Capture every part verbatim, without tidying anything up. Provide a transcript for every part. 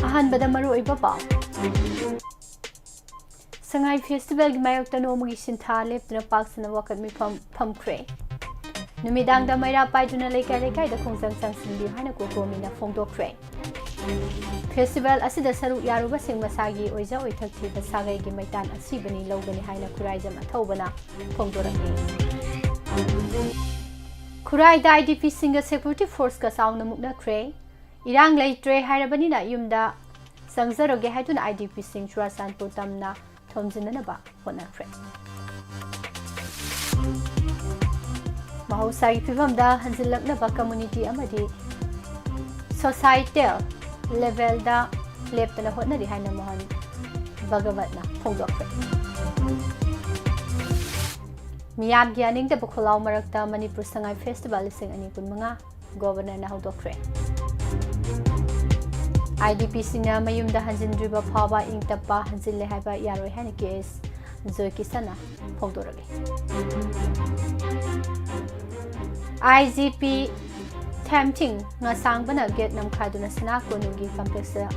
ꯑꯍꯥꯟꯕꯗ ꯃꯔꯨꯑꯣꯏꯕ ꯄꯥꯎ꯫ ꯁꯉꯥꯏ ꯐꯦꯁꯇꯤꯚꯦꯜꯒꯤ ꯃꯥꯌꯣꯛꯇ ꯅꯣꯡꯃꯒꯤ ꯁꯤꯟꯊꯥ ꯂꯦꯞꯇꯅ ꯄꯥꯛ ꯁꯟꯅ ꯋꯥꯀꯠ ꯃꯤꯐꯝ ꯐꯝꯈ꯭ꯔꯦ꯫ ꯅꯨꯃꯤꯗꯥꯡꯗ ꯃꯩꯔꯥ ꯄꯥꯏꯗꯨꯅ ꯂꯩꯀꯥꯏ ꯂꯩꯀꯥꯏꯗ ꯈꯣꯡꯖꯪ ꯆꯪꯁꯤꯟꯕꯤꯌꯨ ꯍꯥꯏꯅ ꯀꯣꯀꯣꯃꯤꯅ ꯐꯣꯡꯗꯣꯛꯈ꯭ꯔꯦ꯫ ꯐꯦꯁꯇꯤꯚꯦꯜ ꯑꯁꯤꯗ ꯁꯔꯨꯛ ꯌꯥꯔꯨꯕꯁꯤꯡ ꯃꯁꯥꯒꯤ ꯑꯣꯏꯖ ꯑꯣꯏꯊꯛ ꯊꯤꯕ ꯁꯥꯒꯩꯒꯤ ꯃꯩꯇꯥꯟ ꯑꯁꯤꯕꯅꯤ ꯂꯧꯒꯅꯤ ꯍꯥꯏꯅ ꯈꯨꯔꯥꯏꯖꯝ ꯑꯊꯧꯕꯅ ꯐꯣꯡꯗꯣꯔꯛꯂꯤ꯫ ꯈꯨꯔꯥꯏꯗ IDPꯁꯤꯡꯒ security forceꯀ ꯆꯥꯎꯅ ꯃꯨꯛꯅꯈ꯭ꯔꯦ꯫ ꯏꯔꯥꯡ ꯂꯩꯇ꯭ꯔꯦ ꯍꯥꯏꯔꯕꯅꯤꯅ ꯌꯨꯝꯗ ꯆꯪꯖꯔꯒꯦ ꯍꯥꯏꯗꯨꯅ IDPꯁꯤꯡ ꯆꯨꯔꯥꯆꯥꯟꯄꯨꯔ ꯇꯝꯅ ꯊꯣꯝꯖꯤꯟꯅꯅꯕ ꯍꯣꯠꯅꯈ꯭ꯔꯦ꯫ ꯃꯍꯧꯁꯥꯒꯤ ꯐꯤꯕꯝꯗ ꯍꯟꯖꯤꯜꯂꯛꯅꯕ community ꯑꯃꯗꯤ societal levelꯗ ꯂꯦꯞꯇꯅ ꯍꯣꯠꯅꯔꯤ ꯍꯥꯏꯅ ꯃꯣꯍꯟ ꯚꯒꯋꯠꯅ ꯐꯣꯡꯗꯣꯛꯈ꯭ꯔꯦ꯫ ꯃꯤꯌꯥꯝꯒꯤ ꯑꯅꯤꯡꯗꯕ ꯈꯣꯜꯂꯥꯎ ꯃꯔꯛꯇ ꯃꯅꯤꯄꯨꯔ ꯁꯉꯥꯏ ꯐꯦꯁꯇꯤꯚꯦꯜ ꯂꯤꯁꯤꯡ ꯑꯅꯤ ꯀꯨꯟꯃꯉꯥ ꯒꯣꯚꯔꯅꯔꯅ ꯍꯧꯗꯣꯛꯈ꯭ꯔꯦ꯫ IDPꯁꯤꯡꯅ ꯃꯌꯨꯝꯗ ꯍꯟꯖꯤꯟꯗ꯭ꯔꯤꯕ ꯐꯥꯎꯕ ꯏꯪ ꯇꯞꯄ ꯍꯟꯖꯤꯜꯂꯦ ꯍꯥꯏꯕ ꯌꯥꯔꯣꯏ ꯍꯥꯏꯅ KS ꯖꯣꯏꯀꯤꯁꯟꯅ ꯐꯣꯡꯗꯣꯔꯛꯂꯤ꯫ IGP ꯊꯦꯝꯊꯤꯡ ꯉꯁꯥꯡꯕꯅ gate ꯅꯝꯈꯥꯏꯗꯨꯅ ꯁꯅꯥ ꯀꯣꯅꯨꯡꯒꯤ complexꯇ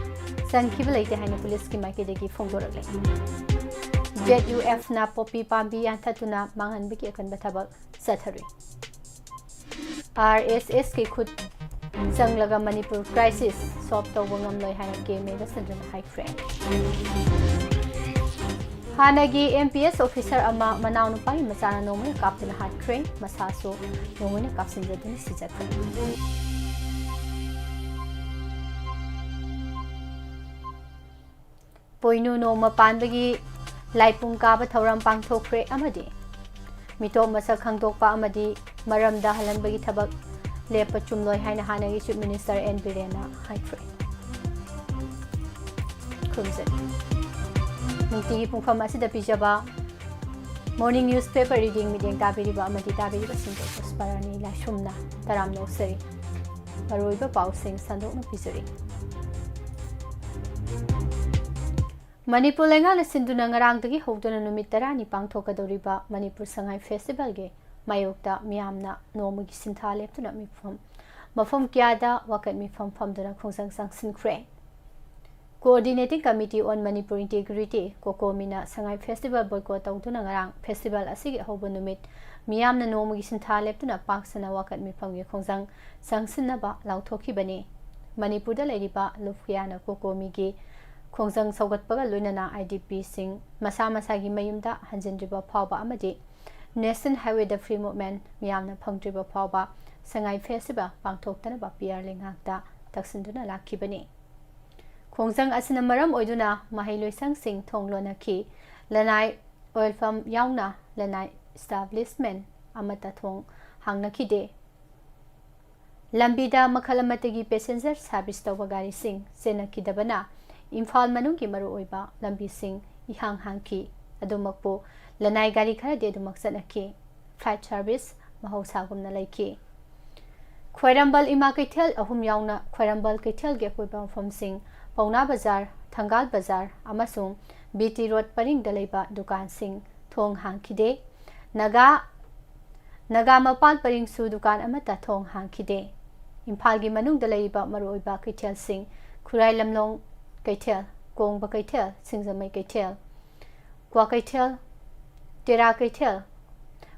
ꯆꯪꯈꯤꯕ ꯂꯩꯇꯦ ꯍꯥꯏꯅ ꯄꯨꯂꯤꯁꯀꯤ ꯃꯥꯏꯀꯩꯗꯒꯤ ꯐꯣꯡꯗꯣꯔꯛꯂꯤ꯫ ZUFꯅ ꯄꯣꯄꯤ ꯄꯥꯝꯕꯤ ꯌꯥꯟꯊꯠꯇꯨꯅ ꯃꯥꯡꯍꯟꯕꯒꯤ ꯑꯀꯟꯕ ꯊꯕꯛ ꯆꯠꯊꯔꯤ꯫ RSSꯀꯤ ꯈꯨꯠ ꯆꯪꯂꯒ ꯃꯅꯤꯄꯨꯔ crisis solve ꯇꯧꯕ ꯉꯝꯂꯣꯏ ꯍꯥꯏꯅ ꯀꯦ ꯃꯦꯘꯆꯟꯗ꯭ꯔꯅ ꯍꯥꯏꯈ꯭ꯔꯦ꯫ ꯍꯥꯟꯅꯒꯤ MPS officer ꯑꯃ ꯃꯅꯥꯎꯅꯨꯄꯥꯒꯤ ꯃꯆꯥꯅ ꯅꯣꯡꯃꯩꯅ ꯀꯥꯞꯇꯨꯅ ꯍꯥꯠꯈ꯭ꯔꯦ꯫ ꯃꯁꯥꯁꯨ ꯅꯣꯡꯃꯩꯅ ꯀꯥꯞꯁꯤꯟꯖꯗꯨꯅ ꯁꯤꯖꯈ꯭ꯔꯦ꯫ ꯄꯣꯏꯅꯨ ꯅꯣꯡꯃ ꯄꯥꯟꯕꯒꯤ ꯂꯥꯏꯄꯨꯡ ꯀꯥꯕ ꯊꯧꯔꯝ ꯄꯥꯡꯊꯣꯛꯈ꯭ꯔꯦ ꯑꯃꯗꯤ ꯃꯤꯇꯣꯞ ꯃꯁꯛ ꯈꯪꯗꯣꯛꯄ ꯑꯃꯗꯤ ꯃꯔꯝꯗ ꯍꯜꯍꯟꯕꯒꯤ ꯊꯕꯛ ꯂꯦꯞꯄ ꯆꯨꯝꯂꯣꯏ ꯍꯥꯏꯅ ꯍꯥꯟꯅꯒꯤ Chief Minister N ꯕꯤꯔꯦꯟꯅ ꯍꯥꯏꯈ꯭ꯔꯦ꯫ ꯈꯨꯔꯨꯝꯖꯔꯤ꯫ ꯅꯨꯡꯇꯤꯒꯤ ꯄꯨꯡꯐꯝ ꯑꯁꯤꯗ ꯄꯤꯖꯕ Morning Newspaper Reading ꯃꯤꯠꯌꯦꯡ ꯇꯥꯕꯤꯔꯤꯕ ꯑꯃꯗꯤ ꯇꯥꯕꯤꯔꯤꯕꯁꯤꯡꯕꯨ ꯄꯨꯁꯄꯥꯔꯥꯅꯤ ꯂꯥꯏꯁ꯭ꯔꯝꯅ ꯇꯔꯥꯝꯅ ꯑꯣꯛꯆꯔꯤ꯫ ꯃꯔꯨꯑꯣꯏꯕ ꯄꯥꯎꯁꯤꯡ ꯁꯟꯗꯣꯛꯅ ꯄꯤꯖꯔꯤ꯫ ꯃꯅꯤꯄꯨꯔ ꯂꯩꯉꯥꯛꯅ ꯁꯤꯟꯗꯨꯅ ꯉꯔꯥꯡꯗꯒꯤ ꯍꯧꯗꯨꯅ ꯅꯨꯃꯤꯠ ꯇꯔꯥꯅꯤ ꯄꯥꯡꯊꯣꯛꯀꯗꯧꯔꯤꯕ ꯃꯅꯤꯄꯨꯔ ꯁꯉꯥꯏ ꯐꯦꯁꯇꯤꯚꯦꯜꯒꯤ ꯃꯥꯌꯣꯛꯇ ꯃꯤꯌꯥꯝꯅ ꯅꯣꯡꯃꯒꯤ ꯁꯤꯟꯊꯥ ꯂꯦꯞꯇꯨꯅ ꯃꯤꯐꯝ, ꯃꯐꯝ ꯀꯌꯥꯗ ꯋꯥꯀꯠ ꯃꯤꯐꯝ ꯐꯝꯗꯨꯅ ꯈꯣꯡꯖꯪ ꯆꯪꯁꯤꯟꯈ꯭ꯔꯦ꯫ Coordinating Committee on Manipur Integrity, ꯀꯣꯀꯣꯃꯤꯅ ꯁꯉꯥꯏ ꯐꯦꯁꯇꯤꯚꯦꯜ ꯕꯣꯏꯀꯣꯠ ꯇꯧꯗꯨꯅ ꯉꯔꯥꯡ ꯐꯦꯁꯇꯤꯚꯦꯜ ꯑꯁꯤꯒꯤ ꯑꯍꯧꯕ ꯅꯨꯃꯤꯠ ꯃꯤꯌꯥꯝꯅ ꯅꯣꯡꯃꯒꯤ ꯁꯤꯟꯊꯥ ꯂꯦꯞꯇꯨꯅ ꯄꯥꯛ ꯁꯟꯅ ꯋꯥꯀꯠ ꯃꯤꯐꯝꯒꯤ ꯈꯣꯡꯖꯪ ꯆꯪꯁꯤꯟꯅꯕ ꯂꯥꯎꯊꯣꯛꯈꯤꯕꯅꯤ꯫ ꯃꯅꯤꯄꯨꯔꯗ ꯂꯩꯔꯤꯕ ꯂꯨꯞ ꯀꯌꯥꯅ ꯀꯣꯀꯣꯃꯤꯒꯤ ꯈꯣꯡꯖꯪ ꯁꯧꯒꯠꯄꯒ ꯂꯣꯏꯅꯅ IDPꯁꯤꯡ ꯃꯁꯥ ꯃꯁꯥꯒꯤ ꯃꯌꯨꯝꯗ ꯍꯟꯖꯤꯟꯗ꯭ꯔꯤꯕ ꯐꯥꯎꯕ ꯑꯃꯗꯤ National Highway the Free Movement ꯃꯤꯌꯥꯝꯅ ꯐꯪꯗ꯭ꯔꯤꯕ ꯐꯥꯎꯕ ꯁꯉꯥꯏ ꯐꯦꯁꯇꯤꯚꯦꯜ ꯄꯥꯡꯊꯣꯛꯇꯅꯕ PR ꯂꯩꯉꯥꯛꯇ ꯇꯛꯁꯤꯟꯗꯨꯅ ꯂꯥꯛꯈꯤꯕꯅꯤ꯫ ꯈꯣꯡꯖꯪ ꯑꯁꯤꯅ ꯃꯔꯝ ꯑꯣꯏꯗꯨꯅ ꯃꯍꯩꯂꯣꯏꯁꯪꯁꯤꯡ ꯊꯣꯡ ꯂꯣꯟꯅꯈꯤ꯫ ꯂꯅꯥꯏ oil pump ꯌꯥꯎꯅ ꯂꯅꯥꯏ establishment ꯑꯃꯠꯇ ꯊꯣꯡ ꯍꯥꯡꯅꯈꯤꯗꯦ꯫ ꯂꯝꯕꯤꯗ ꯃꯈꯜ ꯑꯃꯠꯇꯒꯤ passenger service ꯇꯧꯕ ꯒꯥꯔꯤꯁꯤꯡ ꯆꯦꯟꯅꯈꯤꯗꯕꯅ ꯏꯝꯐꯥꯜ ꯃꯅꯨꯡꯒꯤ ꯃꯔꯨꯑꯣꯏꯕ ꯂꯝꯕꯤꯁꯤꯡ ꯏꯍꯥꯡ ꯍꯥꯡꯈꯤ꯫ ꯑꯗꯨꯃꯛꯄꯨ ꯂꯅꯥꯏ ꯒꯥꯔꯤ ꯈꯔꯗꯤ ꯑꯗꯨꯃꯛ ꯆꯠꯅꯈꯤ꯫ Flight service ꯃꯍꯧꯁꯥꯒꯨꯝꯅ ꯂꯩꯈꯤ꯫ ꯈ꯭ꯋꯥꯏꯔꯝꯕꯜ ꯏꯃꯥ ꯀꯩꯊꯦꯜ ꯑꯍꯨꯝ ꯌꯥꯎꯅ ꯈ꯭ꯋꯥꯏꯔꯝꯕꯜ ꯀꯩꯊꯦꯜꯒꯤ ꯑꯀꯣꯏꯕ ꯃꯐꯝꯁꯤꯡ, ꯄꯥꯎꯅꯥ ꯕꯖꯥꯔ, ꯊꯪꯒꯥꯜ ꯕꯖꯥꯔ ꯑꯃꯁꯨꯡ BT Road ꯄꯔꯤꯡꯗ ꯂꯩꯕ ꯗꯨꯀꯥꯟꯁꯤꯡ ꯊꯣꯡ ꯍꯥꯡꯈꯤꯗꯦ꯫ ꯅꯥꯒꯥ, ꯅꯥꯒꯥ ꯃꯄꯥꯟ ꯄꯔꯤꯡꯁꯨ ꯗꯨꯀꯥꯟ ꯑꯃꯠꯇ ꯊꯣꯡ ꯍꯥꯡꯈꯤꯗꯦ꯫ ꯏꯝꯐꯥꯜꯒꯤ ꯃꯅꯨꯡꯗ ꯂꯩꯔꯤꯕ ꯃꯔꯨꯑꯣꯏꯕ ꯀꯩꯊꯦꯜꯁꯤꯡ, ꯈꯨꯔꯥꯏ ꯂꯝꯂꯣꯡ ꯀꯩꯊꯦꯜ, ꯀꯣꯡꯕ ꯀꯩꯊꯦꯜ, ꯁꯤꯡꯖꯃꯩ ꯀꯩꯊꯦꯜ, ꯀ꯭ꯋꯥꯀꯩꯊꯦꯜ, ꯇꯦꯔꯥ ꯀꯩꯊꯦꯜ,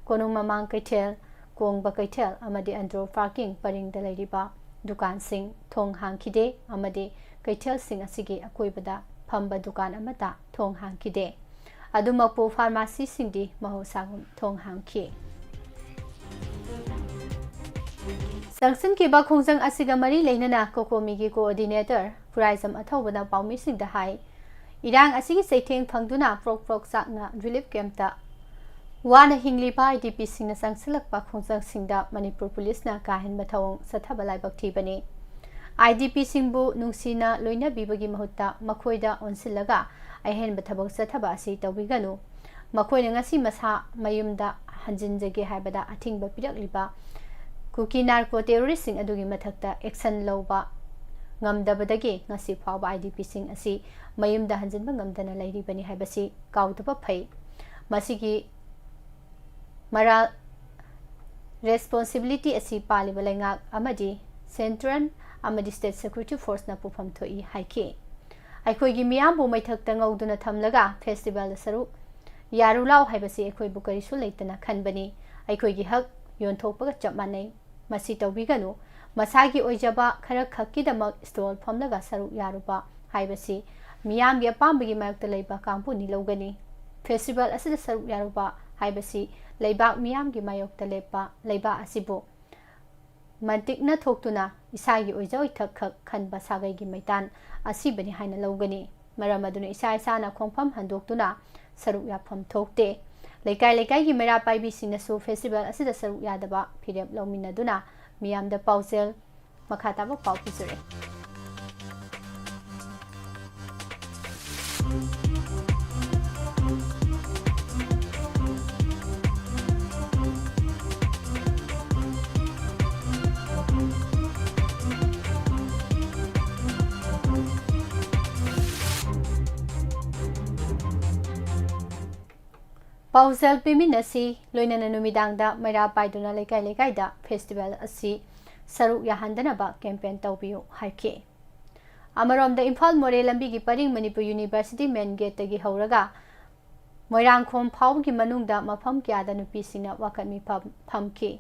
ꯀꯣꯅꯨꯡ ꯃꯃꯥꯡ ꯀꯩꯊꯦꯜ, ꯀꯣꯡꯕ ꯀꯩꯊꯦꯜ ꯑꯃꯗꯤ ꯑꯟꯗ꯭ꯔꯣ ꯄꯥꯔꯀꯤꯡ ꯄꯔꯤꯡꯗ ꯂꯩꯔꯤꯕ ꯗꯨꯀꯥꯟꯁꯤꯡ ꯊꯣꯡ ꯍꯥꯡꯈꯤꯗꯦ ꯑꯃꯗꯤ ꯀꯩꯊꯦꯜꯁꯤꯡ ꯑꯁꯤꯒꯤ ꯑꯀꯣꯏꯕꯗ ꯐꯝꯕ ꯗꯨꯀꯥꯟ ꯑꯃꯠꯇ ꯊꯣꯡ ꯍꯥꯡꯈꯤꯗꯦ꯫ ꯑꯗꯨꯃꯛꯄꯨ ꯐꯥꯔꯃꯥꯁꯤꯁꯤꯡꯗꯤ ꯃꯍꯧꯁꯥꯒꯨꯝ ꯊꯣꯡ ꯍꯥꯡꯈꯤ꯫ ꯆꯪꯁꯤꯟꯈꯤꯕ ꯈꯣꯡꯖꯪ ꯑꯁꯤꯒ ꯃꯔꯤ ꯂꯩꯅꯅ ꯀꯣꯀꯣꯃꯤꯒꯤ coordinator ꯈꯨꯔꯥꯏꯖꯝ ꯑꯊꯧꯕꯅ ꯄꯥꯎꯃꯤꯁꯤꯡꯗ ꯍꯥꯏ, ꯏꯔꯥꯡ ꯑꯁꯤꯒꯤ ꯆꯩꯊꯦꯡ ꯐꯪꯗꯨꯅ ꯄ꯭ꯔꯣꯛ ꯄ꯭ꯔꯣꯛ ꯆꯥꯛꯅ relief camp ꯇ ꯋꯥꯅ ꯍꯤꯡꯂꯤꯕ IDPꯁꯤꯡꯅ ꯆꯪꯁꯤꯜꯂꯛꯄ ꯈꯣꯡꯖꯪꯁꯤꯡꯗ ꯃꯅꯤꯄꯨꯔ ꯄꯨꯂꯤꯁꯅ ꯀꯥ ꯍꯦꯟꯕ ꯊꯧꯑꯣꯡ ꯆꯠꯊꯕ ꯂꯥꯏꯕꯛ ꯊꯤꯕꯅꯤ꯫ IDPꯁꯤꯡꯕꯨ ꯅꯨꯡꯁꯤꯅ ꯂꯣꯏꯅꯕꯤꯕꯒꯤ ꯃꯍꯨꯠꯇ ꯃꯈꯣꯏꯗ ꯑꯣꯟꯁꯤꯜꯂꯒ ꯑꯍꯦꯟꯕ ꯊꯕꯛ ꯆꯠꯊꯕ ꯑꯁꯤ ꯇꯧꯕꯤꯒꯅꯨ꯫ ꯃꯈꯣꯏꯅ ꯉꯁꯤ ꯃꯁꯥ ꯃꯌꯨꯝꯗ ꯍꯟꯖꯤꯟꯖꯒꯦ ꯍꯥꯏꯕꯗ ꯑꯊꯤꯡꯕ ꯄꯤꯔꯛꯂꯤꯕ ꯀꯨꯀꯤ narco terroristꯁꯤꯡ ꯑꯗꯨꯒꯤ ꯃꯊꯛꯇ action ꯂꯧꯕ ꯉꯝꯗꯕꯗꯒꯤ ꯉꯁꯤ ꯐꯥꯎꯕ IDPꯁꯤꯡ ꯑꯁꯤ ꯃꯌꯨꯝꯗ ꯍꯟꯖꯤꯟꯕ ꯉꯝꯗꯅ ꯂꯩꯔꯤꯕꯅꯤ ꯍꯥꯏꯕꯁꯤ ꯀꯥꯎꯗꯕ ꯐꯩ꯫ ꯃꯁꯤꯒꯤ ꯃꯔꯥꯜ ꯔꯦꯁꯄꯣꯟꯁꯤꯕꯤꯂꯤꯇꯤ ꯑꯁꯤ ꯄꯥꯜꯂꯤꯕ ꯂꯩꯉꯥꯛ ꯑꯃꯗꯤ ꯁꯦꯟꯇ꯭ꯔꯦꯜ ꯑꯃꯗꯤ ꯁ꯭ꯇꯦꯠ ꯁꯦꯀ꯭ꯌꯨꯔꯤꯇꯤ ꯐꯣꯔꯁꯅ ꯄꯨꯐꯝ ꯊꯣꯛꯏ ꯍꯥꯏꯈꯤ꯫ ꯑꯩꯈꯣꯏꯒꯤ ꯃꯤꯌꯥꯝꯕꯨ ꯃꯩꯊꯛꯇ ꯉꯧꯗꯨꯅ ꯊꯝꯂꯒ ꯐꯦꯁꯇꯤꯚꯦꯜꯗ ꯁꯔꯨꯛ ꯌꯥꯔꯨ ꯂꯥꯎ ꯍꯥꯏꯕꯁꯤ ꯑꯩꯈꯣꯏꯕꯨ ꯀꯔꯤꯁꯨ ꯂꯩꯇꯅ ꯈꯟꯕꯅꯤ꯫ ꯑꯩꯈꯣꯏꯒꯤ ꯍꯛ ꯌꯣꯟꯊꯣꯛꯄꯒ ꯆꯞ ꯃꯥꯟꯅꯩ꯫ ꯃꯁꯤ ꯇꯧꯕꯤꯒꯅꯨ꯫ ꯃꯁꯥꯒꯤ ꯑꯣꯏꯖꯕ ꯈꯔ ꯈꯛꯀꯤꯗꯃꯛ ꯁ꯭ꯇꯣꯜ ꯐꯝꯂꯒ ꯁꯔꯨꯛ ꯌꯥꯔꯨꯕ ꯍꯥꯏꯕꯁꯤ ꯃꯤꯌꯥꯝꯒꯤ ꯑꯄꯥꯝꯕꯒꯤ ꯃꯥꯌꯣꯛꯇ ꯂꯩꯕ ꯀꯥꯡꯕꯨꯅꯤ ꯂꯧꯒꯅꯤ꯫ ꯐꯦꯁꯇꯤꯚꯦꯜ ꯑꯁꯤꯗ ꯁꯔꯨꯛ ꯌꯥꯔꯨꯕ ꯍꯥꯏꯕꯁꯤ ꯂꯩꯕꯥꯛ ꯃꯤꯌꯥꯝꯒꯤ ꯃꯥꯌꯣꯛꯇ ꯂꯦꯞꯄ ꯂꯩꯕꯥꯛ ꯑꯁꯤꯕꯨ ꯃꯟꯇꯤꯛꯅ ꯊꯣꯛꯇꯨꯅ ꯏꯁꯥꯒꯤ ꯑꯣꯏꯖ ꯑꯣꯏꯊꯛ ꯈꯛ ꯈꯟꯕ ꯁꯥꯒꯩꯒꯤ ꯃꯩꯇꯥꯟ ꯑꯁꯤꯕꯅꯤ ꯍꯥꯏꯅ ꯂꯧꯒꯅꯤ꯫ ꯃꯔꯝ ꯑꯗꯨꯅ ꯏꯁꯥ ꯏꯁꯥꯅ ꯈꯣꯡꯐꯝ ꯍꯟꯗꯣꯛꯇꯨꯅ ꯁꯔꯨꯛ ꯌꯥꯐꯝ ꯊꯣꯛꯇꯦ꯫ ꯂꯩꯀꯥꯏ ꯂꯩꯀꯥꯏꯒꯤ ꯃꯩꯔꯥ ꯄꯥꯏꯕꯤꯁꯤꯡꯅꯁꯨ ꯐꯦꯁꯇꯤꯚꯦꯜ ꯑꯁꯤꯗ ꯁꯔꯨꯛ ꯌꯥꯗꯕ ꯐꯤꯔꯦꯞ ꯂꯧꯃꯤꯟꯅꯗꯨꯅ ꯃꯤꯌꯥꯝꯗ ꯄꯥꯎꯖꯦꯜ ꯃꯈꯥ ꯇꯥꯕ ꯄꯥꯎ ꯄꯤꯖꯔꯤ꯫ ꯄꯥꯎꯖꯦꯜ ꯄꯤꯃꯤꯟꯅꯁꯤ꯫ ꯂꯣꯏꯅꯅ ꯅꯨꯃꯤꯗꯥꯡꯗ ꯃꯩꯔꯥ ꯄꯥꯏꯗꯨꯅ ꯂꯩꯀꯥꯏ ꯂꯩꯀꯥꯏꯗ ꯐꯦꯁꯇꯤꯚꯦꯜ ꯑꯁꯤ ꯁꯔꯨꯛ ꯌꯥꯍꯟꯗꯅꯕ ꯀꯦꯝꯄꯦꯟ ꯇꯧꯕꯤꯌꯨ ꯍꯥꯏꯈꯤ꯫ ꯑꯃꯔꯣꯝꯗ ꯏꯝꯐꯥꯜ ꯃꯣꯔꯦ ꯂꯝꯕꯤꯒꯤ ꯄꯔꯤꯡ ꯃꯅꯤꯄꯨꯔ ꯌꯨꯅꯤꯚꯔꯁꯤꯇꯤ ꯃꯦꯟ ꯒꯦꯠꯇꯒꯤ ꯍꯧꯔꯒ ꯃꯣꯏꯔꯥꯡꯈꯣꯝ ꯐꯥꯎꯕꯒꯤ ꯃꯅꯨꯡꯗ ꯃꯐꯝ ꯀꯌꯥꯗ ꯅꯨꯄꯤꯁꯤꯡꯅ ꯋꯥꯀꯠ ꯃꯤꯐꯝ ꯐꯝꯈꯤ꯫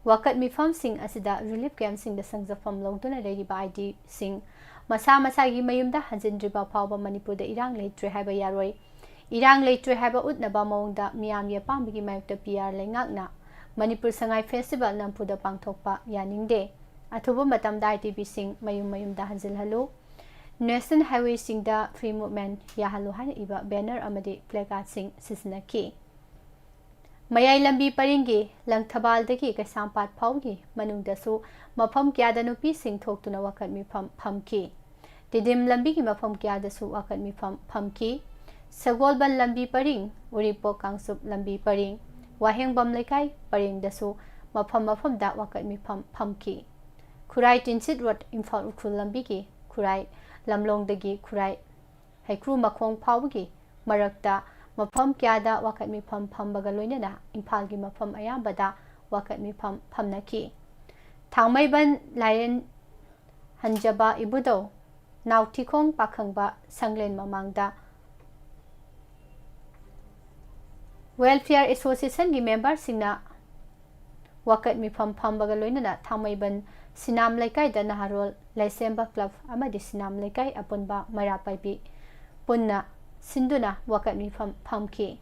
ꯋꯥꯀꯠ ꯃꯤꯐꯝꯁꯤꯡ ꯑꯁꯤꯗ ꯔꯤꯂꯤꯐ ꯀꯦꯝꯞꯁꯤꯡꯗ ꯁꯪꯖꯐꯝ ꯂꯧꯗꯨꯅ ꯂꯩꯔꯤꯕ ꯑꯥꯏ ꯗꯤꯁꯤꯡ ꯃꯁꯥ ꯃꯁꯥꯒꯤ ꯃꯌꯨꯝꯗ ꯍꯟꯖꯤꯟꯗ꯭ꯔꯤꯕ ꯐꯥꯎꯕ ꯃꯅꯤꯄꯨꯔꯗ ꯏꯔꯥꯡ ꯂꯩꯇ꯭ꯔꯦ ꯍꯥꯏꯕ ꯌꯥꯔꯣꯏ꯫ ꯏꯔꯥꯡ ꯂꯩꯇ꯭ꯔꯦ ꯍꯥꯏꯕ ꯎꯠꯅꯕ ꯃꯑꯣꯡꯗ ꯃꯤꯌꯥꯝꯒꯤ ꯑꯄꯥꯝꯕꯒꯤ ꯃꯥꯌꯣꯛꯇ ꯄꯤ ꯑꯥꯔ ꯂꯩꯉꯥꯛꯅ ꯃꯅꯤꯄꯨꯔ ꯁꯉꯥꯏ ꯐꯦꯁꯇꯤꯚꯦꯜ ꯅꯝꯐꯨꯗ ꯄꯥꯡꯊꯣꯛꯄ ꯌꯥꯅꯤꯡꯗꯦ꯫ ꯑꯊꯨꯕ ꯃꯇꯝꯗ ꯑꯥꯏ ꯗꯤ ꯄꯤꯁꯤꯡ ꯃꯌꯨꯝ ꯃꯌꯨꯝꯗ ꯍꯟꯖꯤꯜꯍꯜꯂꯨ꯫ ꯅꯦꯁꯅꯦꯜ ꯍꯥꯏꯋꯦꯁꯤꯡꯗ ꯐ꯭ꯔꯤ ꯃꯨꯚꯃꯦꯟꯠ ꯌꯥꯍꯜꯂꯨ ꯍꯥꯏꯅ ꯏꯕ ꯕꯦꯅꯔ ꯑꯃꯗꯤ ꯄ꯭ꯂꯦꯀꯥꯔꯗꯁꯤꯡ ꯁꯤꯖꯤꯟꯅꯈꯤ꯫ ꯃꯌꯥꯏ ꯂꯝꯕꯤ ꯄꯔꯤꯡꯒꯤ ꯂꯪꯊꯕꯥꯜꯗꯒꯤ ꯀꯩꯁꯥꯝꯄꯥꯠ ꯐꯥꯎꯒꯤ ꯃꯅꯨꯡꯗꯁꯨ ꯃꯐꯝ ꯀꯌꯥꯗ ꯅꯨꯄꯤꯁꯤꯡ ꯊꯣꯛꯇꯨꯅ ꯋꯥꯀꯠ ꯃꯤꯐꯝ ꯐꯝꯈꯤ꯫ ꯇꯤꯗꯤꯝ ꯂꯝꯕꯤꯒꯤ ꯃꯐꯝ ꯀꯌꯥꯗꯁꯨ ꯋꯥꯀꯠ ꯃꯤꯐꯝ ꯐꯝꯈꯤ꯫ ꯁꯒꯣꯜꯕꯟ ꯂꯝꯕꯤ ꯄꯔꯤꯡ, ꯎꯔꯤꯄꯣꯛ ꯀꯥꯡꯆꯨꯞ ꯂꯝꯕꯤ ꯄꯔꯤꯡ, ꯋꯥꯍꯦꯡꯕꯝ ꯂꯩꯀꯥꯏ ꯄꯔꯤꯡꯗꯁꯨ ꯃꯐꯝ ꯃꯐꯝꯗ ꯋꯥꯀꯠ ꯃꯤꯐꯝ ꯐꯝꯈꯤ꯫ ꯈꯨꯔꯥꯏ ꯇꯤꯟꯁꯤꯠ ꯔꯣꯗ, ꯏꯝꯐꯥꯜ ꯎꯈ꯭ꯔꯨꯜ ꯂꯝꯕꯤꯒꯤ ꯈꯨꯔꯥꯏ ꯂꯝꯂꯣꯡꯗꯒꯤ ꯈꯨꯔꯥꯏ ꯍꯩꯀ꯭ꯔꯨ ꯃꯈꯣꯡ ꯐꯥꯎꯕꯒꯤ ꯃꯔꯛꯇ ꯃꯐꯝ ꯀꯌꯥꯗ ꯋꯥꯀꯠ ꯃꯤꯐꯝ ꯐꯝꯕꯒ ꯂꯣꯏꯅꯅ ꯏꯝꯐꯥꯜꯒꯤ ꯃꯐꯝ ꯑꯌꯥꯝꯕꯗ ꯋꯥꯀꯠ ꯃꯤꯐꯝ ꯐꯝꯅꯈꯤ꯫ ꯊꯥꯡꯃꯩꯕꯟ ꯂꯥꯏꯔꯦꯟ ꯍꯟꯖꯕ ꯏꯕꯨꯙꯧ ꯅꯥꯎꯊꯤꯈꯣꯡ ꯄꯥꯈꯪꯕ ꯁꯪꯂꯦꯟ ꯃꯃꯥꯡꯗ Welfare Associationꯒꯤ memberꯁꯤꯡꯅ ꯋꯥꯀꯠ ꯃꯤꯐꯝ ꯐꯝꯕꯒ ꯂꯣꯏꯅꯅ ꯊꯥꯡꯃꯩꯕꯟ ꯁꯤꯅꯥꯝ ꯂꯩꯀꯥꯏꯗ ꯅꯍꯥꯔꯣꯜ ꯂꯩꯁꯦꯝꯕ club ꯑꯃꯗꯤ ꯁꯤꯅꯥꯝ ꯂꯩꯀꯥꯏ ꯑꯄꯨꯟꯕ ꯃꯩꯔꯥ ꯄꯥꯏꯕꯤ ꯄꯨꯟꯅ ꯁꯤꯟꯗꯨꯅ ꯋꯥꯀꯠ ꯃꯤꯐꯝ ꯐꯝꯈꯤ꯫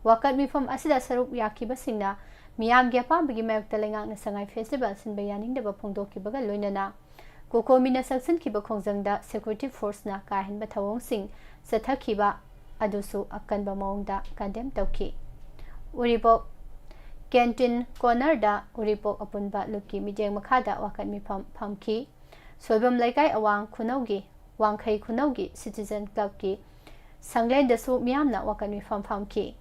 ꯋꯥꯀꯠ ꯃꯤꯐꯝ ꯑꯁꯤꯗ ꯁꯔꯨꯛ ꯌꯥꯈꯤꯕꯁꯤꯡꯅ ꯃꯤꯌꯥꯝꯒꯤ ꯑꯄꯥꯝꯕꯒꯤ ꯃꯥꯌꯣꯛꯇ ꯂꯩꯉꯥꯛꯅ ꯁꯉꯥꯏ festival ꯁꯤꯟꯕ ꯌꯥꯅꯤꯡꯗꯕ ꯐꯣꯡꯗꯣꯛꯈꯤꯕꯒ ꯂꯣꯏꯅꯅ ꯀꯣꯀꯣꯃꯤꯅ ꯆꯪꯁꯤꯟꯈꯤꯕ ꯈꯣꯡꯖꯪꯗ security forceꯅ ꯀꯥꯏꯍꯟꯕ ꯊꯧꯑꯣꯡꯁꯤꯡ ꯆꯠꯊꯈꯤꯕ ꯑꯗꯨꯁꯨ ꯑꯀꯟꯕ ꯃꯑꯣꯡꯗ condemn ꯇꯧꯈꯤ꯫ ꯎꯔꯤꯄꯣꯛ canteen cornerꯗ ꯎꯔꯤꯄꯣꯛ ꯑꯄꯨꯟꯕ ꯂꯨꯞꯀꯤ ꯃꯤꯠꯌꯦꯡ ꯃꯈꯥꯗ ꯋꯥꯀꯠ ꯃꯤꯐꯝ ꯐꯝꯈꯤ꯫ ꯁꯣꯏꯕꯝ ꯂꯩꯀꯥꯏ ꯑꯋꯥꯡ ꯈꯨꯅꯧꯒꯤ ꯋꯥꯡꯈꯩ ꯈꯨꯅꯧꯒꯤ citizen clubꯀꯤ ꯁꯪꯂꯦꯟꯗꯁꯨ ꯃꯤꯌꯥꯝꯅ ꯋꯥꯀꯠ ꯃꯤꯐꯝ ꯐꯝꯈꯤ꯫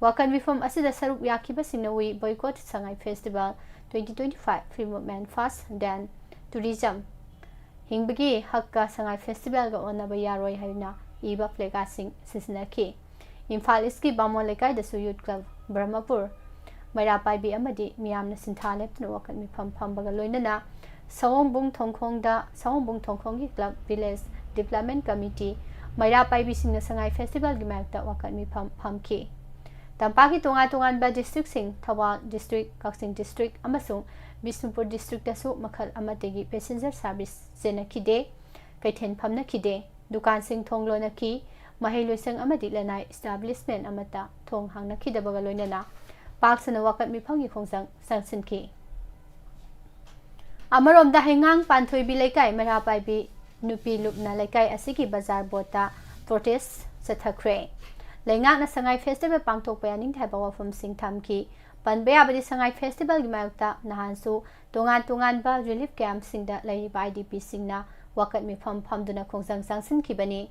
ꯋꯥꯀꯠ ꯃꯤꯐꯝ ꯑꯁꯤꯗ ꯁꯔꯨꯛ ꯌꯥꯈꯤꯕꯁꯤꯡꯅ We Boycott Sangai Festival twenty twenty-five, Free Movement First, then Tourism, ꯍꯤꯡꯕꯒꯤ ꯍꯛꯀ ꯁꯉꯥꯏ festivalꯒ ꯑꯣꯟꯅꯕ ꯌꯥꯔꯣꯏ ꯍꯥꯏꯅ ꯏꯕ placardsꯁꯤꯡ ꯁꯤꯖꯤꯟꯅꯈꯤ꯫ ꯏꯝꯐꯥꯜ ꯏꯁꯀꯤ ꯕꯥꯃꯣꯟ ꯂꯩꯀꯥꯏꯗꯁꯨ Youth Club ꯕ꯭ꯔꯍꯃꯄꯨꯔ, ꯃꯩꯔꯥ ꯄꯥꯏꯕꯤ ꯑꯃꯗꯤ ꯃꯤꯌꯥꯝꯅ ꯁꯤꯟꯊꯥ ꯂꯦꯞꯇꯨꯅ ꯋꯥꯀꯠ ꯃꯤꯐꯝ ꯐꯝꯕꯒ ꯂꯣꯏꯅꯅ ꯁꯑꯣꯝꯕꯨꯡ ꯊꯣꯡꯈꯣꯡꯗ, ꯁꯑꯣꯝꯕꯨꯡ ꯊꯣꯡꯈꯣꯡꯒꯤ club, village development committee, ꯃꯩꯔꯥ ꯄꯥꯏꯕꯤꯁꯤꯡꯅ ꯁꯉꯥꯏ festivalꯒꯤ ꯃꯥꯌꯣꯛꯇ ꯋꯥꯀꯠ ꯃꯤꯐꯝ ꯐꯝꯈꯤ꯫ ꯇꯝꯄꯥꯛꯀꯤ ꯇꯣꯉꯥꯟ ꯇꯣꯉꯥꯟꯕ districtꯁꯤꯡ, ꯊꯧꯕꯥꯜ district, ꯀꯛꯆꯤꯡ district ꯑꯃꯁꯨꯡ ꯕꯤꯁꯅꯨꯄꯨꯔ districtꯇꯁꯨ ꯃꯈꯜ ꯑꯃꯠꯇꯒꯤ passenger service ꯆꯦꯟꯅꯈꯤꯗꯦ꯫ ꯀꯩꯊꯦꯜ ꯐꯝꯅꯈꯤꯗꯦ꯫ ꯗꯨꯀꯥꯟꯁꯤꯡ ꯊꯣꯡ ꯂꯣꯟꯅꯈꯤ꯫ ꯃꯍꯩ ꯂꯣꯏꯁꯪ ꯑꯃꯗꯤ ꯂꯅꯥꯏ establishment ꯑꯃꯠꯇ ꯊꯣꯡ ꯍꯥꯡꯅꯈꯤꯗꯕꯒ ꯂꯣꯏꯅꯅ ꯄꯥꯛ ꯁꯟꯅ ꯋꯥꯀꯠ ꯃꯤꯐꯝꯒꯤ ꯈꯣꯡꯖꯪ ꯆꯪꯁꯤꯟꯈꯤ꯫ ꯑꯃꯔꯣꯝꯗ ꯍꯩꯉꯥꯡ ꯄꯥꯟꯊꯣꯏꯕꯤ ꯂꯩꯀꯥꯏ ꯃꯩꯔꯥ ꯄꯥꯏꯕꯤ ꯅꯨꯄꯤ ꯂꯨꯞꯅ ꯂꯩꯀꯥꯏ ꯑꯁꯤꯒꯤ ꯕꯖꯥꯔ ꯕꯣꯠꯇ protest ꯆꯠꯊꯈ꯭ꯔꯦ꯫ ꯂꯩꯉꯥꯛꯅ ꯁꯉꯥꯏ festival ꯄꯥꯡꯊꯣꯛꯄ ꯌꯥꯅꯤꯡꯗꯦ ꯍꯥꯏꯕ ꯋꯥꯐꯝꯁꯤꯡ ꯊꯝꯈꯤ꯫ ꯄꯟꯕ ꯌꯥꯕꯗꯤ ꯁꯉꯥꯏ festivalꯒꯤ ꯃꯥꯌꯣꯛꯇ ꯅꯍꯥꯟꯁꯨ ꯇꯣꯉꯥꯟ ꯇꯣꯉꯥꯟꯕ relief campꯁꯤꯡꯗ ꯂꯩꯔꯤꯕ IDPꯁꯤꯡꯅ ꯋꯥꯀꯠ ꯃꯤꯐꯝ ꯐꯝꯗꯨꯅ ꯈꯣꯡꯖꯪ ꯆꯪꯁꯤꯟꯈꯤꯕꯅꯤ꯫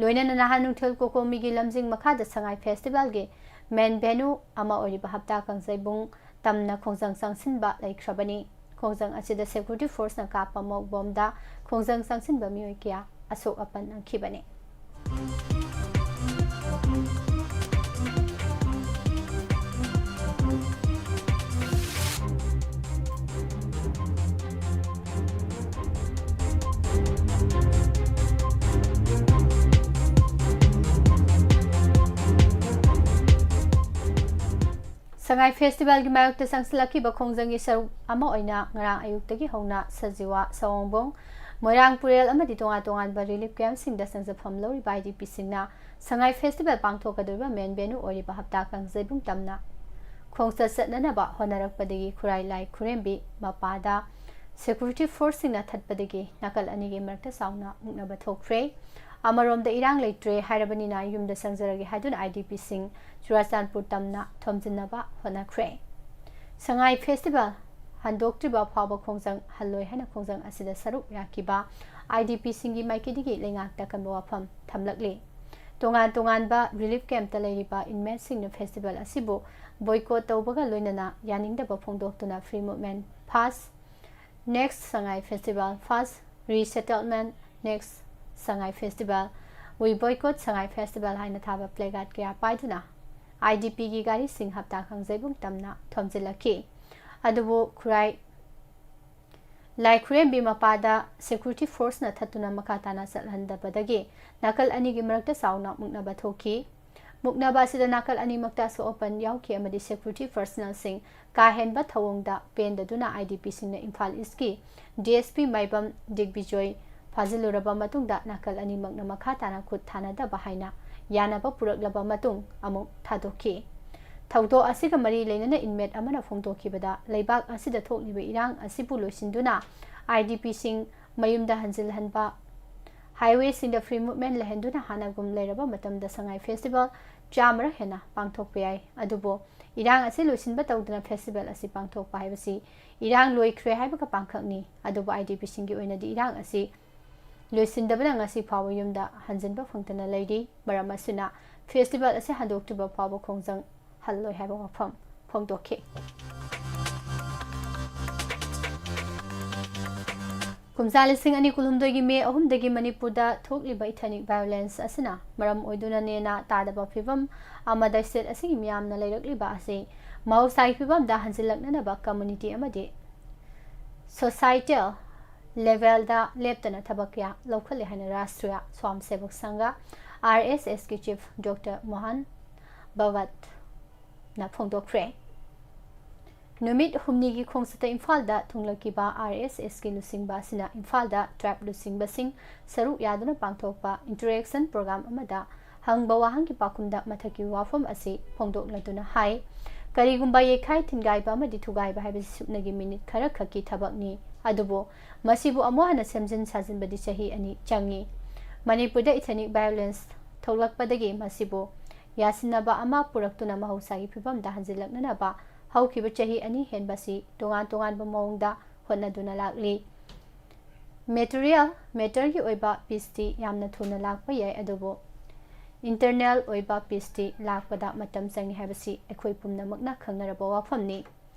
ꯂꯣꯏꯅꯅ ꯅꯍꯥꯟ ꯅꯨꯡꯊꯤꯜ ꯀꯣꯀꯣꯃꯤꯒꯤ ꯂꯝꯖꯤꯡ ꯃꯈꯥꯗ ꯁꯉꯥꯏ festivalꯒꯤ main venue ꯑꯃ ꯑꯣꯏꯔꯤꯕ ꯍꯞꯇꯥ ꯀꯥꯡꯖꯩꯕꯨꯡ ꯇꯝꯅ ꯈꯣꯡꯖꯪ ꯆꯪꯁꯤꯟꯕ ꯂꯩꯈ꯭ꯔꯕꯅꯤ꯫ ꯈꯣꯡꯖꯪ ꯑꯁꯤꯗ security forceꯅ ꯀꯥꯞꯄ ꯃꯣꯛ ꯕꯣꯝꯗ ꯈꯣꯡꯖꯪ ꯆꯪꯁꯤꯟꯕ ꯃꯤꯑꯣꯏ ꯀꯌꯥ ꯑꯁꯣꯛ ꯑꯄꯟ ꯅꯪꯈꯤꯕꯅꯤ꯫ ꯁꯉꯥꯏ ꯐꯦꯁꯇꯤꯚꯦꯜꯒꯤ ꯃꯥꯌꯣꯛꯇ ꯆꯪꯁꯤꯜꯂꯛꯈꯤꯕ ꯈꯣꯡꯖꯪꯒꯤ ꯁꯔꯨꯛ ꯑꯃ ꯑꯣꯏꯅ ꯉꯔꯥꯡ ꯑꯌꯨꯛꯇꯒꯤ ꯍꯧꯅ ꯁꯖꯤꯋꯥ, ꯁꯑꯣꯡꯕꯣꯡ, ꯃꯣꯏꯔꯥꯡ ꯄꯨꯔꯦꯜ ꯑꯃꯗꯤ ꯇꯣꯉꯥꯟ ꯇꯣꯉꯥꯟꯕ ꯔꯤꯂꯤꯐ ꯀꯦꯝꯞꯁꯤꯡꯗ ꯆꯪꯖꯐꯝ ꯂꯧꯔꯤꯕ I D ꯄꯤꯁꯤꯡꯅ Sangai festival ꯄꯥꯡꯊꯣꯛꯀꯗꯧꯔꯤꯕ main venue ꯑꯣꯏꯔꯤꯕ ꯍꯞꯇꯥ ꯀꯥꯡꯖꯩꯕꯨꯡ ꯇꯝꯅ ꯈꯣꯡꯆꯠ ꯆꯠꯅꯅꯕ ꯍꯣꯠꯅꯔꯛꯄꯗꯒꯤ ꯈꯨꯔꯥꯏ ꯂꯥꯏ ꯈꯨꯔꯦꯝꯕꯤ ꯃꯄꯥꯗ ꯁꯦꯀ꯭ꯌꯨꯔꯤꯇꯤ ꯐꯣꯔꯁꯁꯤꯡꯅ ꯊꯠꯄꯗꯒꯤ ꯅꯥꯀꯜ ꯑꯅꯤꯒꯤ ꯃꯔꯛꯇ ꯆꯥꯎꯅ ꯃꯨꯛꯅꯕ ꯊꯣꯛꯈ꯭ꯔꯦ꯫ ꯑꯃꯔꯣꯝꯗ ꯏꯔꯥꯡ ꯂꯩꯇ꯭ꯔꯦ ꯍꯥꯏꯔꯕꯅꯤꯅ ꯌꯨꯝꯗ ꯆꯪꯖꯔꯒꯦ ꯍꯥꯏꯗꯨꯅ ꯑꯥꯏ ꯗꯤ ꯄꯤꯁꯤꯡ ꯆꯨꯔꯥꯆꯥꯟꯄꯨꯔ ꯇꯝꯅ ꯊꯣꯝꯖꯤꯟꯅꯕ ꯍꯣꯠꯅꯈ꯭ꯔꯦ꯫ ꯁꯉꯥꯏ ꯐꯦꯁꯇꯤꯚꯦꯜ ꯍꯟꯗꯣꯛꯇ꯭ꯔꯤꯕ ꯐꯥꯎꯕ ꯈꯣꯡꯖꯪ ꯍꯜꯂꯣꯏ ꯍꯥꯏꯅ ꯈꯣꯡꯖꯪ ꯑꯁꯤꯗ ꯁꯔꯨꯛ ꯌꯥꯈꯤꯕ ꯑꯥꯏ ꯗꯤ ꯄꯤꯁꯤꯡꯒꯤ ꯃꯥꯏꯀꯩꯗꯒꯤ ꯂꯩꯉꯥꯛꯇ ꯀꯟꯕ ꯋꯥꯐꯝ ꯊꯝꯂꯛꯂꯤ꯫ ꯇꯣꯉꯥꯟ ꯇꯣꯉꯥꯟꯕ ꯔꯤꯂꯤꯐ ꯀꯦꯝꯞꯇ ꯂꯩꯔꯤꯕ ꯏꯟꯃꯦꯠꯁꯤꯡꯅ ꯐꯦꯁꯇꯤꯚꯦꯜ ꯑꯁꯤꯕꯨ ꯕꯣꯏꯀꯣꯠ ꯇꯧꯕꯒ ꯂꯣꯏꯅꯅ ꯌꯥꯅꯤꯡꯗꯕ ꯐꯣꯡꯗꯣꯛꯇꯨꯅ free movement first next Sangai festival, first resettlement next Sangai festival, we boycott Sangai festival ꯍꯥꯏꯅ ꯊꯥꯕ ꯄ꯭ꯂꯦꯀꯥꯔꯗ ꯀꯌꯥ ꯄꯥꯏꯗꯨꯅ ꯑꯥꯏ ꯗꯤ ꯄꯤꯒꯤ ꯒꯥꯔꯤꯁꯤꯡ ꯍꯞꯇꯥ ꯀꯥꯡꯖꯩꯕꯨꯡ ꯇꯝꯅ ꯊꯣꯝꯖꯤꯜꯂꯛꯈꯤ꯫ ꯑꯗꯨꯕꯨ ꯈꯨꯔꯥꯏ ꯂꯥꯏ ꯈꯨꯔꯦꯝꯕꯤ ꯃꯄꯥꯗ ꯁꯦꯀ꯭ꯌꯨꯔꯤꯇꯤ ꯐꯣꯔꯁꯅ ꯊꯠꯇꯨꯅ ꯃꯈꯥ ꯇꯥꯅ ꯆꯠꯍꯟꯗꯕꯗꯒꯤ ꯅꯥꯀꯜ ꯑꯅꯤꯒꯤ ꯃꯔꯛꯇ ꯆꯥꯎꯅ ꯃꯨꯛꯅꯕ ꯊꯣꯛꯈꯤ꯫ ꯃꯨꯛꯅꯕ ꯑꯁꯤꯗ ꯅꯥꯀꯜ ꯑꯅꯤꯃꯛꯇ ꯑꯁꯣꯛ ꯑꯄꯟ ꯌꯥꯎꯈꯤ ꯑꯃꯗꯤ ꯁꯦꯀ꯭ꯌꯨꯔꯤꯇꯤ ꯄꯔꯁꯅꯦꯜꯁꯤꯡ ꯀꯥ ꯍꯦꯟꯕ ꯊꯧꯑꯣꯡꯗ ꯄꯦꯟꯗꯗꯨꯅ ꯑꯥꯏ ꯗꯤ ꯄꯤꯁꯤꯡꯅ ꯏꯝꯐꯥꯜ ꯏꯁꯀꯤ ꯗꯤ ꯑꯦꯁ ꯄꯤ ꯃꯥꯏꯕꯝ ꯗꯤꯒꯕꯤꯖꯣꯏ ꯐꯥꯖꯤꯜꯂꯨꯔꯕ ꯃꯇꯨꯡꯗ ꯅꯥꯀꯜ ꯑꯅꯤꯃꯛꯅ ꯃꯈꯥ ꯇꯥꯅ ꯈꯨꯠ ꯊꯥꯅꯗꯕ ꯍꯥꯏꯅ ꯌꯥꯅꯕ ꯄꯨꯔꯛꯂꯕ ꯃꯇꯨꯡ ꯑꯃꯨꯛ ꯊꯥꯗꯣꯛꯈꯤ꯫ ꯊꯧꯗꯣꯛ ꯑꯁꯤꯒ ꯃꯔꯤ ꯂꯩꯅꯅ ꯏꯟꯃꯦꯠ ꯑꯃꯅ ꯐꯣꯡꯗꯣꯛꯈꯤꯕꯗ ꯂꯩꯕꯥꯛ ꯑꯁꯤꯗ ꯊꯣꯛꯂꯤꯕ ꯏꯔꯥꯡ ꯑꯁꯤꯕꯨ ꯂꯣꯏꯁꯤꯟꯗꯨꯅ ꯑꯥꯏ ꯗꯤ ꯄꯤꯁꯤꯡ ꯃꯌꯨꯝꯗ ꯍꯟꯖꯤꯜꯍꯟꯕ, ꯍꯥꯏꯋꯦꯁꯤꯡꯗ ꯐ꯭ꯔꯤ ꯃꯨꯚꯃꯦꯟ ꯂꯩꯍꯟꯗꯨꯅ ꯍꯥꯟꯅꯒꯨꯝ ꯂꯩꯔꯕ ꯃꯇꯝꯗ ꯁꯉꯥꯏ ꯐꯦꯁꯇꯤꯚꯦꯜ ꯆꯥꯝꯃꯔꯛ ꯍꯦꯟꯅ ꯄꯥꯡꯊꯣꯛꯄ ꯌꯥꯏ꯫ ꯑꯗꯨꯕꯨ ꯏꯔꯥꯡ ꯑꯁꯤ ꯂꯣꯏꯁꯤꯟꯕ ꯇꯧꯗꯨꯅ ꯐꯦꯁꯇꯤꯚꯦꯜ ꯑꯁꯤ ꯄꯥꯡꯊꯣꯛꯄ ꯍꯥꯏꯕꯁꯤ ꯏꯔꯥꯡ ꯂꯣꯏꯈ꯭ꯔꯦ ꯍꯥꯏꯕꯒ ꯄꯥꯡꯈꯛꯅꯤ꯫ ꯑꯗꯨꯕꯨ ꯑꯥꯏ ꯗꯤ ꯄꯤꯁꯤꯡꯒꯤ ꯑꯣꯏꯅꯗꯤ ꯏꯔꯥꯡ ꯑꯁꯤ ꯂꯣꯏꯁꯤꯟꯗꯕꯅ ꯉꯁꯤ ꯐꯥꯎꯕ ꯌꯨꯝꯗ ꯍꯟꯖꯤꯟꯕ ꯐꯪꯗꯅ ꯂꯩꯔꯤ꯫ ꯃꯔꯝ ꯑꯁꯤꯅ ꯐꯦꯁꯇꯤꯚꯦꯜ ꯑꯁꯤ ꯍꯟꯗꯣꯛꯇ꯭ꯔꯤꯕ ꯐꯥꯎꯕ ꯈꯣꯡꯖꯪ ꯍꯜꯂꯣꯏ ꯍꯥꯏꯕ ꯋꯥꯐꯝ ꯐꯣꯡꯗꯣꯛꯈꯤ꯫ ꯀꯨꯝꯖꯥ ꯂꯤꯁꯤꯡ ꯑꯅꯤ ꯀꯨꯟꯍꯨꯝꯗꯣꯏꯒꯤ ꯃꯦ ꯑꯍꯨꯝꯗꯒꯤ ꯃꯅꯤꯄꯨꯔꯗ ꯊꯣꯛꯂꯤꯕ ꯏꯊꯅꯤꯛ ꯚꯥꯏꯑꯣꯂꯦꯟꯁ ꯑꯁꯤꯅ ꯃꯔꯝ ꯑꯣꯏꯗꯨꯅ ꯅꯦꯅꯥ ꯇꯥꯗꯕ ꯐꯤꯕꯝ ꯑꯃꯗ ꯁ꯭ꯇꯦꯠ ꯑꯁꯤꯒꯤ ꯃꯤꯌꯥꯝꯅ ꯂꯩꯔꯛꯂꯤꯕ ꯑꯁꯤ ꯃꯍꯧꯁꯥꯒꯤ ꯐꯤꯕꯝꯗ ꯍꯟꯖꯤꯜꯂꯛꯅꯅꯕ ꯀꯝꯃ꯭ꯌꯨꯅꯤꯇꯤ ꯑꯃꯗꯤ ꯁꯣꯁꯥꯏꯇꯦꯜ ꯂꯦꯚꯦꯜꯗ ꯂꯦꯞꯇꯅ ꯊꯕꯛ ꯀꯌꯥ ꯂꯧꯈꯠꯂꯦ ꯍꯥꯏꯅ ꯔꯥꯁꯇ꯭ꯔꯤꯌꯥ ꯁ꯭ꯋꯥꯝ ꯁꯦꯕꯛ ꯁꯪꯘ, ꯑꯥꯔ ꯑꯦꯁ ꯑꯦꯁꯀꯤ ꯆꯤꯐ ꯗꯣꯛꯇꯔ ꯃꯣꯍꯟ ꯚꯒꯠꯅ ꯐꯣꯡꯗꯣꯛꯈ꯭ꯔꯦ꯫ ꯅꯨꯃꯤꯠ ꯍꯨꯝꯅꯤꯒꯤ ꯈꯣꯡꯆꯠꯇ ꯏꯝꯐꯥꯜꯗ ꯊꯨꯡꯂꯈꯤꯕ ꯑꯥꯔ ꯑꯦꯁ ꯑꯦꯁꯀꯤ ꯂꯨꯆꯤꯡꯕ ꯑꯁꯤꯅ ꯏꯝꯐꯥꯜꯗ ꯇ꯭ꯔꯥꯏꯕ ꯂꯨꯆꯤꯡꯕꯁꯤꯡ ꯁꯔꯨꯛ ꯌꯥꯗꯨꯅ ꯄꯥꯡꯊꯣꯛꯄ ꯏꯟꯇꯔꯦꯛꯁꯟ ꯄ꯭ꯔꯣꯒ꯭ꯔꯥꯝ ꯑꯃꯗ ꯍꯪꯕ ꯋꯥꯍꯪꯒꯤ ꯄꯥꯎꯈꯨꯝꯗ ꯃꯊꯛꯀꯤ ꯋꯥꯐꯝ ꯑꯁꯤ ꯐꯣꯡꯗꯣꯛꯂꯗꯨꯅ ꯍꯥꯏ, ꯀꯔꯤꯒꯨꯝꯕ ꯌꯩꯈꯥꯏ ꯊꯤꯟꯒꯥꯏꯕ ꯑꯃꯗꯤ ꯊꯨꯒꯥꯏꯕ ꯍꯥꯏꯕꯁꯤ ꯁꯨꯞꯅꯒꯤ ꯃꯤꯅꯤꯠ ꯈꯔꯈꯛꯀꯤ ꯊꯕꯛꯅꯤ, ꯑꯗꯨꯕꯨ ꯃꯁꯤꯕꯨ ꯑꯃꯨꯛ ꯍꯟꯅ ꯁꯦꯝꯖꯤꯟ ꯁꯥꯖꯤꯟꯕꯗꯤ ꯆꯍꯤ ꯑꯅꯤ ꯆꯪꯏ꯫ ꯃꯅꯤꯄꯨꯔꯗ ꯏꯊꯅꯤꯛ ꯚꯥꯏꯑꯣꯂꯦꯟꯁ ꯊꯣꯛꯂꯛꯄꯗꯒꯤ ꯃꯁꯤꯕꯨ ꯌꯥꯁꯤꯟꯅꯕ ꯑꯃ ꯄꯨꯔꯛꯇꯨꯅ ꯃꯍꯧꯁꯥꯒꯤ ꯐꯤꯕꯝꯗ ꯍꯟꯖꯤꯜꯂꯛꯅꯅꯕ ꯍꯧꯈꯤꯕ ꯆꯍꯤ ꯑꯅꯤ ꯍꯦꯟꯕꯁꯤ ꯇꯣꯉꯥꯟ ꯇꯣꯉꯥꯟꯕ ꯃꯑꯣꯡꯗ ꯍꯣꯠꯅꯗꯨꯅ ꯂꯥꯛꯂꯤ꯫ ꯃꯦꯇꯔꯤꯌꯦꯜ ꯃꯦꯇꯔꯒꯤ ꯑꯣꯏꯕ ꯄꯤꯁꯇꯤ ꯌꯥꯝꯅ ꯊꯨꯅ ꯂꯥꯛꯄ ꯌꯥꯏ, ꯑꯗꯨꯕꯨ ꯏꯟꯇꯔꯅꯦꯜ ꯑꯣꯏꯕ ꯄꯤꯁꯇꯤ ꯂꯥꯛꯄꯗ ꯃꯇꯝ ꯆꯪꯏ ꯍꯥꯏꯕꯁꯤ ꯑꯩꯈꯣꯏ ꯄꯨꯝꯅꯃꯛꯅ ꯈꯪꯅꯔꯕ ꯋꯥꯐꯝꯅꯤ꯫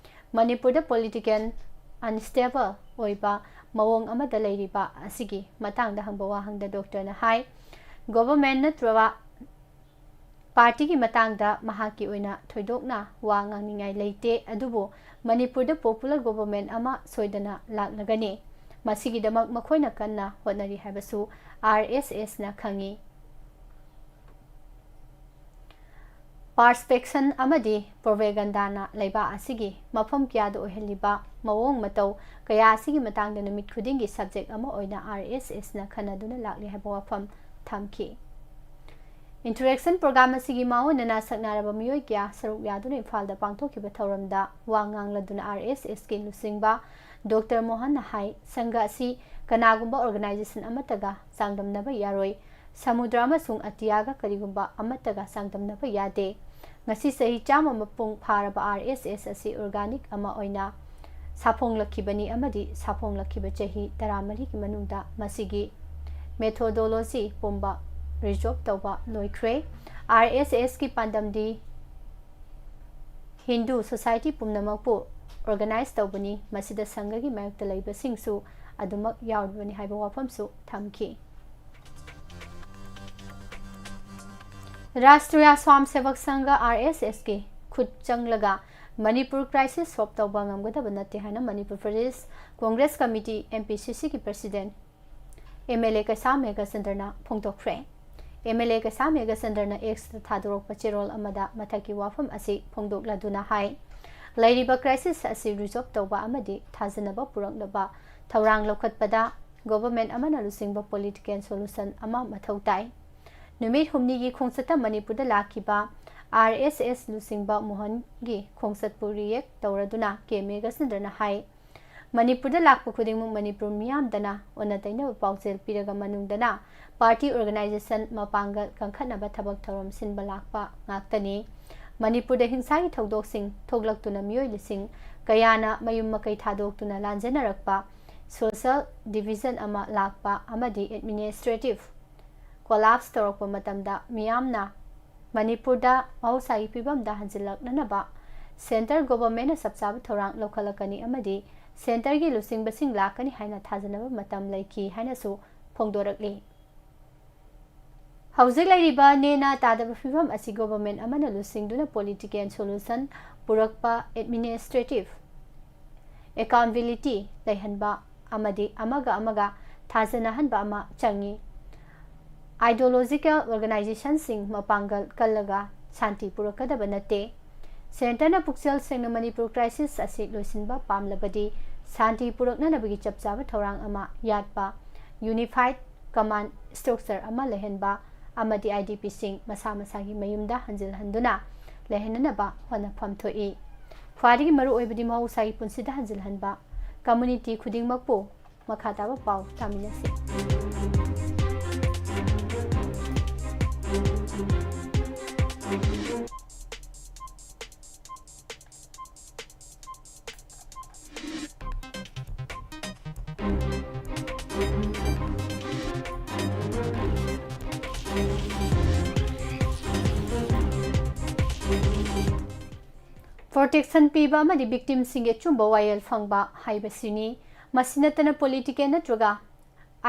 ꯃꯅꯤꯄꯨꯔꯗ ꯄꯣꯂꯤꯇꯤꯀꯦꯜ ꯑꯟꯁꯇꯦꯕꯜ ꯑꯣꯏꯕ ꯃꯑꯣꯡ ꯑꯃꯗ ꯂꯩꯔꯤꯕ ꯑꯁꯤꯒꯤ ꯃꯇꯥꯡꯗ ꯍꯪꯕ ꯋꯥꯍꯪꯗ ꯗꯣꯛꯇꯔꯅ ꯍꯥꯏ, ꯒꯣꯚꯔꯟꯃꯦꯟ ꯅꯠꯇ꯭ꯔꯒ ꯄꯥꯔꯇꯤꯒꯤ ꯃꯇꯥꯡꯗ ꯃꯍꯥꯛꯀꯤ ꯑꯣꯏꯅ ꯊꯣꯏꯗꯣꯛꯅ ꯋꯥ ꯉꯥꯡꯅꯤꯡꯉꯥꯏ ꯂꯩꯇꯦ, ꯑꯗꯨꯕꯨ ꯃꯅꯤꯄꯨꯔꯗ ꯄꯣꯄꯨꯂꯔ ꯒꯣꯚꯔꯟꯃꯦꯟ ꯑꯃ ꯁꯣꯏꯗꯅ ꯂꯥꯛꯂꯒꯅꯤ꯫ ꯃꯁꯤꯒꯤꯗꯃꯛ ꯃꯈꯣꯏꯅ ꯀꯟꯅ ꯍꯣꯠꯅꯔꯤ ꯍꯥꯏꯕꯁꯨ ꯑꯥꯔ ꯑꯦꯁ ꯑꯦꯁꯅ ꯈꯪꯏ꯫ ꯄꯥꯔꯁꯄꯦꯛꯁꯟ ꯑꯃꯗꯤ ꯄ꯭ꯔꯣꯄꯦꯒꯟꯗꯥꯅ ꯂꯩꯕꯥꯛ ꯑꯁꯤꯒꯤ ꯃꯐꯝ ꯀꯌꯥꯗ ꯑꯣꯏꯍꯜꯂꯤꯕ ꯃꯑꯣꯡ ꯃꯇꯧ ꯀꯌꯥ ꯑꯁꯤꯒꯤ ꯃꯇꯥꯡꯗ ꯅꯨꯃꯤꯠ ꯈꯨꯗꯤꯡꯒꯤ ꯁꯕꯖꯦꯛ ꯑꯃ ꯑꯣꯏꯅ ꯑꯥꯔ ꯑꯦꯁ ꯑꯦꯁꯅ ꯈꯟꯅꯗꯨꯅ ꯂꯥꯛꯂꯤ ꯍꯥꯏꯕ ꯋꯥꯐꯝ ꯊꯝꯈꯤ꯫ ꯏꯟꯇꯔꯦꯛꯁꯟ ꯄ꯭ꯔꯣꯒ꯭ꯔꯥꯝ ꯑꯁꯤꯒꯤ ꯃꯥꯑꯣꯟꯅꯅ ꯁꯛꯅꯔꯕ ꯃꯤꯑꯣꯏ ꯀꯌꯥ ꯁꯔꯨꯛ ꯌꯥꯗꯨꯅ ꯏꯝꯐꯥꯜꯗ ꯄꯥꯡꯊꯣꯛꯈꯤꯕ ꯊꯧꯔꯝꯗ ꯋꯥ ꯉꯥꯡꯂꯗꯨꯅ ꯑꯥꯔ ꯑꯦꯁ ꯑꯦꯁꯀꯤ ꯂꯨꯆꯤꯡꯕ ꯗꯣꯛꯇꯔ ꯃꯣꯍꯟꯅ ꯍꯥꯏ, ꯁꯪꯘ ꯑꯁꯤ ꯀꯅꯥꯒꯨꯝꯕ ꯑꯣꯔꯒꯅꯥꯏꯖꯦꯁꯟ ꯑꯃꯠꯇꯒ ꯆꯥꯡꯗꯝꯅꯕ ꯌꯥꯔꯣꯏ꯫ ꯁꯃꯨꯗ꯭ꯔ ꯑꯃꯁꯨꯡ ꯑꯇꯤꯌꯥꯒ ꯀꯔꯤꯒꯨꯝꯕ ꯑꯃꯠꯇꯒ ꯆꯥꯡꯗꯝꯅꯕ ꯌꯥꯗꯦ꯫ ꯉꯁꯤ ꯆꯍꯤ ꯆꯥꯝꯃ ꯃꯄꯨꯡ ꯐꯥꯔꯕ ꯑꯥꯔ ꯑꯦꯁ ꯑꯦꯁ ꯑꯁꯤ ꯑꯣꯔꯒꯥꯅꯤꯛ ꯑꯃ ꯑꯣꯏꯅ ꯁꯥꯐꯣꯡꯂꯛꯈꯤꯕꯅꯤ ꯑꯃꯗꯤ ꯁꯥꯐꯣꯡꯂꯛꯈꯤꯕ ꯆꯍꯤ ꯇꯔꯥꯃꯔꯤꯒꯤ ꯃꯅꯨꯡꯗ ꯃꯁꯤꯒꯤ ꯃꯦꯊꯣꯗꯣꯂꯣꯖꯤ ꯄꯨꯝꯕ ꯔꯤꯖꯣꯜꯕ ꯇꯧꯕ ꯂꯣꯏꯈ꯭ꯔꯦ꯫ ꯑꯥꯔ ꯑꯦꯁ ꯑꯦꯁꯀꯤ ꯄꯥꯟꯗꯝꯗꯤ ꯍꯤꯟꯗꯨ ꯁꯣꯁꯥꯏꯇꯤ ꯄꯨꯝꯅꯃꯛꯄꯨ ꯑꯣꯔꯒꯅꯥꯏꯖ ꯇꯧꯕꯅꯤ, ꯃꯁꯤꯗ ꯁꯪꯘꯒꯤ ꯃꯥꯌꯣꯛꯇ ꯂꯩꯕꯁꯤꯡꯁꯨ ꯑꯗꯨꯃꯛ ꯌꯥꯎꯔꯤꯕꯅꯤ ꯍꯥꯏꯕ ꯋꯥꯐꯝꯁꯨ ꯊꯝꯈꯤ꯫ ꯔꯥꯁꯇ꯭ꯔꯤꯌꯥ ꯁ꯭ꯋꯥꯝ ꯁꯦꯚꯛ ꯁꯪꯘ, ꯑꯥꯔ ꯑꯦꯁ ꯑꯦꯁꯀꯤ ꯈꯨꯠ ꯆꯪꯂꯒ ꯃꯅꯤꯄꯨꯔ ꯀ꯭ꯔꯥꯏꯁꯤꯁ ꯁꯣꯜꯕ ꯇꯧꯕ ꯉꯝꯒꯗꯕ ꯅꯠꯇꯦ ꯍꯥꯏꯅ Manipur Pradesh Congress committee, M P C ꯁꯤꯒꯤ president, M L A Keisham ꯃꯦꯘꯆꯟꯗ꯭ꯔꯅ ꯐꯣꯡꯗꯣꯛꯈ꯭ꯔꯦ꯫ ꯑꯦꯝ ꯑꯦꯜ ꯑꯦ ꯀꯩꯁꯥꯝ ꯃꯦꯘꯆꯟꯗ꯭ꯔꯅ ꯑꯦꯛꯁꯇ ꯊꯥꯗꯣꯔꯛꯄ ꯆꯦꯔꯣꯜ ꯑꯃꯗ ꯃꯊꯛꯀꯤ ꯋꯥꯐꯝ ꯑꯁꯤ ꯐꯣꯡꯗꯣꯛꯂꯗꯨꯅ ꯍꯥꯏ, ꯂꯩꯔꯤꯕ crisis ꯑꯁꯤ resolve ꯇꯧꯕ ꯑꯃꯗꯤ ꯊꯥꯖꯅꯕ ꯄꯨꯔꯛꯅꯕ ꯊꯧꯔꯥꯡ ꯂꯧꯈꯠꯄꯗ government ꯑꯃꯅ ꯂꯨꯆꯤꯡꯕ political solution ꯑꯃ ꯃꯊꯧ ꯇꯥꯏ꯫ ꯅꯨꯃꯤꯠ ꯍꯨꯝꯅꯤꯒꯤ ꯈꯣꯡꯆꯠꯇ ꯃꯅꯤꯄꯨꯔꯗ ꯂꯥꯛꯈꯤꯕ R S S ꯂꯨꯆꯤꯡꯕ ꯃꯣꯍꯟꯒꯤ ꯈꯣꯡꯆꯠꯄꯨ react ꯇꯧꯔꯗꯨꯅ ꯀꯦ ꯃꯦꯘꯆꯟꯗ꯭ꯔꯅ ꯍꯥꯏ, ꯃꯅꯤꯄꯨꯔꯗ ꯂꯥꯛꯄ ꯈꯨꯗꯤꯡꯃꯛ ꯃꯅꯤꯄꯨꯔ ꯃꯤꯌꯥꯝꯗꯅ ꯑꯣꯟꯅ ꯇꯩꯅꯕ ꯄꯥꯎꯖꯦꯜ ꯄꯤꯔꯒ ꯃꯅꯨꯡꯗꯅ party organization ꯃꯄꯥꯡꯒꯜ ꯀꯟꯈꯠꯅꯕ ꯊꯕꯛ ꯊꯧꯔꯝ ꯁꯤꯟꯕ ꯂꯥꯛꯄ ꯉꯥꯛꯇꯅꯤ꯫ ꯃꯅꯤꯄꯨꯔꯗ ꯍꯤꯡꯁꯥꯒꯤ ꯊꯧꯗꯣꯛꯁꯤꯡ ꯊꯣꯛꯂꯛꯇꯨꯅ ꯃꯤꯑꯣꯏ ꯂꯤꯁꯤꯡ ꯀꯌꯥꯅ ꯃꯌꯨꯝ ꯃꯀꯩ ꯊꯥꯗꯣꯛꯇꯨꯅ ꯂꯥꯟꯖꯦꯟꯅꯔꯛꯄ, social division ꯑꯃ ꯂꯥꯛꯄ ꯑꯃꯗꯤ administrative collapse ꯇꯧꯔꯛꯄ ꯃꯇꯝꯗ ꯃꯤꯌꯥꯝꯅ ꯃꯅꯤꯄꯨꯔꯗ ꯃꯍꯧꯁꯥꯒꯤ ꯐꯤꯕꯝꯗ ꯍꯟꯖꯤꯜꯂꯛꯅꯅꯕ centre governmentꯅ ꯆꯞ ꯆꯥꯕ ꯊꯧꯔꯥꯡ ꯂꯧꯈꯠꯂꯛꯀꯅꯤ ꯑꯃꯗꯤ centreꯒꯤ ꯂꯨꯆꯤꯡꯕꯁꯤꯡ ꯂꯥꯛꯀꯅꯤ ꯍꯥꯏꯅ ꯊꯥꯖꯅꯕ ꯃꯇꯝ ꯂꯩꯈꯤ ꯍꯥꯏꯅꯁꯨ ꯐꯣꯡꯗꯣꯔꯛꯂꯤ꯫ ꯍꯧꯖꯤꯛ ꯂꯩꯔꯤꯕ ꯅꯦꯅꯥ ꯇꯥꯗꯕ ꯐꯤꯕꯝ ꯑꯁꯤ government ꯑꯃꯅ ꯂꯨꯆꯤꯡꯗꯨꯅ political solution ꯄꯨꯔꯛꯄ, administrative accountability ꯂꯩꯍꯟꯕ ꯑꯃꯗꯤ ꯑꯃꯒ ꯑꯃꯒ ꯊꯥꯖꯅꯍꯟꯕ ꯑꯃ ꯆꯪꯏ꯫ Ideological organizationꯁꯤꯡ ꯃꯄꯥꯡꯒꯜ ꯀꯜꯂꯒ ꯁꯥꯟꯇꯤ ꯄꯨꯔꯛꯀꯗꯕ ꯅꯠꯇꯦ꯫ Centreꯅ ꯄꯨꯛꯆꯦꯜ ꯁꯦꯡꯅ ꯃꯅꯤꯄꯨꯔ crisis ꯑꯁꯤ ꯂꯣꯏꯁꯤꯟꯕ ꯄꯥꯝꯂꯕꯗꯤ ꯁꯥꯟꯇꯤ ꯄꯨꯔꯛꯅꯅꯕꯒꯤ ꯆꯞ ꯆꯥꯕ ꯊꯧꯔꯥꯡ ꯑꯃ ꯌꯥꯠꯄ, unified command structure ꯑꯃ ꯂꯩꯍꯟꯕ ꯑꯃꯗꯤ IDPꯁꯤꯡ ꯃꯁꯥ ꯃꯁꯥꯒꯤ ꯃꯌꯨꯝꯗ ꯍꯟꯖꯤꯜꯍꯟꯗꯨꯅ ꯂꯩꯍꯟꯅꯅꯕ ꯍꯣꯠꯅꯐꯝ ꯊꯣꯛꯏ꯫ ꯈ꯭ꯋꯥꯏꯗꯒꯤ ꯃꯔꯨꯑꯣꯏꯕꯗꯤ ꯃꯍꯧꯁꯥꯒꯤ ꯄꯨꯟꯁꯤꯗ ꯍꯟꯖꯤꯜꯍꯟꯕ꯫ Community ꯈꯨꯗꯤꯡꯃꯛꯄꯨ ꯃꯈꯥ ꯇꯥꯕ ꯄꯥꯎ ꯇꯥꯃꯤꯟꯅꯁꯤ꯫ Protection ꯄꯤꯕ ꯑꯃꯗꯤ victimꯁꯤꯡꯒꯤ ꯑꯆꯨꯝꯕ ꯋꯥꯌꯦꯜ ꯐꯪꯕ ꯍꯥꯏꯕꯁꯤꯅꯤ꯫ ꯃꯁꯤ ꯅꯠꯇꯅ political ꯅꯠꯇ꯭ꯔꯒ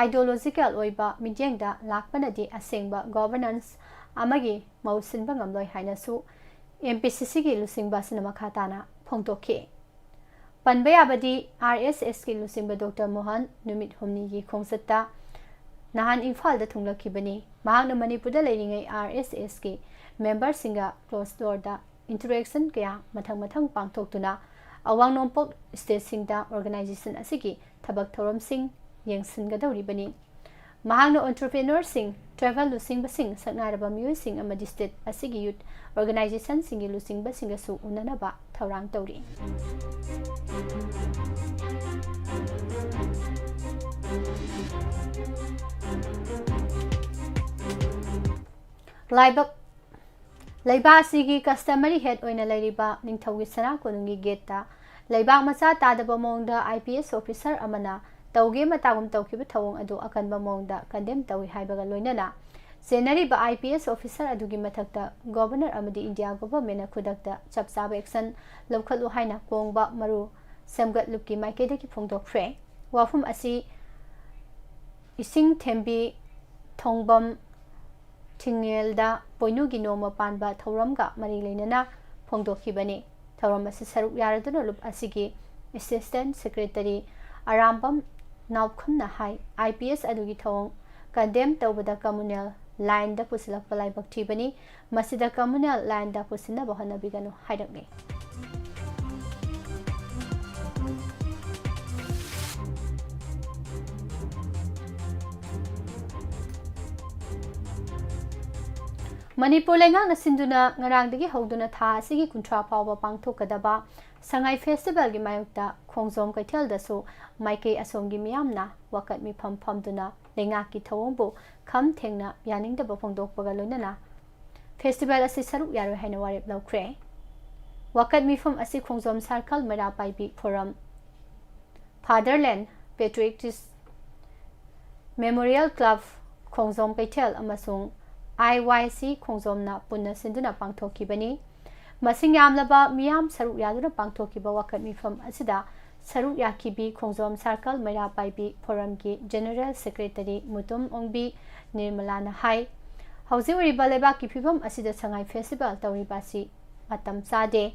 ideological ꯑꯣꯏꯕ ꯃꯤꯠꯌꯦꯡꯗ ꯂꯥꯛꯄꯅꯗꯤ ꯑꯁꯦꯡꯕ governance ꯑꯃꯒꯤ ꯃꯍꯨꯠ ꯁꯤꯟꯕ ꯉꯝꯂꯣꯏ ꯍꯥꯏꯅꯁꯨ MPCCꯒꯤ ꯂꯨꯆꯤꯡꯕ ꯑꯁꯤꯅ ꯃꯈꯥ ꯇꯥꯅ ꯐꯣꯡꯗꯣꯛꯈꯤ꯫ ꯄꯟꯕ ꯌꯥꯕꯗꯤ, RSSꯀꯤ ꯂꯨꯆꯤꯡꯕ ꯗꯣꯛꯇꯔ ꯃꯣꯍꯟ ꯅꯨꯃꯤꯠ ꯍꯨꯝꯅꯤꯒꯤ ꯈꯣꯡꯆꯠꯇ ꯅꯍꯥꯟ ꯏꯝꯐꯥꯜꯗ ꯊꯨꯡꯂꯛꯈꯤꯕꯅꯤ꯫ ꯃꯍꯥꯛꯅ ꯃꯅꯤꯄꯨꯔꯗ ꯂꯩꯔꯤꯉꯩ RSSꯀꯤ memberꯁꯤꯡꯒ closed doorꯗ interaction ꯀꯌꯥ ꯃꯊꯪ ꯃꯊꯪ ꯄꯥꯡꯊꯣꯛꯇꯨꯅ ꯑꯋꯥꯡ ꯅꯣꯡꯄꯣꯛ stateꯁꯤꯡꯗ organization ꯑꯁꯤꯒꯤ ꯊꯕꯛ ꯊꯧꯔꯝꯁꯤꯡ ꯌꯦꯡꯁꯤꯟꯒꯗꯧꯔꯤꯕꯅꯤ꯫ ꯃꯍꯥꯛꯅ entrepreneurꯁꯤꯡ, travel ꯂꯨꯆꯤꯡꯕꯁꯤꯡ, ꯁꯛꯅꯥꯏꯔꯕ ꯃꯤꯑꯣꯏꯁꯤꯡ ꯑꯃꯗꯤ state ꯑꯁꯤꯒꯤ youth organizationꯁꯤꯡꯒꯤ ꯂꯨꯆꯤꯡꯕꯁꯤꯡꯒꯁꯨ ꯎꯅꯅꯕ ꯊꯧꯔꯥꯡ ꯇꯧꯔꯤ꯫ ꯂꯥꯏꯕꯛ ꯂꯩꯕꯥꯛ ꯑꯁꯤꯒꯤ customary head ꯑꯣꯏꯅ ꯂꯩꯔꯤꯕ ꯅꯤꯡꯊꯧꯒꯤ ꯁꯅꯥ ꯀꯣꯅꯨꯡꯒꯤ gateꯇ ꯂꯩꯕꯥꯛ ꯃꯆꯥ ꯇꯥꯗꯕ ꯃꯑꯣꯡꯗ IPS officer ꯑꯃꯅ ꯇꯧꯒꯦ ꯃꯇꯥꯒꯨꯝ ꯇꯧꯈꯤꯕ ꯊꯧꯑꯣꯡ ꯑꯗꯨ ꯑꯀꯟꯕ ꯃꯑꯣꯡꯗ condemn ꯇꯧꯏ ꯍꯥꯏꯕꯒ ꯂꯣꯏꯅꯅ ꯆꯦꯟꯅꯔꯤꯕ IPS officer ꯑꯗꯨꯒꯤ ꯃꯊꯛꯇ governor ꯑꯃꯗꯤ India governmentꯅ ꯈꯨꯗꯛꯇ ꯆꯞ ꯆꯥꯕ action ꯂꯧꯈꯠꯂꯨ ꯍꯥꯏꯅ ꯀꯣꯡꯕ ꯃꯔꯨ ꯁꯦꯝꯒꯠꯂꯨꯞꯀꯤ ꯃꯥꯏꯀꯩꯗꯒꯤ ꯐꯣꯡꯗꯣꯛꯈ꯭ꯔꯦ꯫ ꯋꯥꯐꯝ ꯑꯁꯤ ꯏꯁꯤꯡ ꯊꯦꯝꯕꯤ ꯊꯣꯡꯕꯝ ꯊꯤꯡꯉꯦꯜꯗ ꯄꯣꯏꯅꯨꯒꯤ ꯅꯣꯡꯃ ꯄꯥꯟꯕ ꯊꯧꯔꯝꯒ ꯃꯔꯤ ꯂꯩꯅꯅ ꯐꯣꯡꯗꯣꯛꯈꯤꯕꯅꯤ꯫ ꯊꯧꯔꯝ ꯑꯁꯤ ꯁꯔꯨꯛ ꯌꯥꯔꯗꯨꯅ ꯂꯨꯞ ꯑꯁꯤꯒꯤ assistant secretary ꯑꯔꯥꯝꯕꯝ ꯅꯥꯎꯈꯝꯅ ꯍꯥꯏ, IPS ꯑꯗꯨꯒꯤ ꯊꯧꯑꯣꯡ condemn ꯇꯧꯕꯗ communal lineꯗ ꯄꯨꯁꯤꯜꯂꯛꯄ ꯂꯥꯏꯕꯛ ꯊꯤꯕꯅꯤ꯫ ꯃꯁꯤꯗ communal lineꯗ ꯄꯨꯁꯤꯟꯅꯕ ꯍꯣꯠꯅꯕꯤꯒꯅꯨ ꯍꯥꯏꯔꯛꯂꯤ꯫ ꯃꯅꯤꯄꯨꯔ ꯂꯩꯉꯥꯛꯅ ꯁꯤꯟꯗꯨꯅ ꯉꯔꯥꯡꯗꯒꯤ ꯍꯧꯗꯨꯅ ꯊꯥ ꯑꯁꯤꯒꯤ ꯀꯨꯟꯊ꯭ꯔꯥ ꯐꯥꯎꯕ ꯄꯥꯡꯊꯣꯛꯀꯗꯕ ꯁꯉꯥꯏ festivalꯒꯤ ꯃꯥꯌꯣꯛꯇ ꯈꯣꯡꯖꯣꯝ ꯀꯩꯊꯦꯜꯗꯁꯨ ꯃꯥꯏꯀꯩ ꯑꯁꯣꯝꯒꯤ ꯃꯤꯌꯥꯝꯅ ꯋꯥꯀꯠ ꯃꯤꯐꯝ ꯐꯝꯗꯨꯅ ꯂꯩꯉꯥꯛꯀꯤ ꯊꯧꯑꯣꯡꯕꯨ ꯈꯝ ꯊꯦꯡꯅ ꯌꯥꯅꯤꯡꯗꯕ ꯐꯣꯡꯗꯣꯛꯄꯒ ꯂꯣꯏꯅꯅ festival ꯑꯁꯤ ꯁꯔꯨꯛ ꯌꯥꯔꯣꯏ ꯍꯥꯏꯅ ꯋꯥꯔꯦꯞ ꯂꯧꯈ꯭ꯔꯦ꯫ ꯋꯥꯀꯠ ꯃꯤꯐꯝ ꯑꯁꯤ ꯈꯣꯡꯖꯣꯝ circle ꯃꯩꯔꯥ ꯄꯥꯏꯕꯤ forum, Fatherland Patriotic Memorial Club ꯈꯣꯡꯖꯣꯝ ꯀꯩꯊꯦꯜ ꯑꯃꯁꯨꯡ IYC ꯈꯣꯡꯖꯣꯝꯅ ꯄꯨꯟꯅ ꯁꯤꯟꯗꯨꯅ ꯄꯥꯡꯊꯣꯛꯈꯤꯕꯅꯤ꯫ ꯃꯁꯤꯡ ꯌꯥꯝꯂꯕ ꯃꯤꯌꯥꯝ ꯁꯔꯨꯛ ꯌꯥꯗꯨꯅ ꯄꯥꯡꯊꯣꯛꯈꯤꯕ ꯋꯥꯀꯠ ꯃꯤꯐꯝ ꯑꯁꯤꯗ ꯁꯔꯨꯛ ꯌꯥꯈꯤꯕꯤ ꯈꯣꯡꯖꯣꯝ circle ꯃꯩꯔꯥ ꯄꯥꯏꯕꯤ forumꯒꯤ general secretary ꯃꯨꯇꯨꯝ ꯑꯣꯡꯕꯤ ꯅꯤꯔꯃꯂꯥꯅ ꯍꯥꯏ, ꯍꯧꯖꯤꯛ ꯑꯣꯏꯔꯤꯕ ꯂꯩꯕꯥꯛꯀꯤ ꯐꯤꯕꯝ ꯑꯁꯤꯗ ꯁꯉꯥꯏ festival ꯇꯧꯔꯤꯕ ꯑꯁꯤ ꯃꯇꯝ ꯆꯥꯗꯦ꯫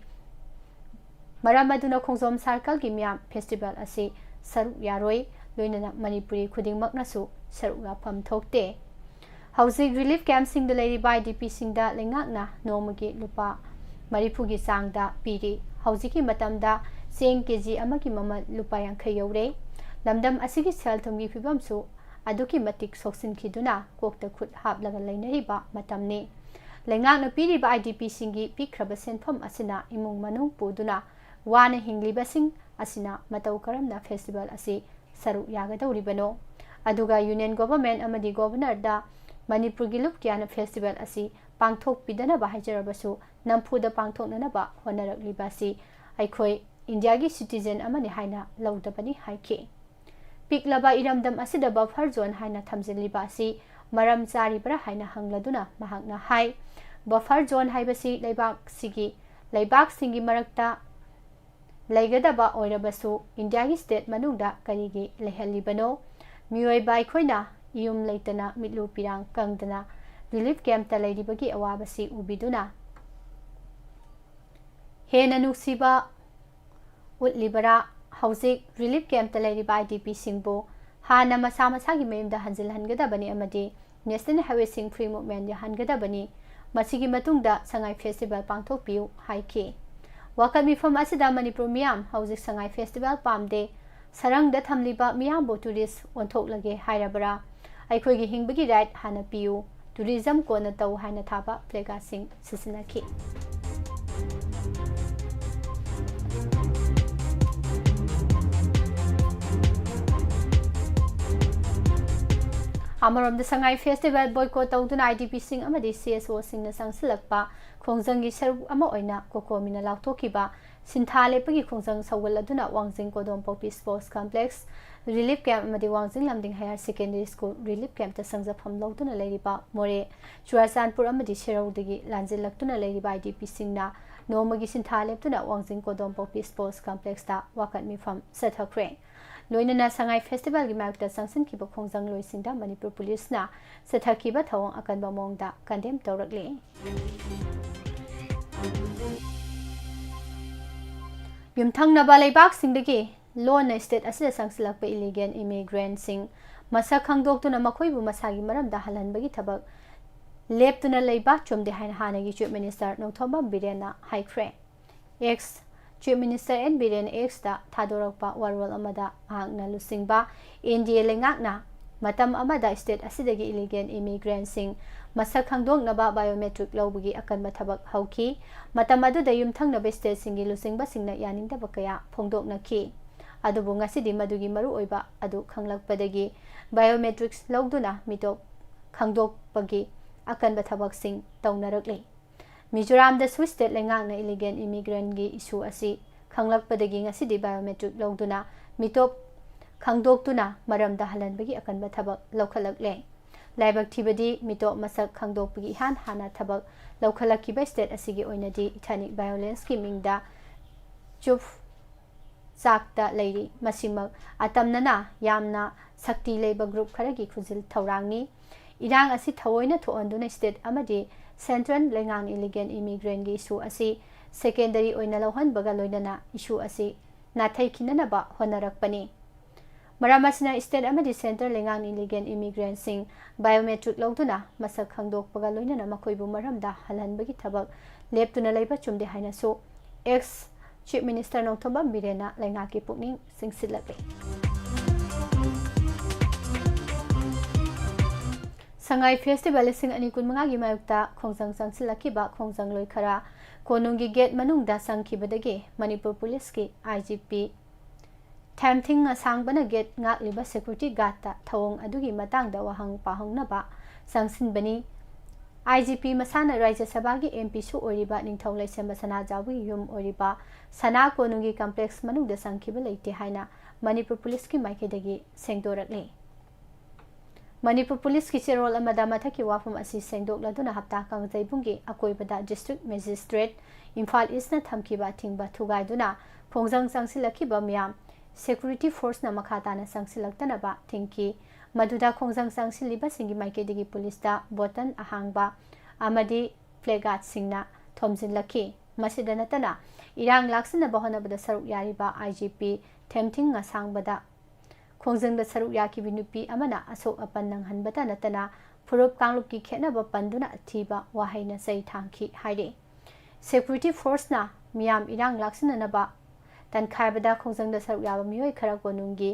ꯃꯔꯝ ꯑꯗꯨꯅ ꯈꯣꯡꯖꯣꯝ circleꯒꯤ ꯃꯤꯌꯥꯝ festival ꯑꯁꯤ ꯁꯔꯨꯛ ꯌꯥꯔꯣꯏ, ꯂꯣꯏꯅꯅ ꯃꯅꯤꯄꯨꯔꯤ ꯈꯨꯗꯤꯡꯃꯛꯅꯁꯨ ꯁꯔꯨꯛ ꯌꯥꯐꯝ ꯊꯣꯛꯇꯦ꯫ ꯍꯧꯖꯤꯛ relief campꯁꯤꯡꯗ ꯂꯩꯔꯤꯕ IDPꯁꯤꯡꯗ ꯂꯩꯉꯥꯛꯅ ꯅꯣꯡꯃꯒꯤ ꯂꯨꯄꯥ ꯃꯔꯤꯐꯨꯒꯤ ꯆꯥꯡꯗ ꯄꯤꯔꯤ꯫ ꯍꯧꯖꯤꯛꯀꯤ ꯃꯇꯝꯗ ꯆꯦꯡ ꯀꯦ ꯖꯤ ꯑꯃꯒꯤ ꯃꯃꯜ ꯂꯨꯄꯥ ꯌꯥꯡꯈꯩ ꯌꯧꯔꯦ꯫ ꯂꯝꯗꯝ ꯑꯁꯤꯒꯤ ꯁꯦꯜ ꯊꯨꯝꯒꯤ ꯐꯤꯕꯝꯁꯨ ꯑꯗꯨꯛꯀꯤ ꯃꯇꯤꯛ ꯁꯣꯛꯆꯤꯟꯈꯤꯗꯨꯅ ꯀꯣꯛꯇ ꯈꯨꯠ ꯍꯥꯞꯂꯒ ꯂꯩꯅꯔꯤꯕ ꯃꯇꯝꯅꯤ꯫ ꯂꯩꯉꯥꯛꯅ ꯄꯤꯔꯤꯕ ꯑꯥꯏ ꯗꯤ ꯄꯤꯁꯤꯡꯒꯤ ꯄꯤꯛꯈ꯭ꯔꯕ ꯁꯦꯟꯐꯝ ꯑꯁꯤꯅ ꯏꯃꯨꯡ ꯃꯅꯨꯡ ꯄꯨꯗꯨꯅ ꯋꯥꯅ ꯍꯤꯡꯂꯤꯕꯁꯤꯡ ꯑꯁꯤꯅ ꯃꯇꯧ ꯀꯔꯝꯅ ꯐꯦꯁꯇꯤꯚꯦꯜ ꯑꯁꯤ ꯁꯔꯨꯛ ꯌꯥꯒꯗꯧꯔꯤꯕꯅꯣ? ꯑꯗꯨꯒ ꯌꯨꯅꯤꯌꯟ ꯒꯣꯚꯔꯟꯃꯦꯟꯠ ꯑꯃꯗꯤ ꯒꯣꯚꯔꯅꯔꯗ ꯃꯅꯤꯄꯨꯔꯒꯤ ꯂꯨꯞ ꯀꯌꯥꯅ ꯐꯦꯁꯇꯤꯚꯦꯜ ꯑꯁꯤ ꯄꯥꯡꯊꯣꯛꯄꯤꯗꯅꯕ ꯍꯥꯏꯖꯔꯕꯁꯨ, ꯅꯝꯐꯨꯗ ꯄꯥꯡꯊꯣꯛꯅꯅꯕ ꯍꯣꯠꯅꯔꯛꯂꯤꯕ ꯑꯁꯤ ꯑꯩꯈꯣꯏ ꯏꯟꯗꯤꯌꯥꯒꯤ ꯁꯤꯇꯤꯖꯦꯟ ꯑꯃꯅꯤ ꯍꯥꯏꯅ ꯂꯧꯗꯕꯅꯤ ꯍꯥꯏꯈꯤ꯫ ꯄꯤꯛꯂꯕ ꯏꯔꯝꯗꯝ ꯑꯁꯤꯗ ꯕꯐꯔ ꯖꯣꯟ ꯍꯥꯏꯅ ꯊꯝꯖꯤꯜꯂꯤꯕ ꯑꯁꯤ ꯃꯔꯝ ꯆꯥꯔꯤꯕ꯭ꯔꯥ ꯍꯥꯏꯅ ꯍꯪꯂꯗꯨꯅ ꯃꯍꯥꯛꯅ ꯍꯥꯏ, ꯕꯐꯔ ꯖꯣꯟ ꯍꯥꯏꯕꯁꯤ ꯂꯩꯕꯥꯛꯁꯤꯒꯤ, ꯂꯩꯕꯥꯛꯁꯤꯡꯒꯤ ꯃꯔꯛꯇ ꯂꯩꯒꯗꯕ ꯑꯣꯏꯔꯕꯁꯨ, ꯏꯟꯗꯤꯌꯥꯒꯤ ꯁ꯭ꯇꯦꯠ ꯃꯅꯨꯡꯗ ꯀꯔꯤꯒꯤ ꯂꯩꯍꯜꯂꯤꯕꯅꯣ? ꯃꯤꯑꯣꯏꯕ ꯑꯩꯈꯣꯏꯅ ꯌꯨꯝ ꯂꯩꯇꯅ, ꯃꯤꯠꯂꯨ ꯄꯤꯔꯥꯡ ꯀꯪꯗꯅ ꯔꯤꯂꯤꯐ ꯀꯦꯝꯞꯇ ꯂꯩꯔꯤꯕꯒꯤ ꯑꯋꯥꯕꯁꯤ ꯎꯕꯤꯗꯨꯅ ꯍꯦꯟꯅ ꯅꯨꯡꯁꯤꯕ ꯎꯠꯂꯤꯕꯔꯥ? ꯍꯧꯖꯤꯛ ꯔꯤꯂꯤꯐ ꯀꯦꯝꯞꯇ ꯂꯩꯔꯤꯕ ꯑꯥꯏ ꯗꯤ ꯄꯤꯁꯤꯡꯕꯨ ꯍꯥꯟꯅ ꯃꯁꯥ ꯃꯁꯥꯒꯤ ꯃꯌꯨꯝꯗ ꯍꯟꯖꯤꯜꯍꯟꯒꯗꯕꯅꯤ ꯑꯃꯗꯤ ꯅꯦꯁꯅꯦꯜ ꯍꯥꯏꯋꯦꯁꯤꯡ ꯐ꯭ꯔꯤ ꯃꯨꯚꯃꯦꯟꯠ ꯌꯥꯍꯟꯒꯗꯕꯅꯤ꯫ ꯃꯁꯤꯒꯤ ꯃꯇꯨꯡꯗ ꯁꯉꯥꯏ ꯐꯦꯁꯇꯤꯚꯦꯜ ꯄꯥꯡꯊꯣꯛꯄꯤꯌꯨ ꯍꯥꯏꯈꯤ꯫ ꯋꯥꯀꯠ ꯃꯤꯐꯝ ꯑꯁꯤꯗ ꯃꯅꯤꯄꯨꯔ ꯃꯤꯌꯥꯝ ꯍꯧꯖꯤꯛ ꯁꯉꯥꯏ ꯐꯦꯁꯇꯤꯚꯦꯜ ꯄꯥꯝꯗꯦ, ꯁꯔꯪꯗ ꯊꯝꯂꯤꯕ ꯃꯤꯌꯥꯝꯕꯨ ꯇꯨꯔꯤꯁ ꯑꯣꯟꯊꯣꯛꯂꯒꯦ ꯍꯥꯏꯔꯕꯔꯥ? ꯑꯩꯈꯣꯏꯒꯤ ꯍꯤꯡꯕꯒꯤ ꯔꯥꯏꯠ ꯍꯥꯟꯅ ꯄꯤꯌꯨ, ꯇꯨꯔꯤꯖꯝ ꯀꯣꯟꯅ ꯇꯧ ꯍꯥꯏꯅ ꯊꯥꯕ ꯄ꯭ꯂꯦꯀꯥꯔꯗꯁꯤꯡ ꯁꯤꯖꯤꯟꯅꯈꯤ꯫ ꯑꯃꯔꯣꯝꯗ ꯁꯉꯥꯏ ꯐꯦꯁꯇꯤꯚꯦꯜ ꯕꯣꯏꯀꯣꯠ ꯇꯧꯗꯨꯅ ꯑꯥꯏ ꯗꯤ ꯄꯤꯁꯤꯡ ꯑꯃꯗꯤ ꯁꯤ ꯑꯦꯁ ꯑꯣꯁꯤꯡꯅ ꯆꯪꯁꯤꯜꯂꯛꯄ ꯈꯣꯡꯖꯪꯒꯤ ꯁꯔꯨꯛ ꯑꯃ ꯑꯣꯏꯅ ꯀꯣꯀꯣꯃꯤꯅ ꯂꯥꯎꯊꯣꯛꯈꯤꯕ ꯁꯤꯟꯊꯥ ꯂꯦꯞꯄꯒꯤ ꯈꯣꯡꯖꯪ ꯁꯧꯒꯠꯂꯗꯨꯅ ꯋꯥꯡꯖꯤꯡ ꯀꯣꯗꯣꯝꯄꯣꯛꯄꯤ ꯁ꯭ꯄꯣꯔꯠꯁ ꯀꯝꯄ꯭ꯂꯦꯛꯁ ꯔꯤꯂꯤꯐ ꯀꯦꯝꯞ ꯑꯃꯗꯤ ꯋꯥꯡꯖꯤꯡ ꯂꯝꯗꯤꯡ ꯍꯥꯌꯔ ꯁꯦꯀꯦꯟꯗꯔꯤ ꯁ꯭ꯀꯨꯜ ꯔꯤꯂꯤꯐ ꯀꯦꯝꯞꯇ ꯆꯪꯖꯐꯝ ꯂꯧꯗꯨꯅ ꯂꯩꯔꯤꯕ ꯃꯣꯔꯦ, ꯆꯨꯔꯥꯆꯥꯟꯄꯨꯔ ꯑꯃꯗꯤ ꯁꯦꯔꯧꯗꯒꯤ ꯂꯥꯟꯖꯦꯜꯂꯛꯇꯨꯅ ꯂꯩꯔꯤꯕ ꯑꯥꯏ ꯗꯤ ꯄꯤꯁꯤꯡꯅ ꯅꯣꯡꯃꯒꯤ ꯁꯤꯟꯊꯥ ꯂꯦꯞꯇꯨꯅ ꯋꯥꯡꯖꯤꯡ ꯀꯣꯗꯣꯝꯄꯣꯛꯄꯤ ꯁ꯭ꯄꯣꯔꯠꯁ ꯀꯝꯄ꯭ꯂꯦꯛꯁꯇ ꯋꯥꯀꯠ ꯃꯤꯐꯝ ꯆꯠꯊꯈ꯭ꯔꯦ꯫ ꯂꯣꯏꯅꯅ ꯁꯉꯥꯏ ꯐꯦꯁꯇꯤꯚꯦꯜꯒꯤ ꯃꯥꯌꯣꯛꯇ ꯆꯪꯁꯤꯟꯈꯤꯕ ꯈꯣꯡꯖꯪꯂꯣꯏꯁꯤꯡꯗ ꯃꯅꯤꯄꯨꯔ ꯄꯨꯂꯤꯁꯅ ꯆꯠꯊꯈꯤꯕ ꯊꯧꯑꯣꯡ ꯑꯀꯟꯕ ꯃꯑꯣꯡꯗ ꯀꯟꯗꯦꯝ ꯇꯧꯔꯛꯂꯤ꯫ ꯌꯨꯝꯊꯪꯅꯕ ꯂꯩꯕꯥꯛꯁꯤꯡꯗꯒꯤ ꯂꯣꯟꯅ ꯁ꯭ꯇꯦꯠ ꯑꯁꯤꯗ ꯆꯪꯁꯤꯜꯂꯛꯄ ꯏꯂꯤꯒꯦꯜ ꯏꯃꯤꯒ꯭ꯔꯦꯟꯠꯁꯤꯡ ꯃꯁꯛ ꯈꯪꯗꯣꯛꯇꯨꯅ ꯃꯈꯣꯏꯕꯨ ꯃꯁꯥꯒꯤ ꯃꯔꯝꯗ ꯍꯜꯍꯟꯕꯒꯤ ꯊꯕꯛ ꯂꯦꯞꯇꯨꯅ ꯂꯩꯕ ꯆꯨꯝꯗꯦ ꯍꯥꯏꯅ ꯍꯥꯟꯅꯒꯤ Chief Minister ꯅꯣꯡꯊꯣꯝꯕꯝ ꯕꯤꯔꯦꯟꯅ ꯍꯥꯏꯈ꯭ꯔꯦ꯫ X, Chief Minister N Biren X ꯇ ꯊꯥꯗꯣꯔꯛꯄ ꯋꯥꯔꯣꯜ ꯑꯃꯗ ꯃꯍꯥꯛꯅ ꯂꯨꯆꯤꯡꯕ N D A ꯂꯩꯉꯥꯛꯅ ꯃꯇꯝ ꯑꯃꯗ state ꯑꯁꯤꯗꯒꯤ illegal immigrant ꯁꯤꯡ ꯃꯁꯛ ꯈꯪꯗꯣꯛꯅꯕ biometric ꯂꯧꯕꯒꯤ ꯑꯀꯟꯕ ꯊꯕꯛ ꯍꯧꯈꯤ꯫ ꯃꯇꯝ ꯑꯗꯨꯗ ꯌꯨꯝꯊꯪꯅꯕ state ꯁꯤꯡꯒꯤ ꯂꯨꯆꯤꯡꯕꯁꯤꯡꯅ ꯌꯥꯅꯤꯡꯗꯕ ꯀꯌꯥ ꯐꯣꯡꯗꯣꯛꯅꯈꯤ꯫ ꯑꯗꯨꯕꯨ ꯉꯁꯤꯗꯤ ꯃꯗꯨꯒꯤ ꯃꯔꯨꯑꯣꯏꯕ ꯑꯗꯨ ꯈꯪꯂꯛꯄꯗꯒꯤ biometrics ꯂꯧꯗꯨꯅ ꯃꯤꯇꯣꯞ ꯈꯪꯗꯣꯛꯄꯒꯤ ꯑꯀꯟꯕ ꯊꯕꯛꯁꯤꯡ ꯇꯧꯅꯔꯛꯂꯤ꯫ ꯃꯤꯖꯣꯔꯥꯝꯗꯁꯨ state ꯂꯩꯉꯥꯛꯅ illegal immigrant ꯀꯤ issue ꯑꯁꯤ ꯈꯪꯂꯛꯄꯗꯒꯤ ꯉꯁꯤꯗꯤ biometric ꯂꯧꯗꯨꯅ ꯃꯤꯇꯣꯞ ꯈꯪꯗꯣꯛꯇꯨꯅ ꯃꯔꯝꯗ ꯍꯜꯍꯟꯕꯒꯤ ꯑꯀꯟꯕ ꯊꯕꯛ ꯂꯧꯈꯠꯂꯛꯂꯦ꯫ ꯂꯥꯏꯕꯛ ꯊꯤꯕꯗꯤ ꯃꯤꯇꯣꯞ ꯃꯁꯛ ꯈꯪꯗꯣꯛꯄꯒꯤ ꯏꯍꯥꯟ ꯍꯥꯟꯅ ꯊꯕꯛ ꯂꯧꯈꯠꯂꯛꯈꯤꯕ state ꯑꯁꯤꯒꯤ ꯑꯣꯏꯅꯗꯤ ethnic violence ꯀꯤ ꯃꯤꯡꯗ ꯆꯨꯞ ꯆꯥꯛꯇ ꯂꯩꯔꯤ꯫ ꯃꯁꯤꯃꯛ ꯑꯇꯝꯅꯅ ꯌꯥꯝꯅ ꯁꯛꯇꯤ ꯂꯩꯕ group ꯈꯔꯒꯤ ꯈꯨꯖꯤꯜ ꯊꯧꯔꯥꯡꯅꯤ꯫ ꯏꯔꯥꯡ ꯑꯁꯤ ꯊꯑꯣꯏꯅ ꯊꯣꯛꯍꯟꯗꯨꯅ state ꯑꯃꯗꯤ central ꯂꯩꯉꯥꯛꯅ illegal immigrant ꯀꯤ issue ꯑꯁꯤ secondary ꯑꯣꯏꯅ ꯂꯧꯍꯟꯕꯒ ꯂꯣꯏꯅꯅ issue ꯑꯁꯤ ꯅꯥꯊꯩꯈꯤꯅꯅꯕ ꯍꯣꯠꯅꯔꯛꯄꯅꯤ꯫ ꯃꯔꯝ ꯑꯁꯤꯅ state ꯑꯃꯗꯤ central ꯂꯩꯉꯥꯛꯅ illegal immigrant ꯁꯤꯡ biometric ꯂꯧꯗꯨꯅ ꯃꯁꯛ ꯈꯪꯗꯣꯛꯄꯒ ꯂꯣꯏꯅꯅ ꯃꯈꯣꯏꯕꯨ ꯃꯔꯝꯗ ꯍꯜꯍꯟꯕꯒꯤ ꯊꯕꯛ ꯂꯦꯞꯇꯨꯅ ꯂꯩꯕ ꯆꯨꯝꯗꯦ ꯍꯥꯏꯅꯁꯨ X Chief Minister ꯅꯣꯡꯊꯣꯝꯕꯝ ꯕꯤꯔꯦꯟꯅ ꯂꯩꯉꯥꯛꯀꯤ ꯄꯨꯛꯅꯤꯡ ꯆꯤꯡꯁꯤꯜꯂꯛꯂꯤ꯫ ꯁꯉꯥꯏ Festival ꯂꯤꯁꯤꯡ ꯑꯅꯤ ꯀꯨꯟꯃꯉꯥꯒꯤ ꯃꯥꯌꯣꯛꯇ ꯈꯣꯡꯖꯪ ꯆꯪꯁꯤꯜꯂꯛꯈꯤꯕ ꯈꯣꯡꯖꯪꯂꯣꯏ ꯈꯔ ꯀꯣꯅꯨꯡꯒꯤ gate ꯃꯅꯨꯡꯗ ꯆꯪꯈꯤꯕꯗꯒꯤ ꯃꯅꯤꯄꯨꯔ ꯄꯨꯂꯤꯁꯀꯤ I G P ꯊꯦꯝꯊꯤꯡ ꯑꯁꯥꯡꯕꯅ gate ꯉꯥꯛꯂꯤꯕ security guard ꯇ ꯊꯧꯑꯣꯡ ꯑꯗꯨꯒꯤ ꯃꯇꯥꯡꯗ ꯋꯥꯍꯪ ꯄꯥꯎꯍꯪꯅꯕ ꯆꯪꯁꯤꯟꯕꯅꯤ꯫ I G P ꯃꯁꯥꯅ ꯔꯥꯖ꯭ꯌ ꯁꯚꯥꯒꯤ M P ꯁꯨ ꯑꯣꯏꯔꯤꯕ ꯅꯤꯡꯊꯧ ꯂꯩꯁꯦꯝꯕ ꯁꯅꯥꯖꯥꯎꯕꯒꯤ ꯌꯨꯝ ꯑꯣꯏꯔꯤꯕ ꯁꯅꯥ ꯀꯣꯅꯨꯡꯒꯤ complex ꯃꯅꯨꯡꯗ ꯆꯪꯈꯤꯕ ꯂꯩꯇꯦ ꯍꯥꯏꯅ ꯃꯅꯤꯄꯨꯔ ꯄꯨꯂꯤꯁꯀꯤ ꯃꯥꯏꯀꯩꯗꯒꯤ ꯁꯦꯡꯗꯣꯔꯛꯂꯤ꯫ ꯃꯅꯤꯄꯨꯔ ꯄꯨꯂꯤꯁꯀꯤ ꯆꯦꯔꯣꯜ ꯑꯃꯗ ꯃꯊꯛꯀꯤ ꯋꯥꯐꯝ ꯑꯁꯤ ꯁꯦꯡꯗꯣꯛꯂꯗꯨꯅ ꯍꯞꯇꯥ ꯀꯥꯡꯖꯩꯕꯨꯡꯒꯤ ꯑꯀꯣꯏꯕꯗ District Magistrate ꯏꯝꯐꯥꯜ East ꯅ ꯊꯝꯈꯤꯕ ꯑꯊꯤꯡꯕ ꯊꯨꯒꯥꯏꯗꯨꯅ ꯈꯣꯡꯖꯪ ꯆꯪꯁꯤꯜꯂꯛꯈꯤꯕ ꯃꯤꯌꯥꯝ security force ꯅ ꯃꯈꯥ ꯇꯥꯅ ꯆꯪꯁꯤꯜꯂꯛꯇꯅꯕ ꯊꯤꯡꯈꯤ꯫ ꯃꯗꯨꯗ ꯈꯣꯡꯖꯪ ꯆꯪꯁꯤꯜꯂꯤꯕꯁꯤꯡꯒꯤ ꯃꯥꯏꯀꯩꯗꯒꯤ ꯄꯨꯂꯤꯁꯇ button ꯑꯍꯥꯡꯕ ꯑꯃꯗꯤ placard ꯁꯤꯡꯅ ꯊꯣꯝꯖꯤꯜꯂꯛꯈꯤ꯫ ꯃꯁꯤꯗ ꯅꯠꯇꯅ ꯏꯔꯥꯡ ꯂꯥꯛꯁꯤꯟꯅꯕ ꯍꯣꯠꯅꯕꯗ ꯁꯔꯨꯛ ꯌꯥꯔꯤꯕ I G P ꯊꯦꯝꯊꯤꯡ ꯑꯁꯥꯡꯕꯗ ꯈꯣꯡꯖꯪꯗ ꯁꯔꯨꯛ ꯌꯥꯈꯤꯕꯤ ꯅꯨꯄꯤ ꯑꯃꯅ ꯑꯁꯣꯛ ꯑꯄꯟ ꯅꯪꯍꯟꯕꯇ ꯅꯠꯇꯅ ꯐꯨꯔꯨꯞ ꯀꯥꯡꯂꯨꯞꯀꯤ ꯈꯦꯠꯅꯕ ꯄꯟꯗꯨꯅ ꯑꯊꯤꯕ ꯋꯥꯍꯩꯅ ꯆꯩ ꯊꯥꯡꯈꯤ ꯍꯥꯏꯔꯤ꯫ Security forceꯅ ꯃꯤꯌꯥꯝ ꯏꯔꯥꯡ ꯂꯥꯛꯁꯤꯟꯅꯅꯕ ꯇꯟꯈꯥꯏꯕꯗ ꯈꯣꯡꯖꯪꯗ ꯁꯔꯨꯛ ꯌꯥꯕ ꯃꯤꯑꯣꯏ ꯈꯔ ꯀꯣꯅꯨꯡꯒꯤ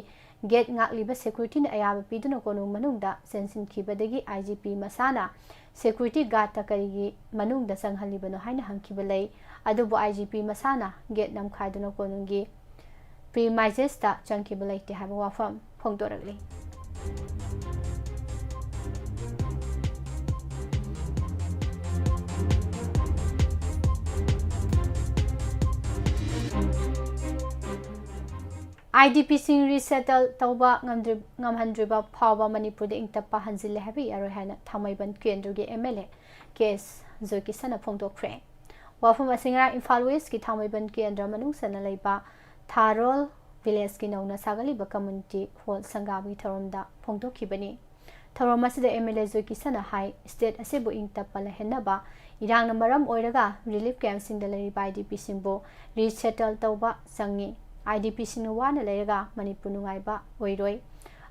gate ꯉꯥꯛꯂꯤꯕ securityꯅ ꯑꯌꯥꯕ ꯄꯤꯗꯨꯅ ꯀꯣꯅꯨꯡ ꯃꯅꯨꯡꯗ ꯆꯦꯟꯁꯤꯟꯈꯤꯕꯗꯒꯤ IGP ꯃꯁꯥꯅ security guardꯇ ꯀꯔꯤꯒꯤ ꯃꯅꯨꯡꯗ ꯆꯪꯍꯜꯂꯤꯕꯅꯣ ꯍꯥꯏꯅ ꯍꯪꯈꯤꯕ ꯂꯩ꯫ ꯑꯗꯨꯕꯨ IGP ꯃꯁꯥꯅ gate ꯅꯝꯈꯥꯏꯗꯨꯅ ꯀꯣꯅꯨꯡꯒꯤ premiseꯁꯇ ꯆꯪꯈꯤꯕ ꯂꯩꯇꯦ ꯍꯥꯏꯕ ꯋꯥꯐꯝ ꯐꯣꯡꯗꯣꯔꯛꯂꯤ꯫ IDPꯁꯤꯡ resettle ꯇꯧꯕ ꯉꯝꯗ꯭ꯔꯤ-, ꯉꯝꯍꯟꯗ꯭ꯔꯤꯕ ꯐꯥꯎꯕ ꯃꯅꯤꯄꯨꯔꯗ ꯏꯪ ꯇꯞꯄ ꯍꯟꯖꯤꯜꯂꯦ ꯍꯥꯏꯕ ꯌꯥꯔꯣꯏ ꯍꯥꯏꯅ ꯊꯥꯡꯃꯩꯕꯟ ꯀꯦꯟꯗ꯭ꯔꯒꯤ MLA ꯀꯦ ꯑꯦꯁ ꯖꯣꯏꯀꯤꯁꯟꯅ ꯐꯣꯡꯗꯣꯛꯈ꯭ꯔꯦ꯫ ꯋꯥꯐꯝ ꯑꯁꯤ ꯉꯔꯥꯡ ꯏꯝꯐꯥꯜ ꯋꯦꯁꯀꯤ ꯊꯥꯡꯃꯩꯕꯟ ꯀꯦꯟꯗ꯭ꯔ ꯃꯅꯨꯡ ꯆꯟꯅ ꯂꯩꯕ ꯊꯥꯔꯣꯜ ꯚꯤꯂꯦꯖꯀꯤ ꯅꯧꯅ ꯁꯥꯒꯠꯂꯤꯕ community hall ꯁꯪꯒꯥꯕꯒꯤ ꯊꯧꯔꯝꯗ ꯐꯣꯡꯗꯣꯛꯈꯤꯕꯅꯤ꯫ ꯊꯧꯔꯝ ꯑꯁꯤꯗ MLA ꯖꯣꯏꯀꯤꯁꯟꯅ ꯍꯥꯏ, state ꯑꯁꯤꯕꯨ ꯏꯪ ꯇꯞꯄ ꯂꯩꯍꯟꯅꯕ ꯏꯔꯥꯡꯅ ꯃꯔꯝ ꯑꯣꯏꯔꯒ relief campꯁꯤꯡꯗ ꯂꯩꯔꯤꯕ IDPꯁꯤꯡꯕꯨ resettle ꯇꯧꯕ ꯆꯪꯉꯤ꯫ IDPꯁꯤꯡꯅ ꯋꯥꯅ ꯂꯩꯔꯒ ꯃꯅꯤꯄꯨꯔ ꯅꯨꯡꯉꯥꯏꯕ ꯑꯣꯏꯔꯣꯏ꯫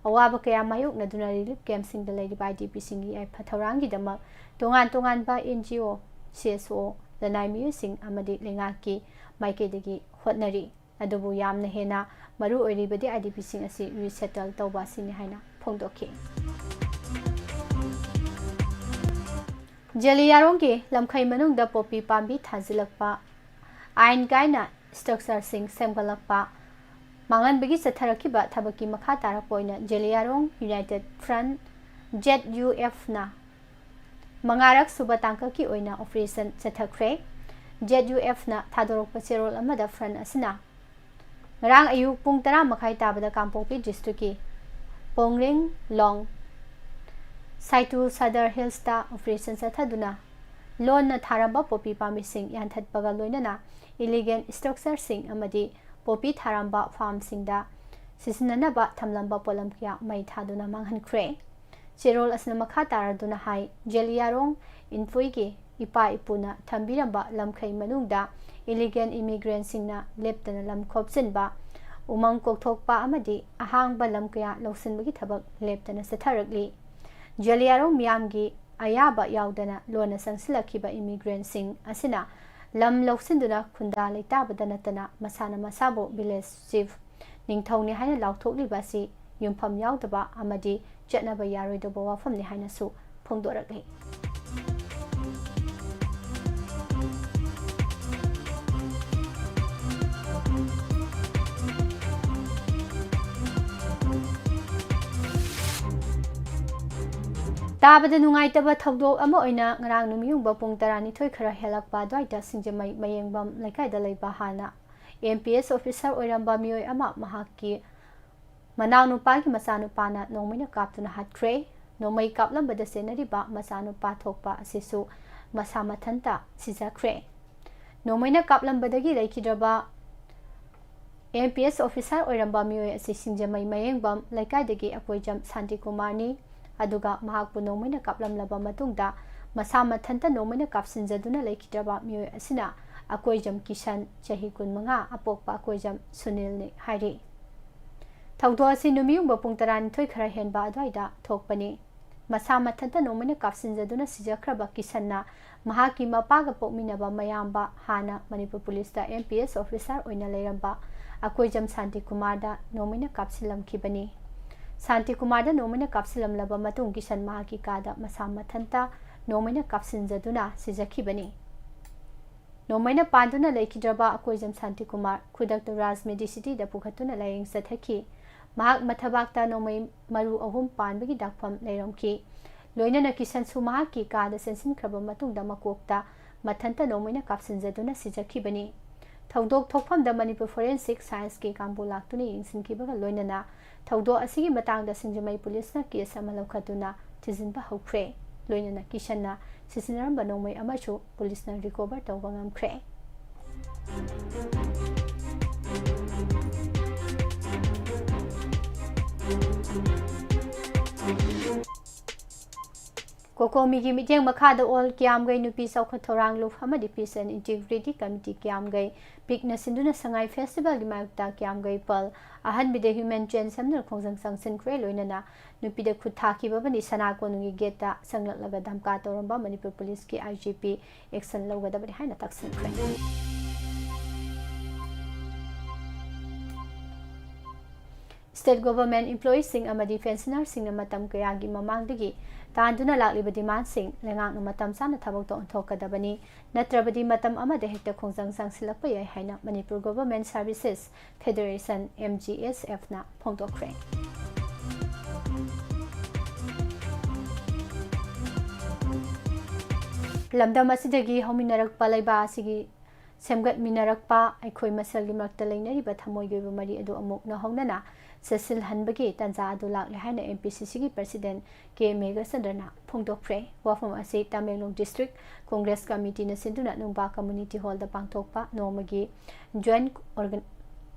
ꯑꯋꯥꯕ ꯀꯌꯥ ꯃꯥꯌꯣꯛꯅꯗꯨꯅ relief campꯁꯤꯡꯗ ꯂꯩꯔꯤꯕ IDPꯁꯤꯡꯒꯤ ꯌꯥꯏꯐ ꯊꯧꯔꯥꯡꯒꯤꯗꯃꯛ ꯇꯣꯉꯥꯟ ꯇꯣꯉꯥꯟꯕ NGO, CSO, ꯂꯅꯥꯏ ꯃꯤꯑꯣꯏꯁꯤꯡ ꯑꯃꯗꯤ ꯂꯩꯉꯥꯛꯀꯤ ꯃꯥꯏꯀꯩꯗꯒꯤ ꯍꯣꯠꯅꯔꯤ꯫ ꯑꯗꯨꯕꯨ ꯌꯥꯝꯅ ꯍꯦꯟꯅ ꯃꯔꯨ ꯑꯣꯏꯔꯤꯕꯗꯤ IDPꯁꯤꯡ ꯑꯁꯤ resettle ꯇꯧꯕ ꯑꯁꯤꯅꯤ ꯍꯥꯏꯅ ꯐꯣꯡꯗꯣꯛꯈꯤ꯫ ꯖꯦꯂꯤꯌꯥꯡꯔꯣꯡꯒꯤ ꯂꯝꯈꯩ ꯃꯅꯨꯡꯗ ꯄꯣꯄꯤ ꯄꯥꯝꯕꯤ ꯊꯥꯖꯤꯜꯂꯛꯄ, ꯑꯥꯏꯟ ꯀꯥꯏꯅ structureꯁꯤꯡ ꯁꯦꯝꯒꯠꯂꯛꯄ, ꯃꯥꯡꯍꯟꯕꯒꯤ ꯆꯠꯊꯔꯛꯈꯤꯕ ꯊꯕꯛꯀꯤ ꯃꯈꯥ ꯇꯥꯔꯛꯄ ꯑꯣꯏꯅ ꯖꯦꯂꯤꯌꯥꯡꯔꯣꯡ United Front, ZUFꯅ ꯃꯉꯥꯔꯛ ꯁꯨꯕ ꯇꯥꯡꯀꯛꯀꯤ ꯑꯣꯏꯅ operation ꯆꯠꯊꯈ꯭ꯔꯦ꯫ ZUFꯅ ꯊꯥꯗꯣꯔꯛꯄ ꯆꯦꯔꯣꯜ ꯑꯃꯗ front ꯑꯁꯤꯅ ꯉꯔꯥꯡ ꯑꯌꯨꯛ ꯄꯨꯡ ꯇꯔꯥ ꯃꯈꯥꯏ ꯇꯥꯕꯗ ꯀꯥꯡꯄꯣꯛꯄꯤ districtꯀꯤ ꯄꯣꯡꯔꯦꯡ ꯂꯣꯡ ꯁꯥꯏꯇꯨ ꯁꯗꯔ ꯍꯤꯜꯁꯇ operation ꯆꯠꯊꯗꯨꯅ ꯂꯣꯟꯅ ꯊꯥꯔꯝꯕ ꯄꯣꯄꯤ ꯄꯥꯝꯕꯤꯁꯤꯡ ꯌꯥꯟꯊꯠꯄꯒ ꯂꯣꯏꯅꯅ illegal structureꯁꯤꯡ ꯑꯃꯗꯤ ꯄꯣꯄꯤ ꯊꯥꯔꯝꯕ farmꯁꯤꯡꯗ ꯁꯤꯖꯤꯟꯅꯅꯕ ꯊꯝꯂꯝꯕ ꯄꯣꯠꯂꯝ ꯀꯌꯥ ꯃꯩ ꯊꯥꯗꯨꯅ ꯃꯥꯡꯍꯟꯈ꯭ꯔꯦ꯫ ꯆꯦꯔꯣꯜ ꯑꯁꯤꯅ ꯃꯈꯥ ꯇꯥꯔꯗꯨꯅ ꯍꯥꯏ, ꯖꯦꯂꯤꯌꯥꯡꯔꯣꯡ ꯏꯟꯐꯨꯏꯒꯤ ꯏꯄꯥ ꯏꯄꯨꯅ ꯊꯝꯕꯤꯔꯝꯕ ꯂꯝꯈꯩ ꯃꯅꯨꯡꯗ illegal immigrantꯁꯤꯡꯅ ꯂꯦꯞꯇꯅ ꯂꯝ ꯈꯣꯞꯆꯤꯟꯕ, ꯎꯃꯪ ꯀꯣꯛꯊꯣꯛꯄ ꯑꯃꯗꯤ ꯑꯍꯥꯡꯕ ꯂꯝ ꯀꯌꯥ ꯂꯧꯁꯤꯟꯕꯒꯤ ꯊꯕꯛ ꯂꯦꯞꯇꯅ ꯆꯠꯊꯔꯛꯂꯤ꯫ ꯖꯦꯂꯤꯌꯥꯡꯔꯣꯡ ꯃꯤꯌꯥꯝꯒꯤ ꯑꯌꯥꯕ ꯌꯥꯎꯗꯅ ꯂꯣꯟꯅ ꯆꯪꯁꯤꯜꯂꯛꯈꯤꯕ immigrantꯁꯤꯡ ꯑꯁꯤꯅ ꯂꯝ ꯂꯧꯁꯤꯟꯗꯨꯅ ꯈꯨꯟꯗꯥ ꯂꯩꯇꯥꯕꯗ ꯅꯠꯇꯅ ꯃꯁꯥꯅ ꯃꯁꯥꯕꯨ village chief, ꯅꯤꯡꯊꯧꯅꯤ ꯍꯥꯏꯅ ꯂꯥꯎꯊꯣꯛꯂꯤꯕ ꯑꯁꯤ ꯌꯨꯝꯐꯝ ꯌꯥꯎꯗꯕ ꯑꯃꯗꯤ ꯆꯠꯅꯕ ꯌꯥꯔꯣꯏꯗꯧꯕ ꯋꯥꯐꯝꯅꯤ ꯍꯥꯏꯅꯁꯨ ꯐꯣꯡꯗꯣꯔꯛꯂꯤ꯫ ꯇꯥꯕꯗ ꯅꯨꯡꯉꯥꯏꯇꯕ ꯊꯧꯗꯣꯛ ꯑꯃ ꯑꯣꯏꯅ ꯉꯔꯥꯡ ꯅꯨꯃꯤꯠꯌꯨꯡꯕ ꯄꯨꯡ ꯇꯔꯥꯅꯤꯊꯣꯏ ꯈꯔ ꯍꯦꯜꯂꯛꯄ ꯑꯗꯨꯋꯥꯏꯗ ꯁꯤꯡꯖꯃꯩ ꯃꯌꯦꯡꯕꯝ ꯂꯩꯀꯥꯏꯗ ꯂꯩꯕ ꯍꯥꯟꯅ M P S officer ꯑꯣꯏꯔꯝꯕ ꯃꯤꯑꯣꯏ ꯑꯃ ꯃꯍꯥꯛꯀꯤ ꯃꯅꯥꯎꯅꯨꯄꯥꯒꯤ ꯃꯆꯥꯅꯨꯄꯥꯅ ꯅꯣꯡꯃꯩꯅ ꯀꯥꯞꯇꯨꯅ ꯍꯥꯠꯈ꯭ꯔꯦ꯫ ꯅꯣꯡꯃꯩ ꯀꯥꯞꯂꯝꯕꯗ ꯆꯦꯟꯅꯔꯤꯕ ꯃꯆꯥꯅꯨꯄꯥ ꯊꯣꯛꯄ ꯑꯁꯤꯁꯨ ꯃꯁꯥ ꯃꯊꯟꯇ ꯁꯤꯖꯈ꯭ꯔꯦ꯫ ꯅꯣꯡꯃꯩꯅ ꯀꯥꯞꯂꯝꯕꯗꯒꯤ ꯂꯩꯈꯤꯗ꯭ꯔꯕ M P S officer ꯑꯣꯏꯔꯝꯕ ꯃꯤꯑꯣꯏ ꯑꯁꯤ ꯁꯤꯡꯖꯃꯩ ꯃꯌꯦꯡꯕꯝ ꯂꯩꯀꯥꯏꯗꯒꯤ ꯑꯀꯣꯏꯖꯝ ꯁꯥꯟꯇꯤꯀꯨꯃꯥꯔꯅꯤ꯫ ꯑꯗꯨꯒ ꯃꯍꯥꯛꯄꯨ ꯅꯣꯡꯃꯩꯅ ꯀꯥꯞꯂꯝꯂꯕ ꯃꯇꯨꯡꯗ ꯃꯁꯥ ꯃꯊꯟꯇ ꯅꯣꯡꯃꯩꯅ ꯀꯥꯞꯁꯤꯟꯖꯗꯨꯅ ꯂꯩꯈꯤꯗ꯭ꯔꯕ ꯃꯤꯑꯣꯏ ꯑꯁꯤꯅ ꯑꯀꯣꯏꯖꯝ ꯀꯤꯁꯟ, ꯆꯍꯤ ꯀꯨꯟꯃꯉꯥ, ꯑꯄꯣꯛꯄ ꯑꯀꯣꯏꯖꯝ ꯁꯨꯅꯤꯜꯅꯤ ꯍꯥꯏꯔꯤ꯫ ꯊꯧꯗꯣꯛ ꯑꯁꯤ ꯅꯨꯃꯤꯠꯌꯨꯡꯕ ꯄꯨꯡ ꯇꯔꯥꯅꯤꯊꯣꯏ ꯈꯔ ꯍꯦꯟꯕ ꯑꯗꯨꯋꯥꯏꯗ ꯊꯣꯛꯄꯅꯤ꯫ ꯃꯁꯥ ꯃꯊꯟꯇ ꯅꯣꯡꯃꯩꯅ ꯀꯥꯞꯁꯤꯟꯖꯗꯨꯅ ꯁꯤꯖꯈ꯭ꯔꯕ ꯀꯤꯁꯟꯅ ꯃꯍꯥꯛꯀꯤ ꯃꯄꯥꯒ ꯄꯣꯛꯃꯤꯟꯅꯕ ꯃꯌꯥꯝꯕ, ꯍꯥꯟꯅ Manipur ꯄꯨꯂꯤꯁꯇ M P S officer ꯑꯣꯏꯅ ꯂꯩꯔꯝꯕ ꯑꯀꯣꯏꯖꯝ ꯁꯥꯟꯇꯤꯀꯨꯃꯥꯔꯗ ꯅꯣꯡꯃꯩꯅ ꯀꯥꯞꯁꯤꯜꯂꯝꯈꯤꯕꯅꯤ꯫ ꯁꯥꯟꯇꯤꯀꯨꯃꯥꯔꯗ ꯅꯣꯡꯃꯩꯅ ꯀꯥꯞꯁꯤꯜꯂꯝꯂꯕ ꯃꯇꯨꯡ ꯀꯤꯁꯟ ꯃꯍꯥꯛꯀꯤ ꯀꯥꯗ ꯃꯁꯥ ꯃꯊꯟꯇ ꯅꯣꯡꯃꯩꯅ ꯀꯥꯞꯁꯤꯟꯖꯗꯨꯅ ꯁꯤꯖꯈꯤꯕꯅꯤ꯫ ꯅꯣꯡꯃꯩꯅ ꯄꯥꯟꯗꯨꯅ ꯂꯩꯈꯤꯗ꯭ꯔꯕ ꯑꯀꯣꯏꯖꯝ ꯁꯥꯟꯇꯤꯀꯨꯃꯥꯔ ꯈꯨꯗꯛꯇ ꯔꯥꯖ ꯃꯦꯗꯤꯁꯤꯇꯤꯗ ꯄꯨꯈꯠꯇꯨꯅ ꯂꯥꯌꯦꯡ ꯆꯠꯊꯈꯤ꯫ ꯃꯍꯥꯛ ꯃꯊꯕꯥꯛꯇ ꯅꯣꯡꯃꯩ ꯃꯔꯨ ꯑꯍꯨꯝ ꯄꯥꯟꯕꯒꯤ ꯗꯥꯛꯐꯝ ꯂꯩꯔꯝꯈꯤ꯫ ꯂꯣꯏꯅꯅ ꯀꯤꯁꯟꯁꯨ ꯃꯍꯥꯛꯀꯤ ꯀꯥꯗ ꯆꯦꯟꯁꯤꯟꯈ꯭ꯔꯕ ꯃꯇꯨꯡꯗ ꯃꯀꯣꯛꯇ ꯃꯊꯟꯇ ꯅꯣꯡꯃꯩꯅ ꯀꯥꯞꯁꯤꯟꯖꯗꯨꯅ ꯁꯤꯖꯈꯤꯕꯅꯤ꯫ ꯊꯧꯗꯣꯛ ꯊꯣꯛꯐꯝꯗ ꯃꯅꯤꯄꯨꯔ Forensic Scienceꯀꯤ ꯀꯥꯡꯕꯨ ꯂꯥꯛꯇꯨꯅ ꯌꯦꯡꯁꯤꯟꯈꯤꯕꯒ ꯂꯣꯏꯅꯅ ꯊꯧꯗꯣꯛ ꯑꯁꯤꯒꯤ ꯃꯇꯥꯡꯗ ꯁꯤꯡꯖꯃꯩ ꯄꯨꯂꯤꯁꯅ case ꯑꯃ ꯂꯧꯈꯠꯇꯨꯅ ꯊꯤꯖꯤꯟꯕ ꯍꯧꯈ꯭ꯔꯦ꯫ ꯂꯣꯏꯅꯅ ꯀꯤꯁꯟꯅ ꯁꯤꯖꯤꯟꯅꯔꯝꯕ ꯅꯣꯡꯃꯩ ꯑꯃꯁꯨ ꯄꯨꯂꯤꯁꯅ recover ꯇꯧꯕ ꯉꯝꯈ꯭ꯔꯦ꯫ ꯀꯣꯀꯣꯃꯤꯒꯤ ꯃꯤꯠꯌꯦꯡ ꯃꯈꯥꯗ ꯑꯣꯜ ꯀꯤꯌꯥꯝꯒꯩ ꯅꯨꯄꯤ ꯆꯥꯎꯈꯠ ꯊꯧꯔꯥꯡ ꯂꯨꯞ ꯑꯃꯗꯤ Peace and Integrity Committee ꯀꯤꯌꯥꯝꯒꯩ, ꯄꯤꯛꯅ ꯁꯤꯟꯗꯨꯅ ꯁꯉꯥꯏ Festivalꯒꯤ ꯃꯥꯌꯣꯛꯇ ꯀꯤꯌꯥꯝꯒꯩ ꯄꯜ, ꯑꯍꯟꯕꯤꯗ human chain ꯁꯦꯝꯗꯨꯅ ꯈꯣꯡꯖꯪ ꯆꯪꯁꯤꯟꯈ꯭ꯔꯦ꯫ ꯂꯣꯏꯅꯅ ꯅꯨꯄꯤꯗ ꯈꯨꯠ ꯊꯥꯈꯤꯕ ꯑꯃꯗꯤ ꯁꯅꯥ ꯀꯣꯅꯨꯡꯒꯤ ꯒꯦꯠꯇ ꯆꯪꯂꯛꯂꯒ ꯙꯝꯀꯥ ꯇꯧꯔꯝꯕ ꯃꯅꯤꯄꯨꯔ ꯄꯨꯂꯤꯁꯀꯤ IGP action ꯂꯧꯒꯗꯕꯅꯤ ꯍꯥꯏꯅ ꯇꯛꯁꯤꯟꯈ꯭ꯔꯦ꯫ State Government employeeꯁꯤꯡ ꯑꯃꯗꯤ pensionerꯁꯤꯡꯅ ꯃꯇꯝ ꯀꯌꯥꯒꯤ ꯃꯃꯥꯡꯗꯒꯤ ꯇꯥꯟꯗꯨꯅ ꯂꯥꯛꯂꯤꯕ demandꯁꯤꯡ ꯂꯩꯉꯥꯛꯅ ꯃꯇꯝ ꯆꯥꯅ ꯊꯕꯛꯇ ꯑꯣꯟꯊꯣꯛꯀꯗꯕꯅꯤ, ꯅꯠꯇ꯭ꯔꯕꯗꯤ ꯃꯇꯝ ꯑꯃꯗ ꯍꯦꯛꯇ ꯈꯣꯡꯖꯪ ꯆꯪꯁꯤꯜꯂꯛꯄ ꯌꯥꯏ ꯍꯥꯏꯅ Manipur Government Services Federation, MGSFꯅ ꯐꯣꯡꯗꯣꯛꯈ꯭ꯔꯦ꯫ ꯂꯝꯗꯝ ꯑꯁꯤꯗꯒꯤ ꯍꯧꯃꯤꯟꯅꯔꯛꯄ ꯂꯩꯕꯥꯛ ꯑꯁꯤꯒꯤ ꯁꯦꯝꯒꯠꯃꯤꯟꯅꯔꯛꯄ ꯑꯩꯈꯣꯏ ꯃꯁꯦꯜꯒꯤ ꯃꯔꯛꯇ ꯂꯩꯅꯔꯤꯕ ꯊꯃꯣꯏꯒꯤ ꯑꯣꯏꯕ ꯃꯔꯤ ꯑꯗꯨ ꯑꯃꯨꯛ ꯅꯧꯍꯧꯅꯅ ꯆꯦꯠꯁꯤꯜꯍꯟꯕꯒꯤ ꯇꯥꯟꯖꯥ ꯑꯗꯨ ꯂꯥꯛꯂꯦ ꯍꯥꯏꯅ MPCCꯒꯤ President ꯀꯦ ꯃꯦꯘꯆꯟꯗ꯭ꯔꯅ ꯐꯣꯡꯗꯣꯛꯈ꯭ꯔꯦ꯫ ꯋꯥꯐꯝ ꯑꯁꯤ ꯇꯃꯦꯡꯂꯣꯡ District Congress Committeeꯅ ꯁꯤꯟꯗꯨꯅ ꯅꯨꯡꯕꯥ Community Hallꯗ ꯄꯥꯡꯊꯣꯛꯄ ꯅꯣꯡꯃꯒꯤ Joint Organ-,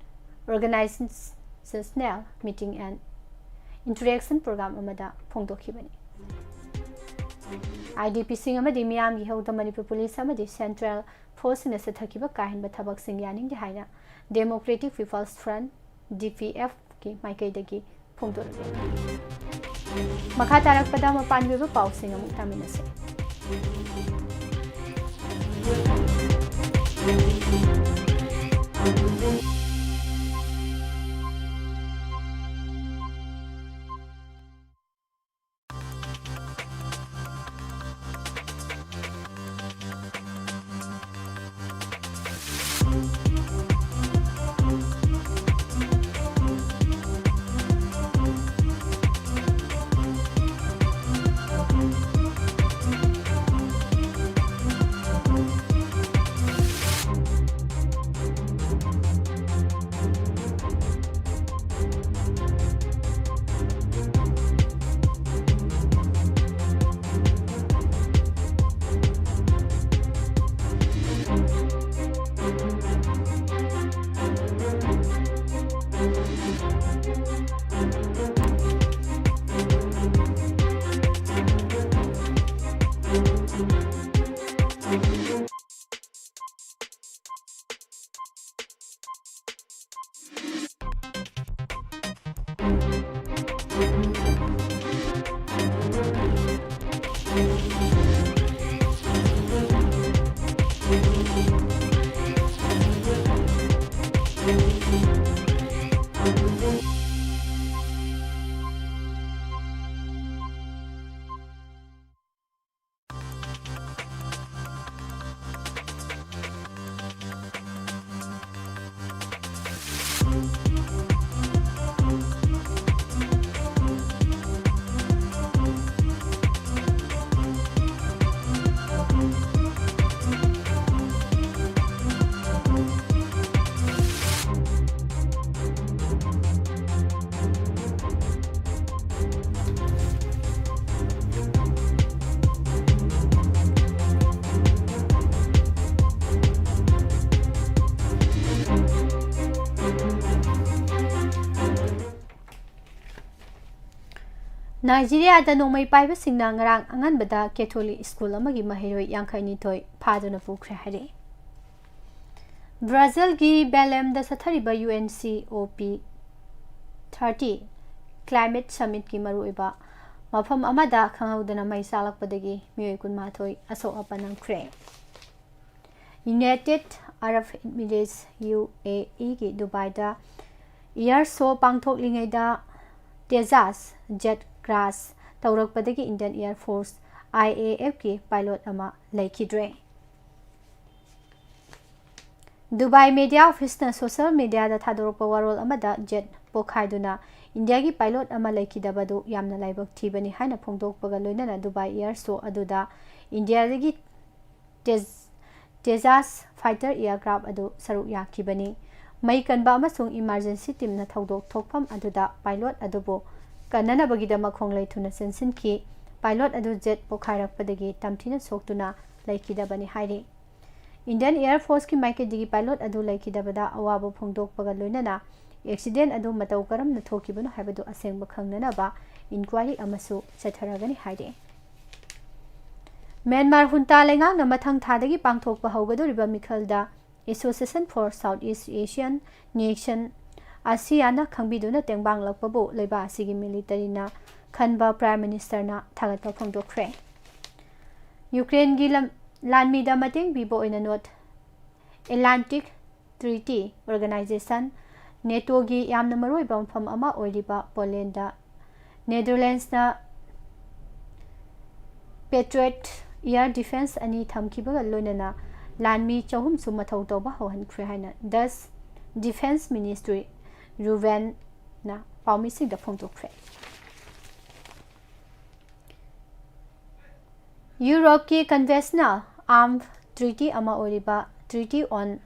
Organizational Meeting and Interaction Program ꯑꯃꯗ ꯐꯣꯡꯗꯣꯛꯈꯤꯕꯅꯤ꯫ IDPꯁꯤꯡ ꯑꯃꯗꯤ ꯃꯤꯌꯥꯝꯒꯤ ꯏꯍꯧꯗ ꯃꯅꯤꯄꯨꯔ ꯄꯨꯂꯤꯁ ꯑꯃꯗꯤ Central Forceꯁꯤꯡꯅ ꯆꯠꯊꯈꯤꯕ ꯀꯥꯍꯦꯟꯕ ꯊꯕꯛꯁꯤꯡ ꯌꯥꯅꯤꯡꯗꯦ ꯍꯥꯏꯅ Democratic People's Front, DPFꯀꯤ ꯃꯥꯏꯀꯩꯗꯒꯤ ꯐꯣꯡꯗꯣꯔꯛꯂꯤ꯫ ꯃꯈꯥ ꯇꯥꯔꯛꯄꯗ ꯃꯄꯥꯟꯒꯤ ꯑꯣꯏꯕ ꯄꯥꯎꯁꯤꯡ ꯑꯃꯨꯛ ꯇꯥꯃꯤꯟꯅꯁꯤ꯫ ꯅꯥꯏꯖꯤꯔꯤꯌꯥꯗ ꯅꯣꯡꯃꯩ ꯄꯥꯏꯕꯁꯤꯡꯅ ꯉꯔꯥꯡ ꯑꯉꯟꯕꯗ ꯀꯦꯊꯣꯂꯤꯛ ꯁ꯭ꯀꯨꯜ ꯑꯃꯒꯤ ꯃꯍꯩꯔꯣꯏ ꯌꯥꯡꯈꯩꯅꯤꯊꯣꯏ ꯐꯥꯗꯨꯅ ꯄꯨꯈ꯭ꯔꯦ ꯍꯥꯏꯔꯛꯏ꯫ ꯕ꯭ꯔꯥꯖꯤꯜꯒꯤ ꯕꯦꯂꯦꯝꯗ ꯆꯠꯊꯔꯤꯕ ꯌꯨ ꯑꯦꯟ ꯁꯤ ꯑꯣ ꯄꯤ ꯊꯥꯔꯇꯤ ꯀ꯭ꯂꯥꯏꯃꯦꯠ ꯁꯃꯤꯠꯀꯤ ꯃꯔꯨꯑꯣꯏꯕ ꯃꯐꯝ ꯑꯃꯗ ꯈꯪꯍꯧꯗꯅ ꯃꯩ ꯆꯥꯛꯂꯛꯄꯗꯒꯤ ꯃꯤꯑꯣꯏ ꯀꯨꯟꯃꯥꯊꯣꯏ ꯑꯁꯣꯛ ꯑꯄꯟ ꯅꯪꯈ꯭ꯔꯦ꯫ United Arab Emirates, U A ꯏꯒꯤ ꯗꯨꯕꯥꯏꯗ ꯏꯌꯥꯔ ꯁꯣ ꯄꯥꯡꯊꯣꯛꯂꯤꯉꯩꯗ ꯇꯦꯖꯥꯁ ꯖꯦꯠ ꯀ꯭ꯔꯥꯁ ꯇꯧꯔꯛꯄꯗꯒꯤ Indian air force, I A ꯑꯦꯐꯀꯤ ꯄꯥꯏꯂꯣꯠ ꯑꯃ ꯂꯩꯈꯤꯗ꯭ꯔꯦ꯫ ꯗꯨꯕꯥꯏ ꯃꯦꯗꯤꯌꯥ ꯑꯣꯐꯤꯁꯅ ꯁꯣꯁꯤꯌꯦꯜ ꯃꯦꯗꯤꯌꯥꯗ ꯊꯥꯗꯣꯔꯛꯄ ꯋꯥꯔꯣꯜ ꯑꯃꯗ ꯖꯦꯠ ꯄꯣꯈꯥꯏꯗꯨꯅ ꯏꯟꯗꯤꯌꯥꯒꯤ ꯄꯥꯏꯂꯣꯠ ꯑꯃ ꯂꯩꯈꯤꯗꯕꯗꯨ ꯌꯥꯝꯅ ꯂꯥꯏꯕꯛ ꯊꯤꯕꯅꯤ ꯍꯥꯏꯅ ꯐꯣꯡꯗꯣꯛꯄꯒ ꯂꯣꯏꯅꯅ ꯗꯨꯕꯥꯏ ꯏꯌꯥꯔ ꯁꯣ ꯑꯗꯨꯗ ꯏꯟꯗꯤꯌꯥꯗꯒꯤ ꯇꯦꯖ-, ꯇꯦꯖꯥꯁ ꯐꯥꯏꯇꯔ ꯏꯌꯥꯔꯀ꯭ꯔꯥꯐ ꯑꯗꯨ ꯁꯔꯨꯛ ꯌꯥꯈꯤꯕꯅꯤ꯫ ꯃꯩ ꯀꯟꯕ ꯑꯃꯁꯨꯡ ꯏꯃꯥꯔꯖꯦꯟꯁꯤ ꯇꯤꯝꯅ ꯊꯧꯗꯣꯛ ꯊꯣꯛꯐꯝ ꯑꯗꯨꯗ ꯄꯥꯏꯂꯣꯠ ꯑꯗꯨꯕꯨ ꯀꯟꯅꯅꯕꯒꯤꯗꯃꯛ ꯈꯣꯡꯂꯩ ꯊꯨꯅ ꯆꯦꯟꯁꯤꯟꯈꯤ꯫ ꯄꯥꯏꯂꯣꯠ ꯑꯗꯨ ꯖꯦꯠ ꯄꯣꯈꯥꯏꯔꯛꯄꯗꯒꯤ ꯇꯝꯊꯤꯅ ꯁꯣꯛꯇꯨꯅ ꯂꯩꯈꯤꯗꯕꯅꯤ ꯍꯥꯏꯔꯤ꯫ ꯏꯟꯗꯤꯌꯟ ꯑꯦꯌꯔ ꯐꯣꯔꯁꯀꯤ ꯃꯥꯏꯀꯩꯗꯒꯤ ꯄꯥꯏꯂꯣꯠ ꯑꯗꯨ ꯂꯩꯈꯤꯗꯕꯗ ꯑꯋꯥꯕ ꯐꯣꯡꯗꯣꯛꯄꯒ ꯂꯣꯏꯅꯅ ꯑꯦꯛꯁꯤꯗꯦꯟ ꯑꯗꯨ ꯃꯇꯧ ꯀꯔꯝꯅ ꯊꯣꯛꯈꯤꯕꯅꯣ ꯍꯥꯏꯕꯗꯨ ꯑꯁꯦꯡꯕ ꯈꯪꯅꯅꯕ ꯏꯟꯀ꯭ꯋꯥꯏꯔꯤ ꯑꯃꯁꯨ ꯆꯠꯊꯔꯒꯅꯤ ꯍꯥꯏꯔꯤ꯫ ꯃ꯭ꯌꯥꯟꯃꯥꯔ ꯍꯨꯟꯇꯥ ꯂꯩꯉꯥꯛꯅ ꯃꯊꯪ ꯊꯥꯗꯒꯤ ꯄꯥꯡꯊꯣꯛꯄ ꯍꯧꯒꯗꯧꯔꯤꯕ ꯃꯤꯈꯜꯗ Association for South East Asian Nation, ꯑꯁꯤꯌꯥꯅ ꯈꯪꯕꯤꯗꯨꯅ ꯇꯦꯡꯕꯥꯡꯂꯛꯄꯕꯨ ꯂꯩꯕꯥꯛ ꯑꯁꯤꯒꯤ ꯃꯤꯂꯤꯇꯔꯤꯅ ꯈꯟꯕ ꯄ꯭ꯔꯥꯏꯝ ꯃꯤꯅꯤꯁꯇꯔꯅ ꯊꯥꯒꯠꯄ ꯐꯣꯡꯗꯣꯛꯈ꯭ꯔꯦ꯫ ꯌꯨꯀ꯭ꯔꯦꯟꯒꯤ ꯂꯝ-, ꯂꯥꯟꯃꯤꯗ ꯃꯇꯦꯡ ꯄꯤꯕ ꯑꯣꯏꯅ ꯅꯣꯔꯠ ꯑꯦꯠꯂꯥꯟꯇꯤꯛ ꯇ꯭ꯔꯤꯇꯤ ꯑꯣꯔꯒꯅꯥꯏꯖꯦꯁꯟ, ꯅꯦꯇꯣꯒꯤ ꯌꯥꯝꯅ ꯃꯔꯨꯑꯣꯏꯕ ꯃꯐꯝ ꯑꯃ ꯑꯣꯏꯔꯤꯕ ꯄꯣꯂꯦꯟꯗ ꯅꯦꯗꯔꯂꯦꯟꯁꯅ ꯄꯦꯇ꯭ꯔꯤꯌꯠ ꯏꯌꯥꯔ ꯗꯤꯐꯦꯟꯁ ꯑꯅꯤ ꯊꯝꯈꯤꯕꯒ ꯂꯣꯏꯅꯅ ꯂꯥꯟꯃꯤ ꯆꯍꯨꯝꯁꯨ ꯃꯊꯧ ꯇꯧꯕ ꯍꯧꯍꯟꯈ꯭ꯔꯦ ꯍꯥꯏꯅ ꯗꯁ ꯗꯤꯐꯦꯟꯁ ꯃꯤꯅꯤꯁꯇ꯭ꯔꯤ ꯔꯨꯕꯦꯟꯅ ꯄꯥꯎꯃꯤꯁꯤꯡꯗ ꯐꯣꯡꯗꯣꯛꯈ꯭ꯔꯦ꯫ ꯌꯨꯔꯣꯞꯀꯤ ꯀꯟꯚꯦꯟꯁꯅꯦꯜ ꯑꯥꯔꯝ ꯇ꯭ꯔꯤꯇꯤ ꯑꯃ ꯑꯣꯏꯔꯤꯕ Treaty on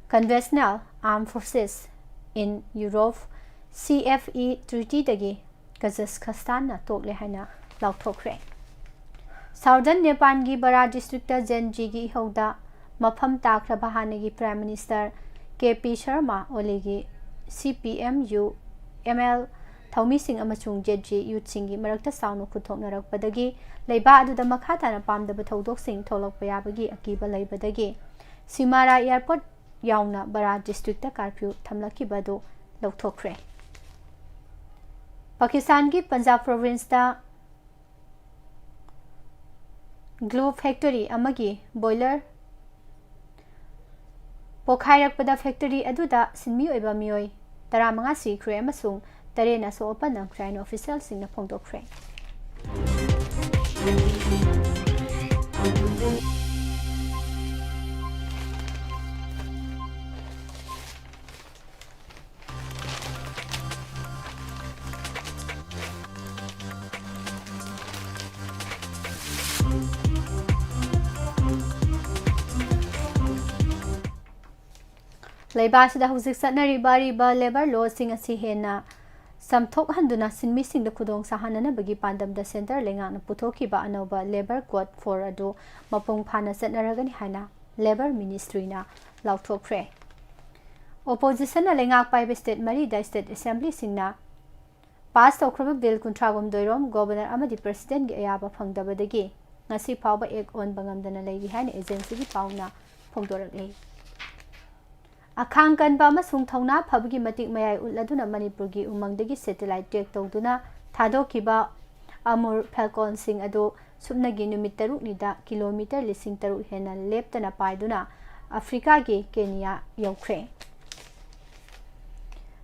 Conventional Armed Forces in Europe, C F E ꯇ꯭ꯔꯤꯇꯤꯗꯒꯤ ꯀꯖꯁꯈꯁꯇꯥꯟꯅ ꯇꯣꯛꯂꯦ ꯍꯥꯏꯅ ꯂꯥꯎꯊꯣꯛꯈ꯭ꯔꯦ꯫ ꯁꯥꯎꯗꯔꯟ ꯅꯦꯄꯥꯟꯒꯤ ꯕꯔꯥ ꯗꯤꯁꯇ꯭ꯔꯤꯛꯇ ꯖꯦꯟ ꯖꯤꯒꯤ ꯏꯍꯧꯗ ꯃꯐꯝ ꯇꯥꯈ꯭ꯔꯕ ꯍꯥꯟꯅꯒꯤ prime minister K P Sharma ꯑꯣꯂꯤꯒꯤ C P M U M L ꯊꯧꯃꯤꯁꯤꯡ ꯑꯃꯁꯨꯡ ꯖꯦꯠ ꯖꯤ ꯌꯨꯠꯁꯤꯡꯒꯤ ꯃꯔꯛꯇ ꯆꯥꯎꯅ ꯈꯨꯠꯊꯣꯛꯅꯔꯛꯄꯗꯒꯤ ꯂꯩꯕꯥꯛ ꯑꯗꯨꯗ ꯃꯈꯥ ꯇꯥꯅ ꯄꯥꯝꯗꯕ ꯊꯧꯗꯣꯛꯁꯤꯡ ꯊꯣꯛꯂꯛꯄ ꯌꯥꯕꯒꯤ ꯑꯀꯤꯕ ꯂꯩꯕꯗꯒꯤ ꯁꯤꯃꯥꯔꯥ ꯑꯦꯌꯔꯄꯣꯔꯠ ꯌꯥꯎꯅ ꯕꯔꯥ ꯗꯤꯁꯇ꯭ꯔꯤꯛꯇ ꯀꯥꯔꯐ꯭ꯌꯨ ꯊꯝꯂꯛꯈꯤꯕ ꯑꯗꯨ ꯂꯧꯊꯣꯛꯈ꯭ꯔꯦ꯫ ꯄꯥꯀꯤꯁꯇꯥꯟꯒꯤ ꯄꯟꯖꯥꯕ ꯄ꯭ꯔꯣꯚꯤꯟꯁꯇ ꯒ꯭ꯂꯨ ꯐꯦꯛꯇꯔꯤ ꯑꯃꯒꯤ ꯕꯣꯏꯂꯔ ꯄꯣꯈꯥꯏꯔꯛꯄꯗ ꯐꯦꯛꯇꯔꯤ ꯑꯗꯨꯗ ꯁꯤꯟꯃꯤ ꯑꯣꯏꯕ ꯃꯤꯑꯣꯏ ꯇꯔꯥꯃꯉꯥ ꯁꯤꯈ꯭ꯔꯦ ꯑꯃꯁꯨꯡ ꯇꯔꯦꯠꯅ ꯑꯁꯣꯛ ꯑꯄꯟ ꯅꯪꯈ꯭ꯔꯦ ꯍꯥꯏꯅ ꯑꯣꯐꯤꯁꯤꯌꯦꯜꯁꯤꯡꯅ ꯐꯣꯡꯗꯣꯛꯈ꯭ꯔꯦ꯫ ꯂꯩꯕꯥꯛ ꯑꯁꯤꯗ ꯍꯧꯖꯤꯛ ꯆꯠꯅꯔꯤꯕ ꯑꯔꯤꯕ ꯂꯦꯕꯔ ꯂꯣꯁꯤꯡ ꯑꯁꯤ ꯍꯦꯟꯅ ꯆꯝꯊꯣꯛꯍꯟꯗꯨꯅ ꯁꯤꯟꯃꯤꯁꯤꯡꯗ ꯈꯨꯗꯣꯡ ꯆꯥꯍꯟꯅꯅꯕꯒꯤ ꯄꯥꯟꯗꯝꯗ ꯁꯦꯟꯇꯔ ꯂꯩꯉꯥꯛꯅ ꯄꯨꯊꯣꯛꯈꯤꯕ ꯑꯅꯧꯕ ꯂꯦꯕꯔ ꯀꯣꯗ ꯐꯣꯔ ꯑꯗꯨ ꯃꯄꯨꯡ ꯐꯥꯅ ꯆꯠꯅꯔꯒꯅꯤ ꯍꯥꯏꯅ ꯂꯦꯕꯔ ꯃꯤꯅꯤꯁꯇ꯭ꯔꯤꯅ ꯂꯥꯎꯊꯣꯛꯈ꯭ꯔꯦ꯫ ꯑꯣꯄꯣꯖꯤꯁꯟꯅ ꯂꯩꯉꯥꯛ ꯄꯥꯏꯕ ꯁ꯭ꯇꯦꯠ ꯃꯔꯤꯗ ꯁ꯭ꯇꯦꯠ ꯑꯦꯁꯦꯝꯕ꯭ꯂꯤꯁꯤꯡꯅ ꯄꯥꯁ ꯇꯧꯈ꯭ꯔꯕ ꯕꯤꯜ ꯀꯨꯟꯊ꯭ꯔꯥꯍꯨꯝꯗꯣꯏꯔꯣꯝ ꯒꯣꯕꯔꯅꯔ ꯑꯃꯗꯤ ꯄ꯭ꯔꯦꯁꯤꯗꯦꯟꯒꯤ ꯑꯌꯥꯕ ꯐꯪꯗꯕꯗꯒꯤ ꯉꯁꯤ ꯐꯥꯎꯕ ꯑꯦꯛ ꯑꯣꯟꯕ ꯉꯝꯗꯅ ꯂꯩꯔꯤ ꯍꯥꯏꯅ ꯑꯦꯖꯦꯟꯁꯤꯒꯤ ꯄꯥꯎꯅ ꯐꯣꯡꯗꯣꯔꯛꯂꯤ꯫ ꯑꯈꯥꯡ ꯀꯟꯕ ꯑꯃꯁꯨꯡ ꯊꯧꯅꯥ ꯐꯕꯒꯤ ꯃꯇꯤꯛ ꯃꯌꯥꯏ ꯎꯠꯂꯗꯨꯅ ꯃꯅꯤꯄꯨꯔꯒꯤ ꯎꯃꯪꯗꯒꯤ satellite track ꯇꯧꯗꯨꯅ ꯊꯥꯗꯣꯛꯈꯤꯕ ꯑꯃꯨꯔ falconꯁꯤꯡ ꯑꯗꯨ ꯁꯨꯞꯅꯒꯤ ꯅꯨꯃꯤꯠ ꯇꯔꯨꯛꯅꯤꯗ kilometre ꯂꯤꯁꯤꯡ ꯇꯔꯨꯛ ꯍꯦꯟꯅ ꯂꯦꯞꯇꯅ ꯄꯥꯏꯗꯨꯅ ꯑꯐ꯭ꯔꯤꯀꯥꯒꯤ ꯀꯦꯅꯤꯌꯥ ꯌꯧꯈ꯭ꯔꯦ꯫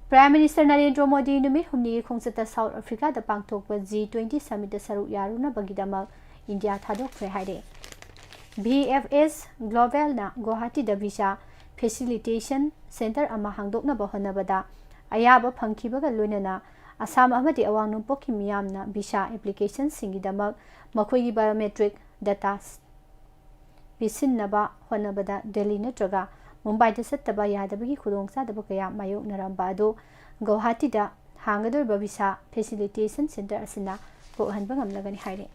Prime Minister ꯅꯔꯦꯟꯗ꯭ꯔ ꯃꯣꯗꯤ ꯅꯨꯃꯤꯠ ꯍꯨꯝꯅꯤꯒꯤ ꯈꯣꯡꯆꯠꯇ South Africaꯗ ꯄꯥꯡꯊꯣꯛꯄ G twenty summitꯇ ꯁꯔꯨꯛ ꯌꯥꯔꯨꯅꯕꯒꯤꯗꯃꯛ ꯏꯟꯗꯤꯌꯥ ꯊꯥꯗꯣꯛꯈ꯭ꯔꯦ ꯍꯥꯏꯔꯦ꯫ V F S Globalꯅ ꯒꯨꯋꯥꯍꯥꯇꯤꯗ visa facilitation centre ꯑꯃ ꯍꯥꯡꯗꯣꯛꯅꯕ ꯍꯣꯠꯅꯕꯗ ꯑꯌꯥꯕ ꯐꯪꯈꯤꯕꯒ ꯂꯣꯏꯅꯅ ꯑꯁꯥꯝ ꯑꯃꯗꯤ ꯑꯋꯥꯡ ꯅꯣꯡꯄꯣꯛꯀꯤ ꯃꯤꯌꯥꯝꯅ visa applicationꯁꯤꯡꯒꯤꯗꯃꯛ ꯃꯈꯣꯏꯒꯤ biometric data ꯄꯤꯁꯤꯟꯅꯕ ꯍꯣꯠꯅꯕꯗ ꯗꯦꯜꯂꯤ ꯅꯠꯇ꯭ꯔꯒ ꯃꯨꯝꯕꯥꯏꯗ ꯆꯠꯇꯕ ꯌꯥꯗꯕꯒꯤ ꯈꯨꯗꯣꯡꯆꯥꯗꯕ ꯀꯌꯥ ꯃꯥꯌꯣꯛꯅꯔꯝꯕ ꯑꯗꯨ ꯒꯧꯍꯥꯇꯤꯗ ꯍꯥꯡꯒꯗꯧꯔꯤꯕ visa facilitation centre ꯑꯁꯤꯅ ꯀꯣꯛꯍꯟꯕ ꯉꯝꯂꯒꯅꯤ ꯍꯥꯏꯔꯤ꯫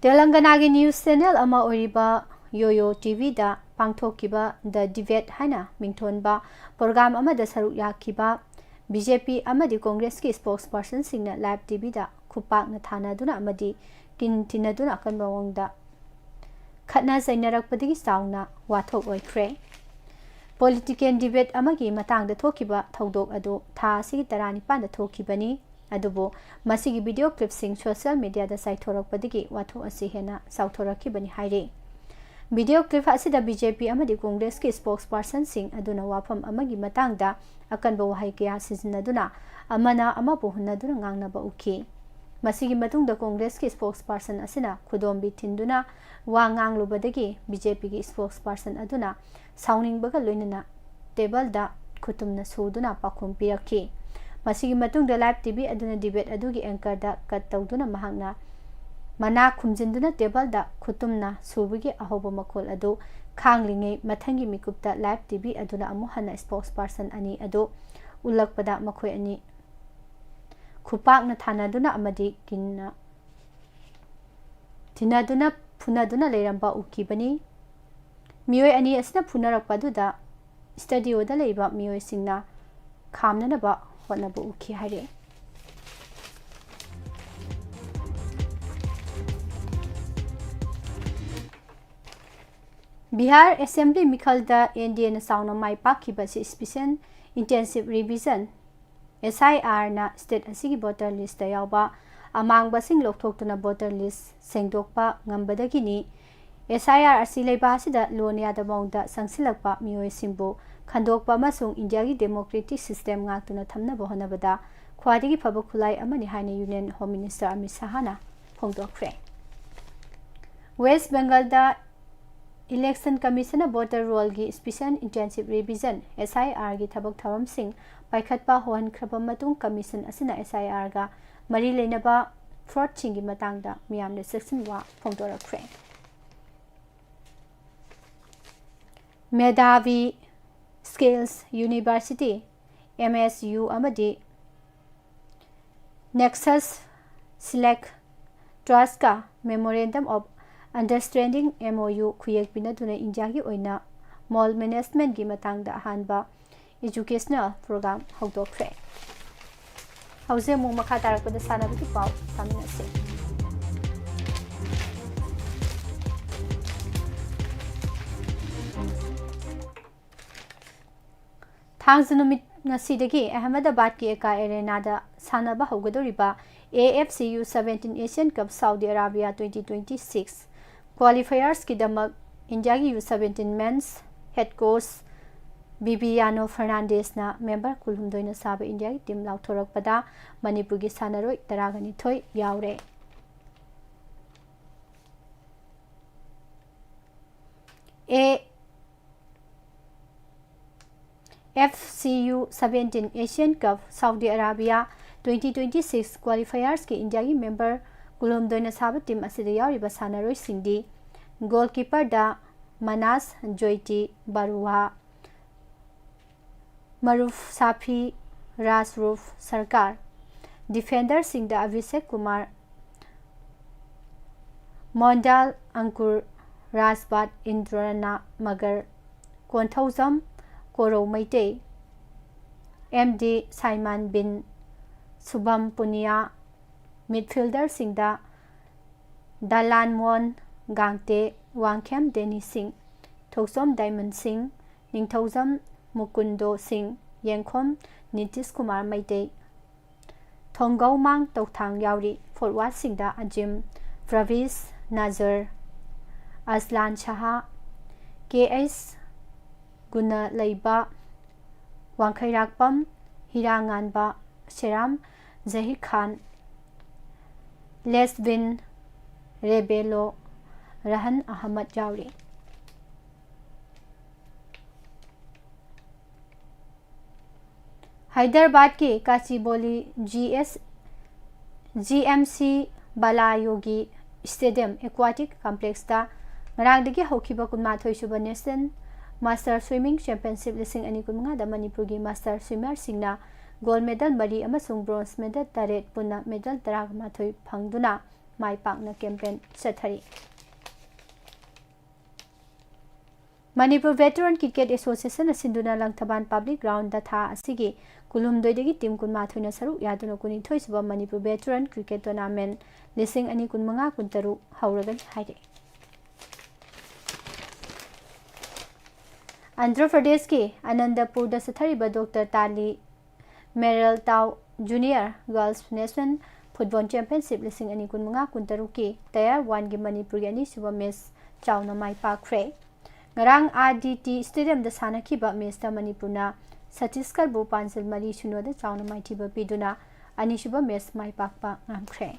ꯇꯦꯂꯪꯒꯅꯥꯒꯤ news channel ꯑꯃ ꯑꯣꯏꯔꯤꯕ ꯌꯣꯌꯣ TVꯗ ꯄꯥꯡꯊꯣꯛꯈꯤꯕ The Debate ꯍꯥꯏꯅ ꯃꯤꯡꯊꯣꯟꯕ program ꯑꯃꯗ ꯁꯔꯨꯛ ꯌꯥꯈꯤꯕ BJP ꯑꯃꯗꯤ Congressꯀꯤ spokespersonꯁꯤꯡꯅ live TVꯗ ꯈꯨꯄꯥꯛꯅ ꯊꯥꯅꯗꯨꯅ ꯑꯃꯗꯤ ꯀꯤꯟ ꯊꯤꯟꯅꯗꯨꯅ ꯑꯀꯟꯕ ꯃꯑꯣꯡꯗ ꯈꯠꯅ ꯆꯩꯅꯔꯛꯄꯗꯒꯤ ꯆꯥꯎꯅ ꯋꯥꯊꯣꯛ ꯑꯣꯏꯈ꯭ꯔꯦ꯫ Political debate ꯑꯃꯒꯤ ꯃꯇꯥꯡꯗ ꯊꯣꯛꯈꯤꯕ ꯊꯧꯗꯣꯛ ꯑꯗꯨ ꯊꯥ ꯑꯁꯤꯒꯤ ꯇꯔꯥꯅꯤꯄꯥꯟꯗ ꯊꯣꯛꯈꯤꯕꯅꯤ꯫ ꯑꯗꯨꯕꯨ ꯃꯁꯤꯒꯤ video clipꯁꯤꯡ social mediaꯗ ꯆꯥꯏꯊꯣꯔꯛꯄꯗꯒꯤ ꯋꯥꯊꯣꯛ ꯑꯁꯤ ꯍꯦꯟꯅ ꯆꯥꯎꯊꯣꯔꯛꯈꯤꯕꯅꯤ ꯍꯥꯏꯔꯤ꯫ Video clip ꯑꯁꯤꯗ BJP ꯑꯃꯗꯤ Congressꯀꯤ spokespersonꯁꯤꯡ ꯑꯗꯨꯅ ꯋꯥꯐꯝ ꯑꯃꯒꯤ ꯃꯇꯥꯡꯗ ꯑꯀꯟꯕ ꯋꯥꯍꯩ ꯀꯌꯥ ꯁꯤꯖꯤꯟꯅꯗꯨꯅ ꯑꯃꯅ ꯑꯃꯕꯨ ꯍꯨꯟꯅꯗꯨꯅ ꯉꯥꯡꯅꯕ ꯎꯈꯤ꯫ ꯃꯁꯤꯒꯤ ꯃꯇꯨꯡꯗ Congressꯀꯤ spokesperson ꯑꯁꯤꯅ ꯈꯨꯗꯣꯝꯕꯤ ꯊꯤꯟꯗꯨꯅ ꯋꯥ ꯉꯥꯡꯂꯨꯕꯗꯒꯤ BJPꯒꯤ spokesperson ꯑꯗꯨꯅ ꯁꯥꯎꯅꯤꯡꯕꯒ ꯂꯣꯏꯅꯅ tableꯗ ꯈꯨꯇꯨꯝꯅ ꯁꯨꯗꯨꯅ ꯄꯥꯎꯈꯨꯝ ꯄꯤꯔꯛꯈꯤ꯫ ꯃꯁꯤꯒꯤ ꯃꯇꯨꯡꯗ live TV ꯑꯗꯨꯅ debate ꯑꯗꯨꯒꯤ anchorꯗ cut ꯇꯧꯗꯨꯅ ꯃꯍꯥꯛꯅ ꯃꯅꯥ ꯈꯨꯝꯖꯤꯟꯗꯨꯅ tableꯗ ꯈꯨꯇꯨꯝꯅ ꯁꯨꯕꯒꯤ ꯑꯍꯧꯕ ꯃꯈꯣꯜ ꯑꯗꯨ ꯈꯥꯡꯂꯤꯉꯩ ꯃꯊꯪꯒꯤ ꯃꯤꯀꯨꯞꯇ live TV ꯑꯗꯨꯅ ꯑꯃꯨꯛ ꯍꯟꯅ spokesperson ꯑꯅꯤ ꯑꯗꯨ ꯎꯠꯂꯛꯄꯗ ꯃꯈꯣꯏ ꯑꯅꯤ ꯈꯨꯄꯥꯛꯅ ꯊꯥꯅꯗꯨꯅ ꯑꯃꯗꯤ ꯀꯤꯟꯅ ꯊꯤꯅꯗꯨꯅ ꯐꯨꯅꯗꯨꯅ ꯂꯩꯔꯝꯕ ꯎꯈꯤꯕꯅꯤ꯫ ꯃꯤꯑꯣꯏ ꯑꯅꯤ ꯑꯁꯤꯅ ꯐꯨꯅꯔꯛꯄ ꯑꯗꯨꯗ studioꯗ ꯂꯩꯕ ꯃꯤꯑꯣꯏꯁꯤꯡꯅ ꯈꯥꯝꯅꯅꯕ ꯍꯣꯠꯅꯕ ꯎꯈꯤ ꯍꯥꯏꯔꯛꯏ꯫ ꯕꯤꯍꯥꯔ ꯑꯦꯁꯦꯝꯕ꯭ꯂꯤ ꯃꯤꯈꯜꯗ ꯑꯦꯟ ꯗꯤ ꯑꯦꯅ ꯆꯥꯎꯅ ꯃꯥꯏ ꯄꯥꯛꯈꯤꯕ ꯑꯁꯤ Special Intensive Revision, S I R, ꯅ ꯁ꯭ꯇꯦꯠ ꯑꯁꯤꯒꯤ ꯚꯣꯇꯔ ꯂꯤꯁꯇ ꯌꯥꯎꯕ ꯑꯃꯥꯡꯕꯁꯤꯡ ꯂꯧꯊꯣꯛꯇꯨꯅ ꯚꯣꯇꯔ ꯂꯤꯁ ꯁꯦꯡꯗꯣꯛꯄ ꯉꯝꯕꯗꯒꯤꯅꯤ꯫ S I R ꯑꯁꯤ ꯂꯩꯕꯥꯛ ꯑꯁꯤꯗ ꯂꯣꯟ ꯌꯥꯗꯕ ꯃꯑꯣꯡꯗ ꯆꯪꯁꯤꯜꯂꯛꯄ ꯃꯤꯑꯣꯏꯁꯤꯡꯕꯨ ꯈꯟꯗꯣꯛꯄ ꯑꯃꯁꯨꯡ ꯏꯟꯗꯤꯌꯥꯒꯤ ꯗꯦꯃꯣꯀ꯭ꯔꯦꯇꯤꯛ ꯁꯤꯁꯇꯦꯝ ꯉꯥꯛꯇꯨꯅ ꯊꯝꯅꯕ ꯍꯣꯠꯅꯕꯗ ꯈ꯭ꯋꯥꯏꯗꯒꯤ ꯐꯕ ꯈꯨꯠꯂꯥꯏ ꯑꯃꯅꯤ ꯍꯥꯏꯅ ꯌꯨꯅꯤꯌꯟ ꯍꯣꯝ ꯃꯤꯅꯤꯁꯇꯔ ꯑꯃꯤꯠ ꯁꯥꯍꯅ ꯐꯣꯡꯗꯣꯛꯈ꯭ꯔꯦ꯫ ꯋꯦꯁ ꯕꯦꯡꯒꯜꯗ ꯏꯂꯦꯛꯁꯟ ꯀꯃꯤꯁꯟꯅ ꯚꯣꯇꯔ ꯔꯣꯜꯒꯤ Special Intensive Revision, S I R, ꯒꯤ ꯊꯕꯛ ꯊꯧꯔꯝꯁꯤꯡ ꯄꯥꯏꯈꯠꯄ ꯍꯧꯍꯟꯈ꯭ꯔꯕ ꯃꯇꯨꯡ, ꯀꯃꯤꯁꯟ ꯑꯁꯤꯅ S I R ꯒ ꯃꯔꯤ ꯂꯩꯅꯕ ꯐ꯭ꯔꯣꯗꯁꯤꯡꯒꯤ ꯃꯇꯥꯡꯗ ꯃꯤꯌꯥꯝꯗ ꯆꯦꯛꯁꯤꯟꯋꯥ ꯐꯣꯡꯗꯣꯔꯛꯈ꯭ꯔꯦ꯫ ꯃꯦꯙꯥꯚꯤ Skills University, M S U, ꯑꯃꯗꯤ Nexus Select Trustꯀ Memorandum of Understanding, M O U, ꯈꯨꯌꯦꯛ ꯄꯤꯅꯗꯨꯅ ꯏꯟꯗꯤꯌꯥꯒꯤ ꯑꯣꯏꯅ ꯃꯣꯜ ꯃꯦꯅꯦꯖꯃꯦꯟꯒꯤ ꯃꯇꯥꯡꯗ ꯑꯍꯥꯟꯕ educational program ꯍꯧꯗꯣꯛꯈ꯭ꯔꯦ꯫ ꯍꯧꯖꯤꯛ ꯑꯃꯨꯛ ꯃꯈꯥ ꯇꯥꯔꯛꯄꯗ ꯁꯥꯟꯅꯕꯒꯤ ꯄꯥꯎ ꯇꯥꯃꯤꯟꯅꯁꯤ꯫ ꯊꯥꯡꯖ ꯅꯨꯃꯤꯠ ꯉꯁꯤꯗꯒꯤ ꯑꯍꯃꯗꯕꯥꯗꯀꯤ ꯑꯦꯀꯥ ꯑꯦꯔꯦꯅꯥꯗ ꯁꯥꯟꯅꯕ ꯍꯧꯒꯗꯧꯔꯤꯕ A F C U seventeen Asian Cup Saudi Arabia twenty twenty-six qualifiersꯀꯤꯗꯃꯛ ꯏꯟꯗꯤꯌꯥꯒꯤ U seventeen men's head coach Bibiano ꯐꯔꯅꯥꯟꯗꯦꯁꯅ ꯃꯦꯝꯕꯔ ꯀꯨꯟꯍꯨꯝꯗꯣꯏꯅ ꯁꯥꯕ ꯏꯟꯗꯤꯌꯥꯒꯤ ꯇꯤꯝ ꯂꯥꯎꯊꯣꯔꯛꯄꯗ ꯃꯅꯤꯄꯨꯔꯒꯤ ꯁꯥꯟꯅꯔꯣꯏ ꯇꯔꯥꯒ ꯅꯤꯊꯣꯏ ꯌꯥꯎꯔꯦ꯫ A F C U seventeen Asian Cup Saudi Arabia twenty twenty-six qualifiersꯀꯤ ꯏꯟꯗꯤꯌꯥꯒꯤ ꯃꯦꯝꯕꯔ ꯀꯨꯟꯍꯨꯝꯗꯣꯏꯅ ꯁꯥꯕ ꯇꯤꯝ ꯑꯁꯤꯗ ꯌꯥꯎꯔꯤꯕ ꯁꯥꯟꯅꯔꯣꯏꯁꯤꯡꯗꯤ, goalkeeperꯗ ꯃꯅꯥꯁ ꯖꯣꯏꯇꯤ ꯕꯔꯨꯍꯥ, ꯃꯔꯨꯐ ꯁꯥꯐꯤ, ꯔꯥꯖꯔꯨꯐ ꯁꯔꯀꯥꯔ, defenderꯁꯤꯡꯗ ꯑꯚꯤꯁꯦꯛ ꯀꯨꯃꯥꯔ, ꯃꯣꯟꯗꯥꯜ ꯑꯪꯀꯨꯔ, ꯔꯥꯖꯕꯥꯠ ꯏꯟꯗ꯭ꯔꯅ ꯃꯒꯔ, ꯀꯣꯟꯊꯧꯖꯝ ꯀꯣꯔꯧ ꯃꯩꯇꯩ, M D ꯁꯥꯏꯃꯥꯟ ꯕꯤꯟ ꯁꯨꯚꯝ ꯄꯨꯅꯤꯌꯥ, midfielderꯁꯤꯡꯗ ꯗꯂꯥꯟꯃꯣꯟ ꯒꯥꯡꯇꯦ, ꯋꯥꯡꯈꯦꯝ ꯗꯦꯅꯤ ꯁꯤꯡ, ꯊꯣꯛꯆꯣꯝ ꯗꯥꯏꯃꯟ ꯁꯤꯡ, ꯅꯤꯡꯊꯧꯖꯝ ꯃꯨꯀꯨꯟꯗꯣ ꯁꯤꯡ, ꯌꯦꯡꯈꯣꯝ ꯅꯤꯇꯤꯁ ꯀꯨꯃꯥꯔ ꯃꯩꯇꯩ, ꯊꯣꯡꯒꯧꯃꯥꯡ ꯇꯧꯊꯥꯡ ꯌꯥꯎꯔꯤ꯫ ꯐꯣꯔꯋꯥꯔꯗꯁꯤꯡꯗ ꯑꯖꯤꯝ, ꯄ꯭ꯔꯚꯤꯁ, ꯅꯥꯖꯔ, ꯑꯁꯂꯥꯟ ꯁꯍꯥ, ꯀꯦ ꯑꯦꯁ ꯒꯨꯅꯂꯩꯕ, ꯋꯥꯡꯈꯩꯔꯥꯛꯄꯝ, ꯍꯤꯔꯥꯉꯥꯟꯕ, ꯁꯦꯔꯥꯝ ꯖꯍꯤꯔ ꯈꯥꯟ, ꯂꯦꯁꯕꯤꯟ ꯔꯦꯕꯦꯂꯣ, ꯔꯍꯟ ꯑꯍꯃꯗ ꯌꯥꯎꯔꯤ꯫ ꯍꯥꯏꯗꯔꯕꯥꯗꯀꯤ ꯀꯥꯆꯤꯕꯣꯂꯤ ꯖꯤ ꯑꯦꯁ, ꯖꯤ ꯑꯦꯝ ꯁꯤ ꯕꯥꯂꯥꯌꯣꯒꯤ ꯁ꯭ꯇꯦꯗꯤꯌꯝ ꯑꯦꯀ꯭ꯋꯥꯇꯤꯛ ꯀꯝꯄ꯭ꯂꯦꯛꯁꯇ ꯉꯔꯥꯡꯗꯒꯤ ꯍꯧꯈꯤꯕ ꯀꯨꯟꯃꯥꯊꯣꯏ ꯁꯨꯕ ꯅꯦꯁꯅꯦꯜ ꯃꯥꯁꯇꯔ ꯁ꯭ꯋꯤꯃꯤꯡ ꯆꯦꯝꯄꯤꯌꯟꯁꯤꯞ ꯂꯤꯁꯤꯡ ꯑꯅꯤ ꯀꯨꯟꯃꯉꯥꯗ ꯃꯅꯤꯄꯨꯔꯒꯤ ꯃꯥꯁꯇꯔ ꯁ꯭ꯋꯤꯃꯔꯁꯤꯡꯅ ꯒꯣꯜꯗ ꯃꯦꯗꯜ ꯃꯔꯤ ꯑꯃꯁꯨꯡ ꯕ꯭ꯔꯣꯟꯖ ꯃꯦꯗꯜ ꯇꯔꯦꯠ, ꯄꯨꯟꯅ ꯃꯦꯗꯜ ꯇꯔꯥꯃꯥꯊꯣꯏ ꯐꯪꯗꯨꯅ ꯃꯥꯏ ꯄꯥꯛꯅ ꯀꯦꯝꯄꯦꯟ ꯆꯠꯊꯔꯤ꯫ ꯃꯅꯤꯄꯨꯔ ꯚꯦꯇꯔꯟ ꯀ꯭ꯔꯤꯀꯦꯠ ꯑꯦꯁꯣꯁꯤꯌꯦꯁꯟꯅ ꯁꯤꯟꯗꯨꯅ ꯂꯪꯊꯕꯥꯜ ꯄꯕ꯭ꯂꯤꯛ ꯒ꯭ꯔꯥꯎꯟꯗ ꯊꯥ ꯑꯁꯤꯒꯤ ꯀꯨꯟꯍꯨꯝꯗꯣꯏꯗꯒꯤ ꯇꯤꯝ ꯀꯨꯟꯃꯥꯊꯣꯏꯅ ꯁꯔꯨꯛ ꯌꯥꯗꯨꯅ ꯀꯨꯟꯅꯤꯊꯣꯏ ꯁꯨꯕ ꯃꯅꯤꯄꯨꯔ ꯚꯦꯇꯔꯟ ꯀ꯭ꯔꯤꯀꯦꯠ ꯇꯣꯔꯅꯥꯃꯦꯟꯠ ꯂꯤꯁꯤꯡ ꯑꯅꯤ ꯀꯨꯟꯃꯉꯥ ꯀꯨꯟꯇꯔꯨꯛ ꯍꯧꯔꯒꯅꯤ ꯍꯥꯏꯔꯛꯏ꯫ ꯑꯟꯙ꯭ꯔ ꯄ꯭ꯔꯗꯦꯁꯀꯤ ꯑꯅꯟꯗꯄꯨꯔꯗ ꯆꯠꯊꯔꯤꯕ ꯗꯣꯛꯇꯔ ꯇꯥꯂꯤ ꯃꯦꯔꯦꯜ ꯇꯥꯎ junior girls national football championship ꯂꯤꯁꯤꯡ ꯑꯅꯤ ꯀꯨꯟꯃꯉꯥ ꯀꯨꯟꯇꯔꯨꯛꯀꯤ ꯇꯌꯥꯔ ꯋꯥꯟꯒꯤ ꯃꯅꯤꯄꯨꯔꯒꯤ ꯑꯅꯤꯁꯨꯕ ꯃꯦꯆ ꯆꯥꯎꯅ ꯃꯥꯏ ꯄꯥꯛꯈ꯭ꯔꯦ꯫ ꯉꯔꯥꯡ ꯑꯥꯔ ꯗꯤ ꯇꯤ ꯁ꯭ꯇꯦꯗꯤꯌꯝꯗ ꯁꯥꯟꯅꯈꯤꯕ ꯃꯦꯆꯇ ꯃꯅꯤꯄꯨꯔꯅ ꯁꯠꯇꯤꯁꯒꯔꯕꯨ ꯄꯥꯟꯖꯜ ꯃꯔꯤ ꯁꯤꯅꯣꯗ ꯆꯥꯎꯅ ꯃꯥꯏꯊꯤꯕ ꯄꯤꯗꯨꯅ ꯑꯅꯤꯁꯨꯕ ꯃꯦꯆ ꯃꯥꯏ ꯄꯥꯛꯄ ꯉꯝꯈ꯭ꯔꯦ꯫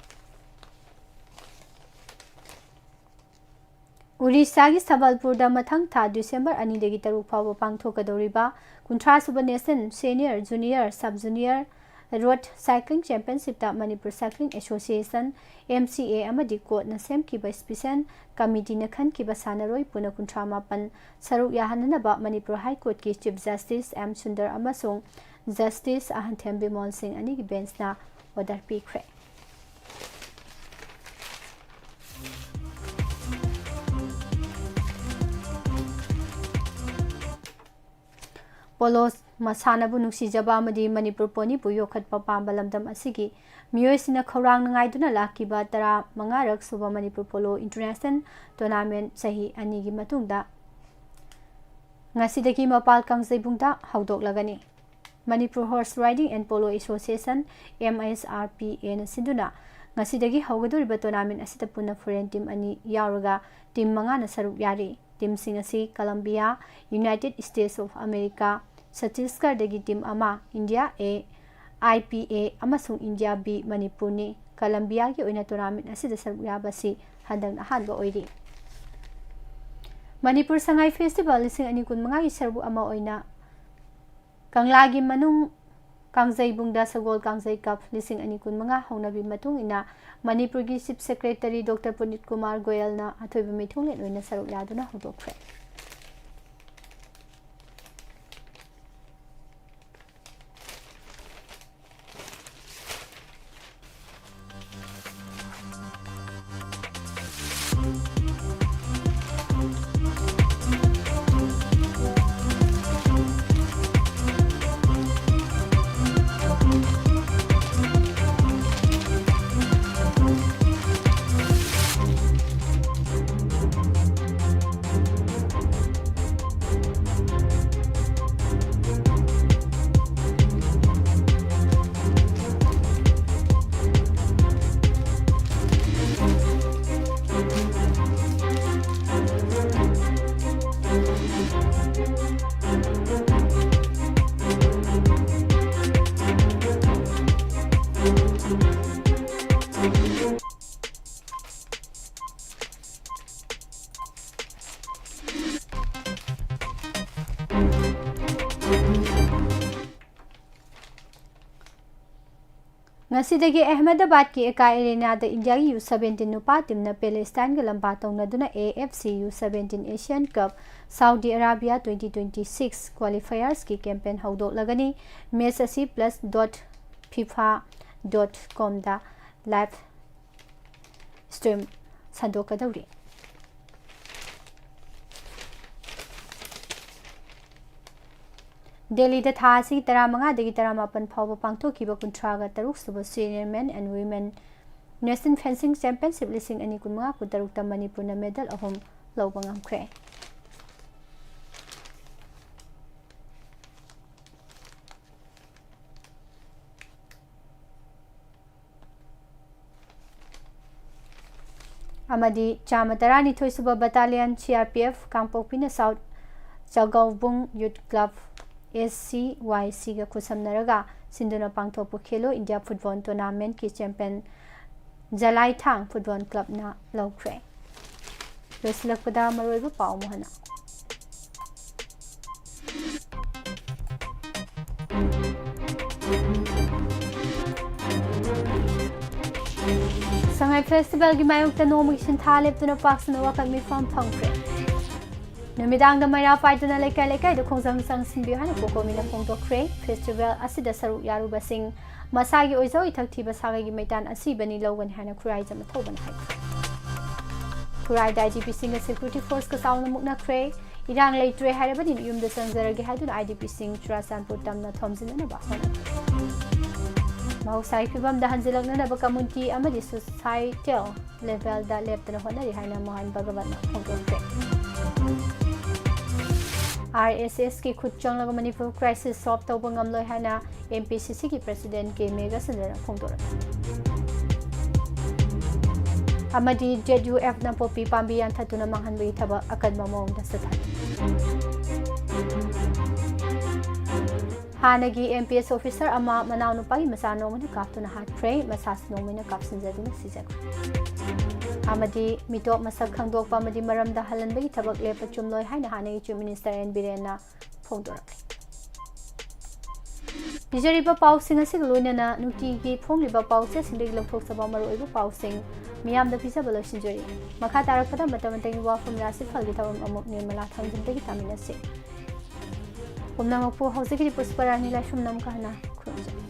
ꯎꯔꯤꯁꯥꯒꯤ ꯁꯕꯜꯄꯨꯔꯗ ꯃꯊꯪ ꯊꯥ ꯗꯤꯁꯦꯝꯕꯔ ꯑꯅꯤꯗꯒꯤ ꯇꯔꯨꯛ ꯐꯥꯎꯕ ꯄꯥꯡꯊꯣꯛꯀꯗꯧꯔꯤꯕ ꯀꯨꯟꯊ꯭ꯔꯥ ꯁꯨꯕ national senior, junior, sub junior road cycling ꯆꯦꯝꯄꯤꯌꯟꯁꯤꯞꯇ Manipur cycling association, M C A, ꯑꯃꯗꯤ ꯀꯣꯔꯠꯅ ꯁꯦꯝꯈꯤꯕ ꯁ꯭ꯄꯤꯁꯦꯜ ꯀꯃꯤꯇꯤꯅ ꯈꯟꯈꯤꯕ ꯁꯥꯟꯅꯔꯣꯏ ꯄꯨꯟꯅ ꯀꯨꯟꯊ꯭ꯔꯥ ꯃꯥꯄꯟ ꯁꯔꯨꯛ ꯌꯥꯍꯟꯅꯅꯕ ꯃꯅꯤꯄꯨꯔ ꯍꯥꯏ ꯀꯣꯔꯠꯀꯤ ꯆꯤꯐ ꯖꯁꯇꯤꯁ ꯑꯦꯝ ꯁꯨꯟꯗꯔ ꯑꯃꯁꯨꯡ ꯖꯁꯇꯤꯁ ꯑꯍꯟꯊꯦꯝ ꯕꯤꯃꯣꯜ ꯁꯤꯡ ꯑꯅꯤꯒꯤ ꯕꯦꯟꯆꯅ ꯑꯣꯔꯗꯔ ꯄꯤꯈ꯭ꯔꯦ꯫ ꯄꯣꯂꯣ ꯃꯁꯥꯟꯅꯕꯨ ꯅꯨꯡꯁꯤꯖꯕ ꯑꯃꯗꯤ ꯃꯅꯤꯄꯨꯔ ꯄꯣꯅꯤꯕꯨ ꯌꯣꯛꯈꯠꯄ ꯄꯥꯝꯕ ꯂꯝꯗꯝ ꯑꯁꯤꯒꯤ ꯃꯤꯑꯣꯏꯁꯤꯡꯅ ꯈꯧꯔꯥꯡꯅ ꯉꯥꯏꯗꯨꯅ ꯂꯥꯛꯈꯤꯕ ꯇꯔꯥꯃꯉꯥꯔꯛ ꯁꯨꯕ ꯃꯅꯤꯄꯨꯔ ꯄꯣꯂꯣ ꯏꯟꯇꯔꯅꯦꯁꯅꯦꯜ ꯇꯣꯔꯅꯥꯃꯦꯟꯠ ꯆꯍꯤ ꯑꯅꯤꯒꯤ ꯃꯇꯨꯡꯗ ꯉꯁꯤꯗꯒꯤ ꯃꯄꯥꯜ ꯀꯥꯡꯖꯩꯕꯨꯡꯗ ꯍꯧꯗꯣꯛꯂꯒꯅꯤ꯫ Manipur Horse Riding and Polo Association, M H R P Aꯅ ꯁꯤꯟꯗꯨꯅ ꯉꯁꯤꯗꯒꯤ ꯍꯧꯒꯗꯧꯔꯤꯕ tournament ꯑꯁꯤꯗ ꯄꯨꯟꯅ foreign team ꯑꯅꯤ ꯌꯥꯎꯔꯒ team ꯃꯉꯥꯅ ꯁꯔꯨꯛ ꯌꯥꯔꯤ꯫ Teamꯁꯤꯡ ꯑꯁꯤ Colombia, United States of America, ꯆꯇꯤꯁꯒꯔꯗꯒꯤ team ꯑꯃ, India A, I P A ꯑꯃꯁꯨꯡ India B, ꯃꯅꯤꯄꯨꯔꯅꯤ꯫ ꯀꯂꯝꯕꯤꯌꯥꯒꯤ ꯑꯣꯏꯅ tournament ꯑꯁꯤꯗ ꯁꯔꯨꯛ ꯌꯥꯕꯁꯤ ꯍꯟꯗꯛꯅ ꯑꯍꯥꯟꯕ ꯑꯣꯏꯔꯤ꯫ ꯃꯅꯤꯄꯨꯔ ꯁꯉꯥꯏ Festival ꯂꯤꯁꯤꯡ ꯑꯅꯤ ꯀꯨꯟꯃꯉꯥꯒꯤ ꯁꯔꯨꯛ ꯑꯃ ꯑꯣꯏꯅ ꯀꯪꯂꯥꯒꯤ ꯃꯅꯨꯡ ꯀꯥꯡꯖꯩꯕꯨꯡꯗ ꯁꯒꯣꯜ ꯀꯥꯡꯖꯩ Cup ꯂꯤꯁꯤꯡ ꯑꯅꯤ ꯀꯨꯟꯃꯉꯥ ꯍꯧꯅꯕꯤ ꯃꯇꯨꯡ ꯏꯟꯅ ꯃꯅꯤꯄꯨꯔꯒꯤ Chief Secretary Doctor ꯄꯨꯅꯤꯠ ꯀꯨꯃꯥꯔ ꯒꯣꯌꯜꯅ ꯑꯊꯣꯏꯕ ꯃꯤꯊꯨꯡꯂꯦꯟ ꯑꯣꯏꯅ ꯁꯔꯨꯛ ꯌꯥꯗꯨꯅ ꯍꯧꯗꯣꯛꯈ꯭ꯔꯦ꯫ ꯉꯁꯤꯗꯒꯤ ꯑꯍꯃꯦꯗꯕꯥꯗꯀꯤ ꯑꯦꯀꯥꯏ ꯑꯦꯔꯦꯅꯥꯗ ꯏꯟꯗꯤꯌꯥꯒꯤ U seventeen ꯅꯨꯄꯥ teamꯅ ꯄꯦꯂꯦꯁꯇꯥꯏꯟꯒ ꯂꯝꯕꯥ ꯇꯧꯅꯗꯨꯅ A F C U seventeen Asian Cup Saudi Arabia twenty twenty-six qualifiersꯀꯤ campaign ꯍꯧꯗꯣꯛꯂꯒꯅꯤ꯫ Match ꯑꯁꯤ plus dot fifa dot comꯗ live stream ꯁꯟꯗꯣꯛꯀꯗꯧꯔꯤ꯫ ꯗꯦꯜꯂꯤꯗ ꯊꯥ ꯑꯁꯤꯒꯤ ꯇꯔꯥꯃꯉꯥꯗꯒꯤ ꯇꯔꯥꯃꯥꯄꯟ ꯐꯥꯎꯕ ꯄꯥꯡꯊꯣꯛꯈꯤꯕ ꯀꯨꯟꯊ꯭ꯔꯥꯒ ꯇꯔꯨꯛ ꯁꯨꯕ Senior Men and Women National Fencing Championship ꯂꯤꯁꯤꯡ ꯑꯅꯤ ꯀꯨꯟꯃꯉꯥ ꯀꯨꯟꯇꯔꯨꯛꯇ ꯃꯅꯤꯄꯨꯔꯅ medal ꯑꯍꯨꯝ ꯂꯧꯕ ꯉꯝꯈ꯭ꯔꯦ꯫ ꯑꯃꯗꯤ ꯆꯥꯝꯃ ꯇꯔꯥꯅꯤꯊꯣꯏ ꯁꯨꯕ Battalion C R P F ꯀꯥꯡꯄꯣꯛꯄꯤꯅ South ꯆꯒꯧꯕꯨꯡ Youth Club S C Y C ꯒ ꯈꯨꯠꯁꯝꯅꯔꯒ ꯁꯤꯟꯗꯨꯅ ꯄꯥꯡꯊꯣꯛꯄ Khelo India Football Tournament ꯀꯤ champion ꯖꯂꯥꯏꯊꯥꯡ Football Club ꯅ ꯂꯧꯈ꯭ꯔꯦ꯫ ꯂꯣꯏꯁꯤꯜꯂꯛꯄꯗ ꯃꯔꯨꯑꯣꯏꯕ ꯄꯥꯎ ꯑꯃꯨꯛ ꯍꯟꯅ꯫ ꯁꯉꯥꯏ Festival ꯒꯤ ꯃꯥꯌꯣꯛꯇ ꯅꯣꯡꯃꯒꯤ ꯁꯤꯟꯊꯥ ꯂꯦꯞꯇꯨꯅ ꯄꯥꯛ ꯁꯟꯅ ꯋꯥꯀꯠ ꯃꯤꯐꯝ ꯐꯝꯈ꯭ꯔꯦ꯫ ꯅꯨꯃꯤꯗꯥꯡꯗ ꯃꯩꯔꯥ ꯄꯥꯏꯗꯨꯅ ꯂꯩꯀꯥꯏ ꯂꯩꯀꯥꯏꯗ ꯈꯣꯡꯖꯪ ꯆꯪꯁꯤꯟꯕꯤꯌꯨ ꯍꯥꯏꯅ ꯀꯣꯀꯣꯃꯤꯅ ꯐꯣꯡꯗꯣꯛꯈ꯭ꯔꯦ꯫ Festival ꯑꯁꯤꯗ ꯁꯔꯨꯛ ꯌꯥꯔꯨꯕꯁꯤꯡ ꯃꯁꯥꯒꯤ ꯑꯣꯏꯖ ꯑꯣꯏꯊꯛ ꯊꯤꯕ ꯁꯥꯒꯩꯒꯤ ꯃꯩꯇꯥꯟ ꯑꯁꯤꯕꯅꯤ ꯂꯧꯒꯅꯤ ꯍꯥꯏꯅ ꯈꯨꯔꯥꯏꯖꯝ ꯑꯊꯧꯕꯅ ꯍꯥꯏꯈ꯭ꯔꯦ꯫ ꯈꯨꯔꯥꯏꯗ I D P ꯁꯤꯡꯒ security force ꯀ ꯆꯥꯎꯅ ꯃꯨꯛꯅꯈ꯭ꯔꯦ꯫ ꯏꯔꯥꯡ ꯂꯩꯇ꯭ꯔꯦ ꯍꯥꯏꯔꯕꯅꯤꯅ ꯌꯨꯝꯗ ꯆꯪꯖꯔꯒꯦ ꯍꯥꯏꯗꯨꯅ I D P ꯁꯤꯡ ꯆꯨꯔꯥꯆꯥꯟꯄꯨꯔ ꯇꯝꯅ ꯊꯣꯝꯖꯤꯟꯅꯅꯕ ꯍꯣꯠꯅꯈ꯭ꯔꯦ꯫ ꯃꯍꯧꯁꯥꯒꯤ ꯐꯤꯕꯝꯗ ꯍꯟꯖꯤꯜꯂꯛꯅꯅꯕ community ꯑꯃꯗꯤ societal level ꯗ ꯂꯦꯞꯇꯅ ꯍꯣꯠꯅꯔꯤ ꯍꯥꯏꯅ ꯃꯣꯍꯟ ꯚꯒꯋꯠꯅ ꯐꯣꯡꯗꯣꯛꯈ꯭ꯔꯦ꯫ R S S ꯀꯤ ꯈꯨꯠ ꯆꯪꯂꯒ ꯃꯅꯤꯄꯨꯔ crisis solve ꯇꯧꯕ ꯉꯝꯂꯣꯏ ꯍꯥꯏꯅ M P C C ꯒꯤ President K ꯃꯦꯘꯆꯟꯗ꯭ꯔꯅ ꯐꯣꯡꯗꯣꯔꯛꯈꯤ꯫ ꯑꯃꯗꯤ Z U F ꯅ ꯄꯣꯄꯤ ꯄꯥꯝꯕꯤ ꯌꯥꯟꯊꯠꯇꯨꯅ ꯃꯥꯡꯍꯟꯕꯒꯤ ꯊꯕꯛ ꯑꯀꯟꯕ ꯃꯑꯣꯡꯗ ꯆꯠꯊꯔꯤ꯫ ꯍꯥꯟꯅꯒꯤ M P S officer ꯑꯃ ꯃꯅꯥꯎꯅꯨꯄꯥꯒꯤ ꯃꯆꯥ ꯅꯣꯡꯃꯩꯅ ꯀꯥꯞꯇꯨꯅ ꯍꯥꯠꯈ꯭ꯔꯦ, ꯃꯁꯥꯁꯨ ꯅꯣꯡꯃꯩꯅ ꯀꯥꯞꯁꯤꯟꯖꯗꯨꯅ ꯁꯤꯖꯈ꯭ꯔꯦ꯫ ꯑꯃꯗꯤ ꯃꯤꯇꯣꯞ ꯃꯁꯛ ꯈꯪꯗꯣꯛꯄ ꯑꯃꯗꯤ ꯃꯔꯝꯗ ꯍꯜꯍꯟꯕꯒꯤ ꯊꯕꯛ ꯂꯦꯞꯄ ꯆꯨꯝꯂꯣꯏ ꯍꯥꯏꯅ ꯍꯥꯟꯅꯒꯤ Chief Minister N ꯕꯤꯔꯦꯟꯅ ꯐꯣꯡꯗꯣꯔꯛꯂꯤ꯫ ꯄꯤꯖꯔꯤꯕ ꯄꯥꯎꯁꯤꯡ ꯑꯁꯤꯒ ꯂꯣꯏꯅꯅ ꯅꯨꯡꯇꯤꯒꯤ ꯐꯣꯡꯂꯤꯕ ꯄꯥꯎꯆꯦꯁꯤꯡꯗꯒꯤ ꯂꯧꯊꯣꯛꯆꯕ ꯃꯔꯨꯑꯣꯏꯕ ꯄꯥꯎꯁꯤꯡ ꯃꯤꯌꯥꯝꯗ ꯄꯤꯖꯕ ꯂꯣꯏꯁꯤꯟꯖꯔꯤ꯫ ꯃꯈꯥ ꯇꯥꯔꯛꯄꯗ ꯃꯇꯝ ꯃꯇꯝꯒꯤ ꯋꯥꯐꯝ ꯔꯥꯁꯤꯐꯜꯒꯤ ꯊꯧꯔꯝ ꯑꯃꯨꯛ ꯅꯤꯔꯃꯂꯥ ꯊꯥꯡꯖꯤꯡꯗꯒꯤ ꯇꯥꯃꯤꯟꯅꯁꯤ꯫ ꯄꯨꯝꯅꯃꯛꯄꯨ ꯍꯧꯖꯤꯛꯀꯤꯗꯤ ꯄꯨꯁꯄꯔꯥꯅꯤ ꯂꯥꯏꯁ꯭ꯔꯝ ꯅꯝꯀꯥꯅ ꯈꯨꯔꯨꯝꯖꯔꯤ꯫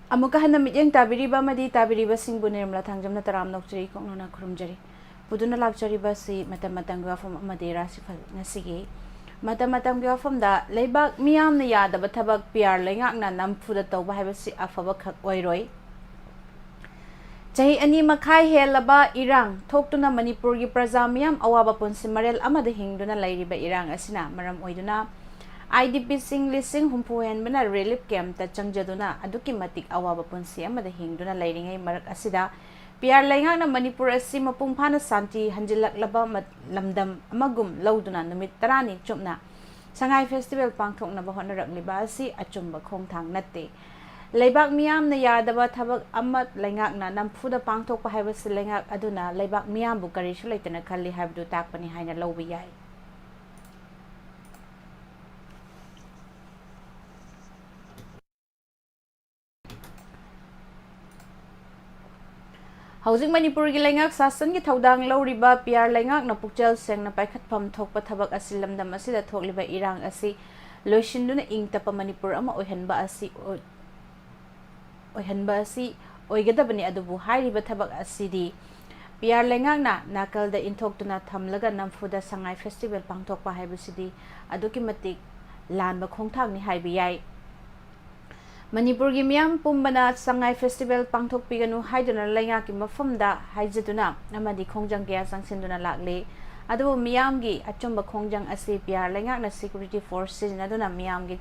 ꯑꯃꯨꯛꯀ ꯍꯟꯅ ꯃꯤꯠꯌꯦꯡ ꯇꯥꯕꯤꯔꯤꯕ ꯑꯃꯗꯤ ꯇꯥꯕꯤꯔꯤꯕꯁꯤꯡꯕꯨ ꯅꯤꯔꯃꯂꯥ ꯊꯥꯡꯖꯝꯅ ꯇꯔꯥꯝꯅ ꯑꯣꯛꯆꯔꯤ, ꯀꯣꯛꯅꯅ ꯈꯨꯔꯨꯝꯖꯔꯤ꯫ ꯄꯨꯗꯨꯅ ꯂꯥꯛꯆꯔꯤꯕ ꯑꯁꯤ ꯃꯇꯝ ꯃꯇꯝꯒꯤ ꯋꯥꯐꯝ ꯑꯃꯗꯤ ꯔꯥꯁꯤꯐꯜ꯫ ꯉꯁꯤꯒꯤ ꯃꯇꯝ ꯃꯇꯝꯒꯤ ꯋꯥꯐꯝꯗ, ꯂꯩꯕꯥꯛ ꯃꯤꯌꯥꯝꯅ ꯌꯥꯗꯕ ꯊꯕꯛ ꯄꯤꯌꯥꯔ ꯂꯩꯉꯥꯛꯅ ꯅꯝꯐꯨꯗ ꯇꯧꯕ ꯍꯥꯏꯕꯁꯤ ꯑꯐꯕꯈꯛ ꯑꯣꯏꯔꯣꯏ꯫ ꯆꯍꯤ ꯑꯅꯤ ꯃꯈꯥꯏ ꯍꯦꯜꯂꯕ ꯏꯔꯥꯡ ꯊꯣꯛꯇꯨꯅ ꯃꯅꯤꯄꯨꯔꯒꯤ ꯄ꯭ꯔꯖꯥ ꯃꯤꯌꯥꯝ ꯑꯋꯥꯕ ꯄꯨꯟꯁꯤ ꯃꯔꯦꯜ ꯑꯃꯗ ꯍꯤꯡꯗꯨꯅ ꯂꯩꯔꯤꯕ ꯏꯔꯥꯡ ꯑꯁꯤꯅ ꯃꯔꯝ ꯑꯣꯏꯗꯨꯅ, IDPꯁꯤꯡ ꯂꯤꯁꯤꯡ ꯍꯨꯝꯐꯨ ꯍꯦꯟꯕꯅ relief campꯇ ꯆꯪꯖꯗꯨꯅ ꯑꯗꯨꯛꯀꯤ ꯃꯇꯤꯛ ꯑꯋꯥꯕ ꯄꯨꯟꯁꯤ ꯑꯃꯗ ꯍꯤꯡꯗꯨꯅ ꯂꯩꯔꯤꯉꯩ ꯃꯔꯛ ꯑꯁꯤꯗ, ꯄꯤꯌꯥꯔ ꯂꯩꯉꯥꯛꯅ ꯃꯅꯤꯄꯨꯔ ꯑꯁꯤ ꯃꯄꯨꯡ ꯐꯥꯅ ꯁꯥꯟꯇꯤ ꯍꯟꯖꯤꯜꯂꯛꯂꯕ ꯃ-, ꯂꯝꯗꯝ ꯑꯃꯒꯨꯝ ꯂꯧꯗꯨꯅ ꯅꯨꯃꯤꯠ ꯇꯔꯥꯅꯤ ꯆꯨꯞꯅ ꯁꯉꯥꯏ festival ꯄꯥꯡꯊꯣꯛꯅꯕ ꯍꯣꯠꯅꯔꯛꯂꯤꯕ ꯑꯁꯤ ꯑꯆꯨꯝꯕ ꯈꯣꯡꯊꯥꯡ ꯅꯠꯇꯦ꯫ ꯂꯩꯕꯥꯛ ꯃꯤꯌꯥꯝꯅ ꯌꯥꯗꯕ ꯊꯕꯛ ꯑꯃ ꯂꯩꯉꯥꯛꯅ ꯅꯝꯐꯨꯗ ꯄꯥꯡꯊꯣꯛꯄ ꯍꯥꯏꯕꯁꯤ ꯂꯩꯉꯥꯛ ꯑꯗꯨꯅ ꯂꯩꯕꯥꯛ ꯃꯤꯌꯥꯝꯕꯨ ꯀꯔꯤꯁꯨ ꯂꯩꯇꯅ ꯈꯜꯂꯤ ꯍꯥꯏꯕꯗꯨ ꯇꯥꯛꯄꯅꯤ ꯍꯥꯏꯅ ꯂꯧꯕ ꯌꯥꯏ꯫ ꯍꯧꯖꯤꯛ ꯃꯅꯤꯄꯨꯔꯒꯤ ꯂꯩꯉꯥꯛ ꯁꯥꯁꯟꯒꯤ ꯊꯧꯗꯥꯡ ꯂꯧꯔꯤꯕ ꯄꯤꯌꯥꯔ ꯂꯩꯉꯥꯛꯅ ꯄꯨꯛꯆꯦꯜ ꯁꯦꯡꯅ ꯄꯥꯏꯈꯠꯐꯝ ꯊꯣꯛꯄ ꯊꯕꯛ ꯑꯁꯤ ꯂꯝꯗꯝ ꯑꯁꯤꯗ ꯊꯣꯛꯂꯤꯕ ꯏꯔꯥꯡ ꯑꯁꯤ ꯂꯣꯏꯁꯤꯟꯗꯨꯅ ꯏꯪ ꯇꯞꯄ ꯃꯅꯤꯄꯨꯔ ꯑꯃ ꯑꯣꯏꯍꯟꯕ ꯑꯁꯤ ꯑꯣꯏ-, ꯑꯣꯏꯍꯟꯕ ꯑꯁꯤ ꯑꯣꯏꯒꯗꯕꯅꯤ꯫ ꯑꯗꯨꯕꯨ ꯍꯥꯏꯔꯤꯕ ꯊꯕꯛ ꯑꯁꯤꯗꯤ ꯄꯤꯌꯥꯔ ꯂꯩꯉꯥꯛꯅ ꯅꯥꯀꯜꯗ ꯏꯟꯊꯣꯛꯇꯨꯅ ꯊꯝꯂꯒ ꯅꯝꯐꯨꯗ ꯁꯉꯥꯏ festival ꯄꯥꯡꯊꯣꯛꯄ ꯍꯥꯏꯕꯁꯤꯗꯤ ꯑꯗꯨꯛꯀꯤ ꯃꯇꯤꯛ ꯂꯥꯟꯕ ꯈꯣꯡꯊꯥꯡꯅꯤ ꯍꯥꯏꯕ ꯌꯥꯏ꯫ ꯃꯅꯤꯄꯨꯔꯒꯤ ꯃꯤꯌꯥꯝ ꯄꯨꯝꯕꯅ ꯁꯉꯥꯏ festival ꯄꯥꯡꯊꯣꯛꯄꯤꯒꯅꯨ ꯍꯥꯏꯗꯨꯅ ꯂꯩꯉꯥꯛꯀꯤ ꯃꯐꯝꯗ ꯍꯥꯏꯖꯗꯨꯅ ꯑꯃꯗꯤ ꯈꯣꯡꯖꯪ ꯀꯌꯥ ꯆꯪꯁꯤꯟꯗꯨꯅ ꯂꯥꯛꯂꯤ꯫ ꯑꯗꯨꯕꯨ ꯃꯤꯌꯥꯝꯒꯤ ꯑꯆꯨꯝꯕ ꯈꯣꯡꯖꯪ ꯑꯁꯤ ꯄꯤꯌꯥꯔ ꯂꯩꯉꯥꯛꯅ security force ꯁꯤꯖꯤꯟꯅꯗꯨꯅ ꯃꯤꯌꯥꯝꯒꯤ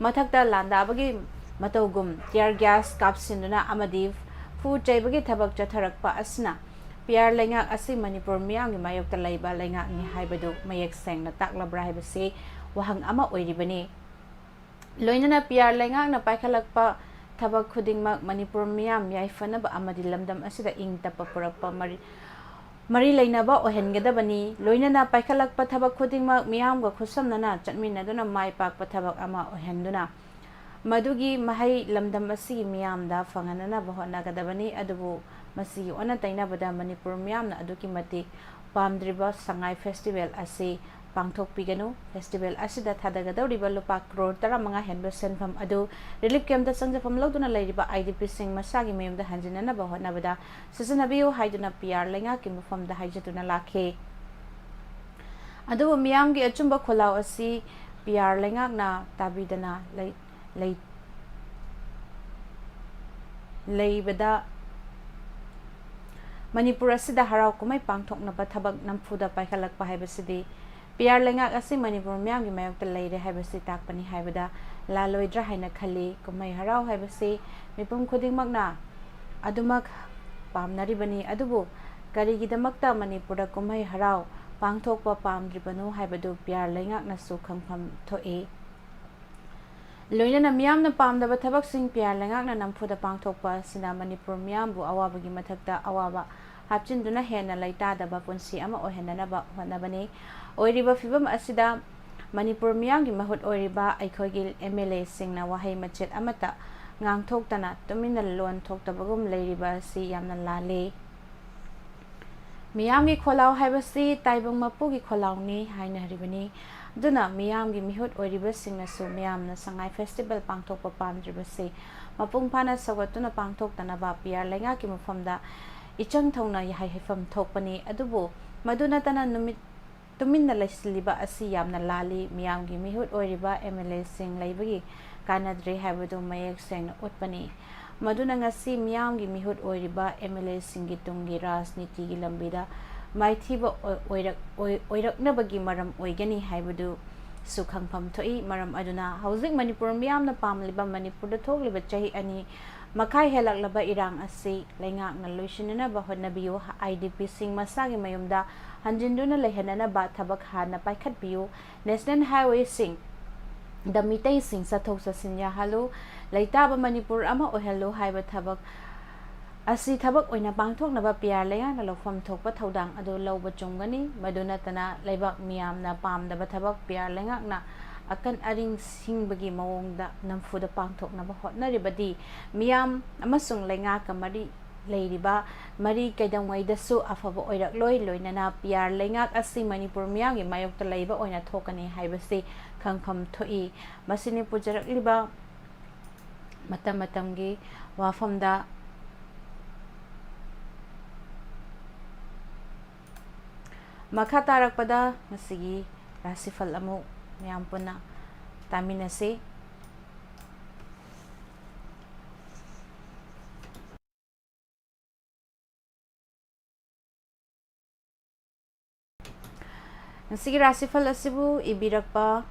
ꯃꯊꯛꯇ ꯂꯥꯟꯗꯥꯕꯒꯤ ꯃꯇꯧꯒꯨꯝ tear gas ꯀꯥꯞꯁꯤꯟꯗꯨꯅ ꯑꯃꯗꯤ ꯐꯨ ꯆꯩꯕꯒꯤ ꯊꯕꯛ ꯆꯠꯊꯔꯛꯄ ꯑꯁꯤꯅ ꯄꯤꯌꯥꯔ ꯂꯩꯉꯥꯛ ꯑꯁꯤ ꯃꯅꯤꯄꯨꯔ ꯃꯤꯌꯥꯝꯒꯤ ꯃꯥꯌꯣꯛꯇ ꯂꯩꯕ ꯂꯩꯉꯥꯛꯅꯤ ꯍꯥꯏꯕꯗꯨ ꯃꯌꯦꯛ ꯁꯦꯡꯅ ꯇꯥꯛꯂꯕ꯭ꯔꯥ ꯍꯥꯏꯕꯁꯤ ꯋꯥꯍꯪ ꯑꯃ ꯑꯣꯏꯔꯤꯕꯅꯤ꯫ ꯂꯣꯏꯅꯅ ꯄꯤꯌꯥꯔ ꯂꯩꯉꯥꯛꯅ ꯄꯥꯏꯈꯠꯂꯛꯄ ꯊꯕꯛ ꯈꯨꯗꯤꯡꯃꯛ ꯃꯅꯤꯄꯨꯔ ꯃꯤꯌꯥꯝ ꯌꯥꯏꯐꯅꯕ ꯑꯃꯗꯤ ꯂꯝꯗꯝ ꯑꯁꯤꯗ ꯏꯪ ꯇꯞꯄ ꯄꯨꯔꯛꯄ ꯃꯔꯤ, ꯃꯔꯤ ꯂꯩꯅꯕ ꯑꯣꯏꯍꯟꯒꯗꯕꯅꯤ꯫ ꯂꯣꯏꯅꯅ ꯄꯥꯏꯈꯠꯂꯛꯄ ꯊꯕꯛ ꯈꯨꯗꯤꯡꯃꯛ ꯃꯤꯌꯥꯝꯒ ꯈꯨꯠꯁꯝꯅꯅ ꯆꯠꯃꯤꯟꯅꯗꯨꯅ ꯃꯥꯏ ꯄꯥꯛꯄ ꯊꯕꯛ ꯑꯃ ꯑꯣꯏꯍꯟꯗꯨꯅ ꯃꯗꯨꯒꯤ ꯃꯍꯩ ꯂꯝꯗꯝ ꯑꯁꯤꯒꯤ ꯃꯤꯌꯥꯝꯗ ꯐꯪꯍꯟꯅꯅꯕ ꯍꯣꯠꯅꯒꯗꯕꯅꯤ꯫ ꯑꯗꯨꯕꯨ ꯃꯁꯤꯒꯤ ꯑꯣꯟꯅ ꯇꯩꯅꯕꯗ ꯃꯅꯤꯄꯨꯔ ꯃꯤꯌꯥꯝꯅ ꯑꯗꯨꯛꯀꯤ ꯃꯇꯤꯛ ꯄꯥꯝꯗ꯭ꯔꯤꯕ ꯁꯉꯥꯏ festival ꯑꯁꯤ ꯄꯥꯡꯊꯣꯛꯄꯤꯒꯅꯨ꯫ ꯐꯦꯁꯇꯤꯚꯦꯜ ꯑꯁꯤꯗ ꯊꯥꯗꯒꯗꯧꯔꯤꯕ ꯂꯨꯄꯥ ꯀ꯭ꯔꯣꯔ ꯇꯔꯥꯃꯉꯥ ꯍꯦꯟꯕ ꯁꯦꯟꯐꯝ ꯑꯗꯨ ꯔꯤꯂꯤꯐ ꯀꯦꯝꯞꯇ ꯆꯪꯖꯐꯝ ꯂꯧꯗꯨꯅ ꯂꯩꯔꯤꯕ ꯑꯥꯏ ꯗꯤ ꯄꯤꯁꯤꯡ ꯃꯁꯥꯒꯤ ꯃꯌꯨꯝꯗ ꯍꯟꯖꯤꯟꯅꯅꯕ ꯍꯣꯠꯅꯕꯗ ꯁꯤꯖꯤꯟꯅꯕꯤꯌꯨ ꯍꯥꯏꯗꯨꯅ ꯄꯤ ꯑꯥꯔ ꯂꯩꯉꯥꯛꯀꯤ ꯃꯐꯝꯗ ꯍꯥꯏꯖꯗꯨꯅ ꯂꯥꯛꯈꯤ꯫ ꯑꯗꯨꯕꯨ ꯃꯤꯌꯥꯝꯒꯤ ꯑꯆꯨꯝꯕ ꯈꯣꯜꯂꯥꯎ ꯑꯁꯤ ꯄꯤ ꯑꯥꯔ ꯂꯩꯉꯥꯛꯅ ꯇꯥꯕꯤꯗꯅ ꯂꯩ-, ꯂꯩ-, ꯂꯩꯕꯗ ꯃꯅꯤꯄꯨꯔ ꯑꯁꯤꯗ ꯍꯔꯥꯎ ꯀꯨꯝꯍꯩ ꯄꯥꯡꯊꯣꯛꯅꯕ ꯊꯕꯛ ꯅꯝꯐꯨꯗ ꯄꯥꯏꯈꯠꯂꯛꯄ ꯍꯥꯏꯕꯁꯤꯗꯤ ꯄꯤ ꯑꯥꯔ ꯂꯩꯉꯥꯛ ꯑꯁꯤ ꯃꯅꯤꯄꯨꯔ ꯃꯤꯌꯥꯝꯒꯤ ꯃꯥꯌꯣꯛꯇ ꯂꯩꯔꯦ ꯍꯥꯏꯕꯁꯤ ꯇꯥꯛꯄꯅꯤ ꯍꯥꯏꯕꯗ ꯂꯥꯜꯂꯣꯏꯗ꯭ꯔꯥ ꯍꯥꯏꯅ ꯈꯜꯂꯤ꯫ ꯀꯨꯝꯍꯩ ꯍꯔꯥꯎ ꯍꯥꯏꯕꯁꯤ ꯃꯤꯄꯨꯝ ꯈꯨꯗꯤꯡꯃꯛꯅ ꯑꯗꯨꯃꯛ ꯄꯥꯝꯅꯔꯤꯕꯅꯤ꯫ ꯑꯗꯨꯕꯨ ꯀꯔꯤꯒꯤꯗꯃꯛꯇ ꯃꯅꯤꯄꯨꯔꯗ ꯀꯨꯝꯍꯩ ꯍꯔꯥꯎ ꯄꯥꯡꯊꯣꯛꯄ ꯄꯥꯝꯗ꯭ꯔꯤꯕꯅꯣ ꯍꯥꯏꯕꯗꯨ ꯄꯤ ꯑꯥꯔ ꯂꯩꯉꯥꯛꯅꯁꯨ ꯈꯪꯐꯝ ꯊꯣꯛꯏ꯫ ꯂꯣꯏꯅꯅ ꯃꯤꯌꯥꯝꯅ ꯄꯥꯝꯗꯕ ꯊꯕꯛꯁꯤꯡ ꯄꯤ ꯑꯥꯔ ꯂꯩꯉꯥꯛꯅ ꯅꯝꯐꯨꯗ ꯄꯥꯡꯊꯣꯛꯄ ꯑꯁꯤꯅ ꯃꯅꯤꯄꯨꯔ ꯃꯤꯌꯥꯝꯕꯨ ꯑꯋꯥꯕꯒꯤ ꯃꯊꯛꯇ ꯑꯋꯥꯕ ꯍꯥꯞꯆꯤꯟꯗꯨꯅ ꯍꯦꯟꯅ ꯂꯩꯇꯥꯗꯕ ꯄꯨꯟꯁꯤ ꯑꯃ ꯑꯣꯏꯍꯟꯅꯅꯕ ꯍꯣꯠꯅꯕꯅꯤ꯫ ꯑꯣꯏꯔꯤꯕ ꯐꯤꯕꯝ ꯑꯁꯤꯗ ꯃꯅꯤꯄꯨꯔ ꯃꯤꯌꯥꯝꯒꯤ ꯃꯍꯨꯠ ꯑꯣꯏꯔꯤꯕ ꯑꯩꯈꯣꯏꯒꯤ ꯑꯦꯝ ꯑꯦꯜ ꯑꯦꯁꯤꯡꯅ ꯋꯥꯍꯩ ꯃꯆꯦꯠ ꯑꯃꯠꯇ ꯉꯥꯡꯊꯣꯛꯇꯅ ꯇꯨꯃꯤꯟꯅ ꯂꯣꯟ ꯊꯣꯛꯇꯕꯒꯨꯝ ꯂꯩꯔꯤꯕ ꯑꯁꯤ ꯌꯥꯝꯅ ꯂꯥꯜꯂꯤ꯫ ꯃꯤꯌꯥꯝꯒꯤ ꯈꯣꯜꯂꯥꯎ ꯍꯥꯏꯕꯁꯤ ꯇꯥꯏꯕꯪ ꯃꯄꯨꯒꯤ ꯈꯣꯜꯂꯥꯎꯅꯤ ꯍꯥꯏꯅꯔꯤꯕꯅꯤ꯫ ꯑꯗꯨꯅ ꯃꯤꯌꯥꯝꯒꯤ ꯃꯤꯍꯨꯠ ꯑꯣꯏꯔꯤꯕꯁꯤꯡꯅꯁꯨ ꯃꯤꯌꯥꯝꯅ ꯁꯉꯥꯏ ꯐꯦꯁꯇꯤꯚꯦꯜ ꯄꯥꯡꯊꯣꯛꯄ ꯄꯥꯝꯗ꯭ꯔꯤꯕꯁꯤ ꯃꯄꯨꯡ ꯐꯥꯅ ꯁꯧꯒꯠꯇꯨꯅ ꯄꯥꯡꯊꯣꯛꯇꯅꯕ ꯄꯤ ꯑꯥꯔ ꯂꯩꯉꯥꯛꯀꯤ ꯃꯐꯝꯗ ꯏꯆꯪ ꯊꯧꯅ ꯌꯥꯍꯩ ꯍꯥꯏꯐꯝ ꯊꯣꯛꯄꯅꯤ꯫ ꯑꯗꯨꯕꯨ ꯃꯗꯨ ꯅꯠꯇꯅ ꯅꯨꯃꯤꯠ ꯇꯨꯃꯤꯟꯅ ꯂꯩꯁꯤꯜꯂꯤꯕ ꯑꯁꯤ ꯌꯥꯝꯅ ꯂꯥꯜꯂꯤ꯫ ꯃꯤꯌꯥꯝꯒꯤ ꯃꯤꯍꯨꯠ ꯑꯣꯏꯔꯤꯕ ꯑꯦꯝ ꯑꯦꯜ ꯑꯦꯁꯤꯡ ꯂꯩꯕꯒꯤ ꯀꯥꯟꯅꯗ꯭ꯔꯦ ꯍꯥꯏꯕꯗꯨ ꯃꯌꯦꯛ ꯁꯦꯡꯅ ꯎꯠꯄꯅꯤ꯫ ꯃꯗꯨꯅ ꯉꯁꯤ ꯃꯤꯌꯥꯝꯒꯤ ꯃꯤꯍꯨꯠ ꯑꯣꯏꯔꯤꯕ ꯑꯦꯝ ꯑꯦꯜ ꯑꯦꯁꯤꯡꯒꯤ ꯇꯨꯡꯒꯤ ꯔꯥꯖꯅꯤꯇꯤꯒꯤ ꯂꯝꯕꯤꯗ ꯃꯥꯏꯊꯤꯕ ꯑꯣꯏ-, ꯑꯣꯏꯔꯛ-, ꯑꯣꯏ-, ꯑꯣꯏꯔꯛꯅꯕꯒꯤ ꯃꯔꯝ ꯑꯣꯏꯒꯅꯤ ꯍꯥꯏꯕꯗꯨꯁꯨ ꯈꯪꯐꯝ ꯊꯣꯛꯏ꯫ ꯃꯔꯝ ꯑꯗꯨꯅ ꯍꯧꯖꯤꯛ ꯃꯅꯤꯄꯨꯔ ꯃꯤꯌꯥꯝꯅ ꯄꯥꯝꯂꯤꯕ ꯃꯅꯤꯄꯨꯔꯗ ꯊꯣꯛꯂꯤꯕ ꯆꯍꯤ ꯑꯅꯤ ꯃꯈꯥꯏ ꯍꯦꯜꯂꯛꯂꯕ ꯏꯔꯥꯡ ꯑꯁꯤ ꯂꯩꯉꯥꯛꯅ ꯂꯣꯏꯁꯤꯟꯅꯅꯕ ꯍꯣꯠꯅꯕꯤꯌꯨ꯫ ꯑꯥꯏ ꯗꯤ ꯄꯤꯁꯤꯡ ꯃꯁꯥꯒꯤ ꯃꯌꯨꯝꯗ ꯍꯟꯖꯤꯟꯗꯨꯅ ꯂꯩꯍꯟꯅꯅꯕ ꯊꯕꯛ ꯍꯥꯟꯅ ꯄꯥꯏꯈꯠꯄꯤꯌꯨ꯫ ꯅꯦꯁꯅꯦꯜ ꯍꯥꯏꯋꯦꯁꯤꯡꯗ ꯃꯤꯇꯩꯁꯤꯡ ꯆꯠꯊꯣꯛ ꯆꯠꯁꯤꯟ ꯌꯥꯍꯜꯂꯨ꯫ ꯂꯩꯇꯥꯕ ꯃꯅꯤꯄꯨꯔ ꯑꯃ ꯑꯣꯏꯍꯜꯂꯨ ꯍꯥꯏꯕ ꯊꯕꯛ ꯑꯁꯤ ꯊꯕꯛ ꯑꯣꯏꯅ ꯄꯥꯡꯊꯣꯛꯅꯕ ꯄꯤ ꯑꯥꯔ ꯂꯩꯉꯥꯛꯅ ꯂꯧꯐꯝ ꯊꯣꯛꯄ ꯊꯧꯗꯥꯡ ꯑꯗꯨ ꯂꯧꯕ ꯆꯨꯝꯒꯅꯤ꯫ ꯃꯗꯨ ꯅꯠꯇꯅ ꯂꯩꯕꯥꯛ ꯃꯤꯌꯥꯝꯅ ꯄꯥꯝꯗꯕ ꯊꯕꯛ ꯄꯤ ꯑꯥꯔ ꯂꯩꯉꯥꯛꯅ ꯑꯀꯟ ꯑꯔꯤꯡ ꯁꯤꯡꯕꯒꯤ ꯃꯑꯣꯡꯗ ꯅꯝꯐꯨꯗ ꯄꯥꯡꯊꯣꯛꯅꯕ ꯍꯣꯠꯅꯔꯤꯕꯗꯤ ꯃꯤꯌꯥꯝ ꯑꯃꯁꯨꯡ ꯂꯩꯉꯥꯛꯀ ꯃꯔꯤ ꯂꯩꯔꯤꯕ ꯃꯔꯤ ꯀꯩꯗꯧꯉꯩꯗꯁꯨ ꯑꯐꯕ ꯑꯣꯏꯔꯛꯂꯣꯏ, ꯂꯣꯏꯅꯅ ꯄꯤꯌꯥꯔ ꯂꯩꯉꯥꯛ ꯑꯁꯤ ꯃꯅꯤꯄꯨꯔ ꯃꯤꯌꯥꯝꯒꯤ ꯃꯥꯌꯣꯛꯇ ꯂꯩꯕ ꯑꯣꯏꯅ ꯊꯣꯛꯀꯅꯤ ꯍꯥꯏꯕꯁꯤ ꯈꯪꯐꯝ ꯊꯣꯛꯏ꯫ ꯃꯁꯤꯅꯤ ꯄꯨꯖꯔꯛꯂꯤꯕ ꯃꯇꯝ ꯃꯇꯝꯒꯤ ꯋꯥꯐꯝꯗ꯫ ꯃꯈꯥ ꯇꯥꯔꯛꯄꯗ ꯉꯁꯤꯒꯤ ꯔꯥꯁꯤꯐꯜ ꯑꯃꯨꯛ ꯃꯌꯥꯝ ꯄꯨꯟꯅ ꯇꯥꯃꯤꯟꯅꯁꯤ꯫ ꯉꯁꯤꯒꯤ ꯔꯥꯁꯤꯐꯜ ꯑꯁꯤꯕꯨ ꯏꯕꯤꯔꯛꯄ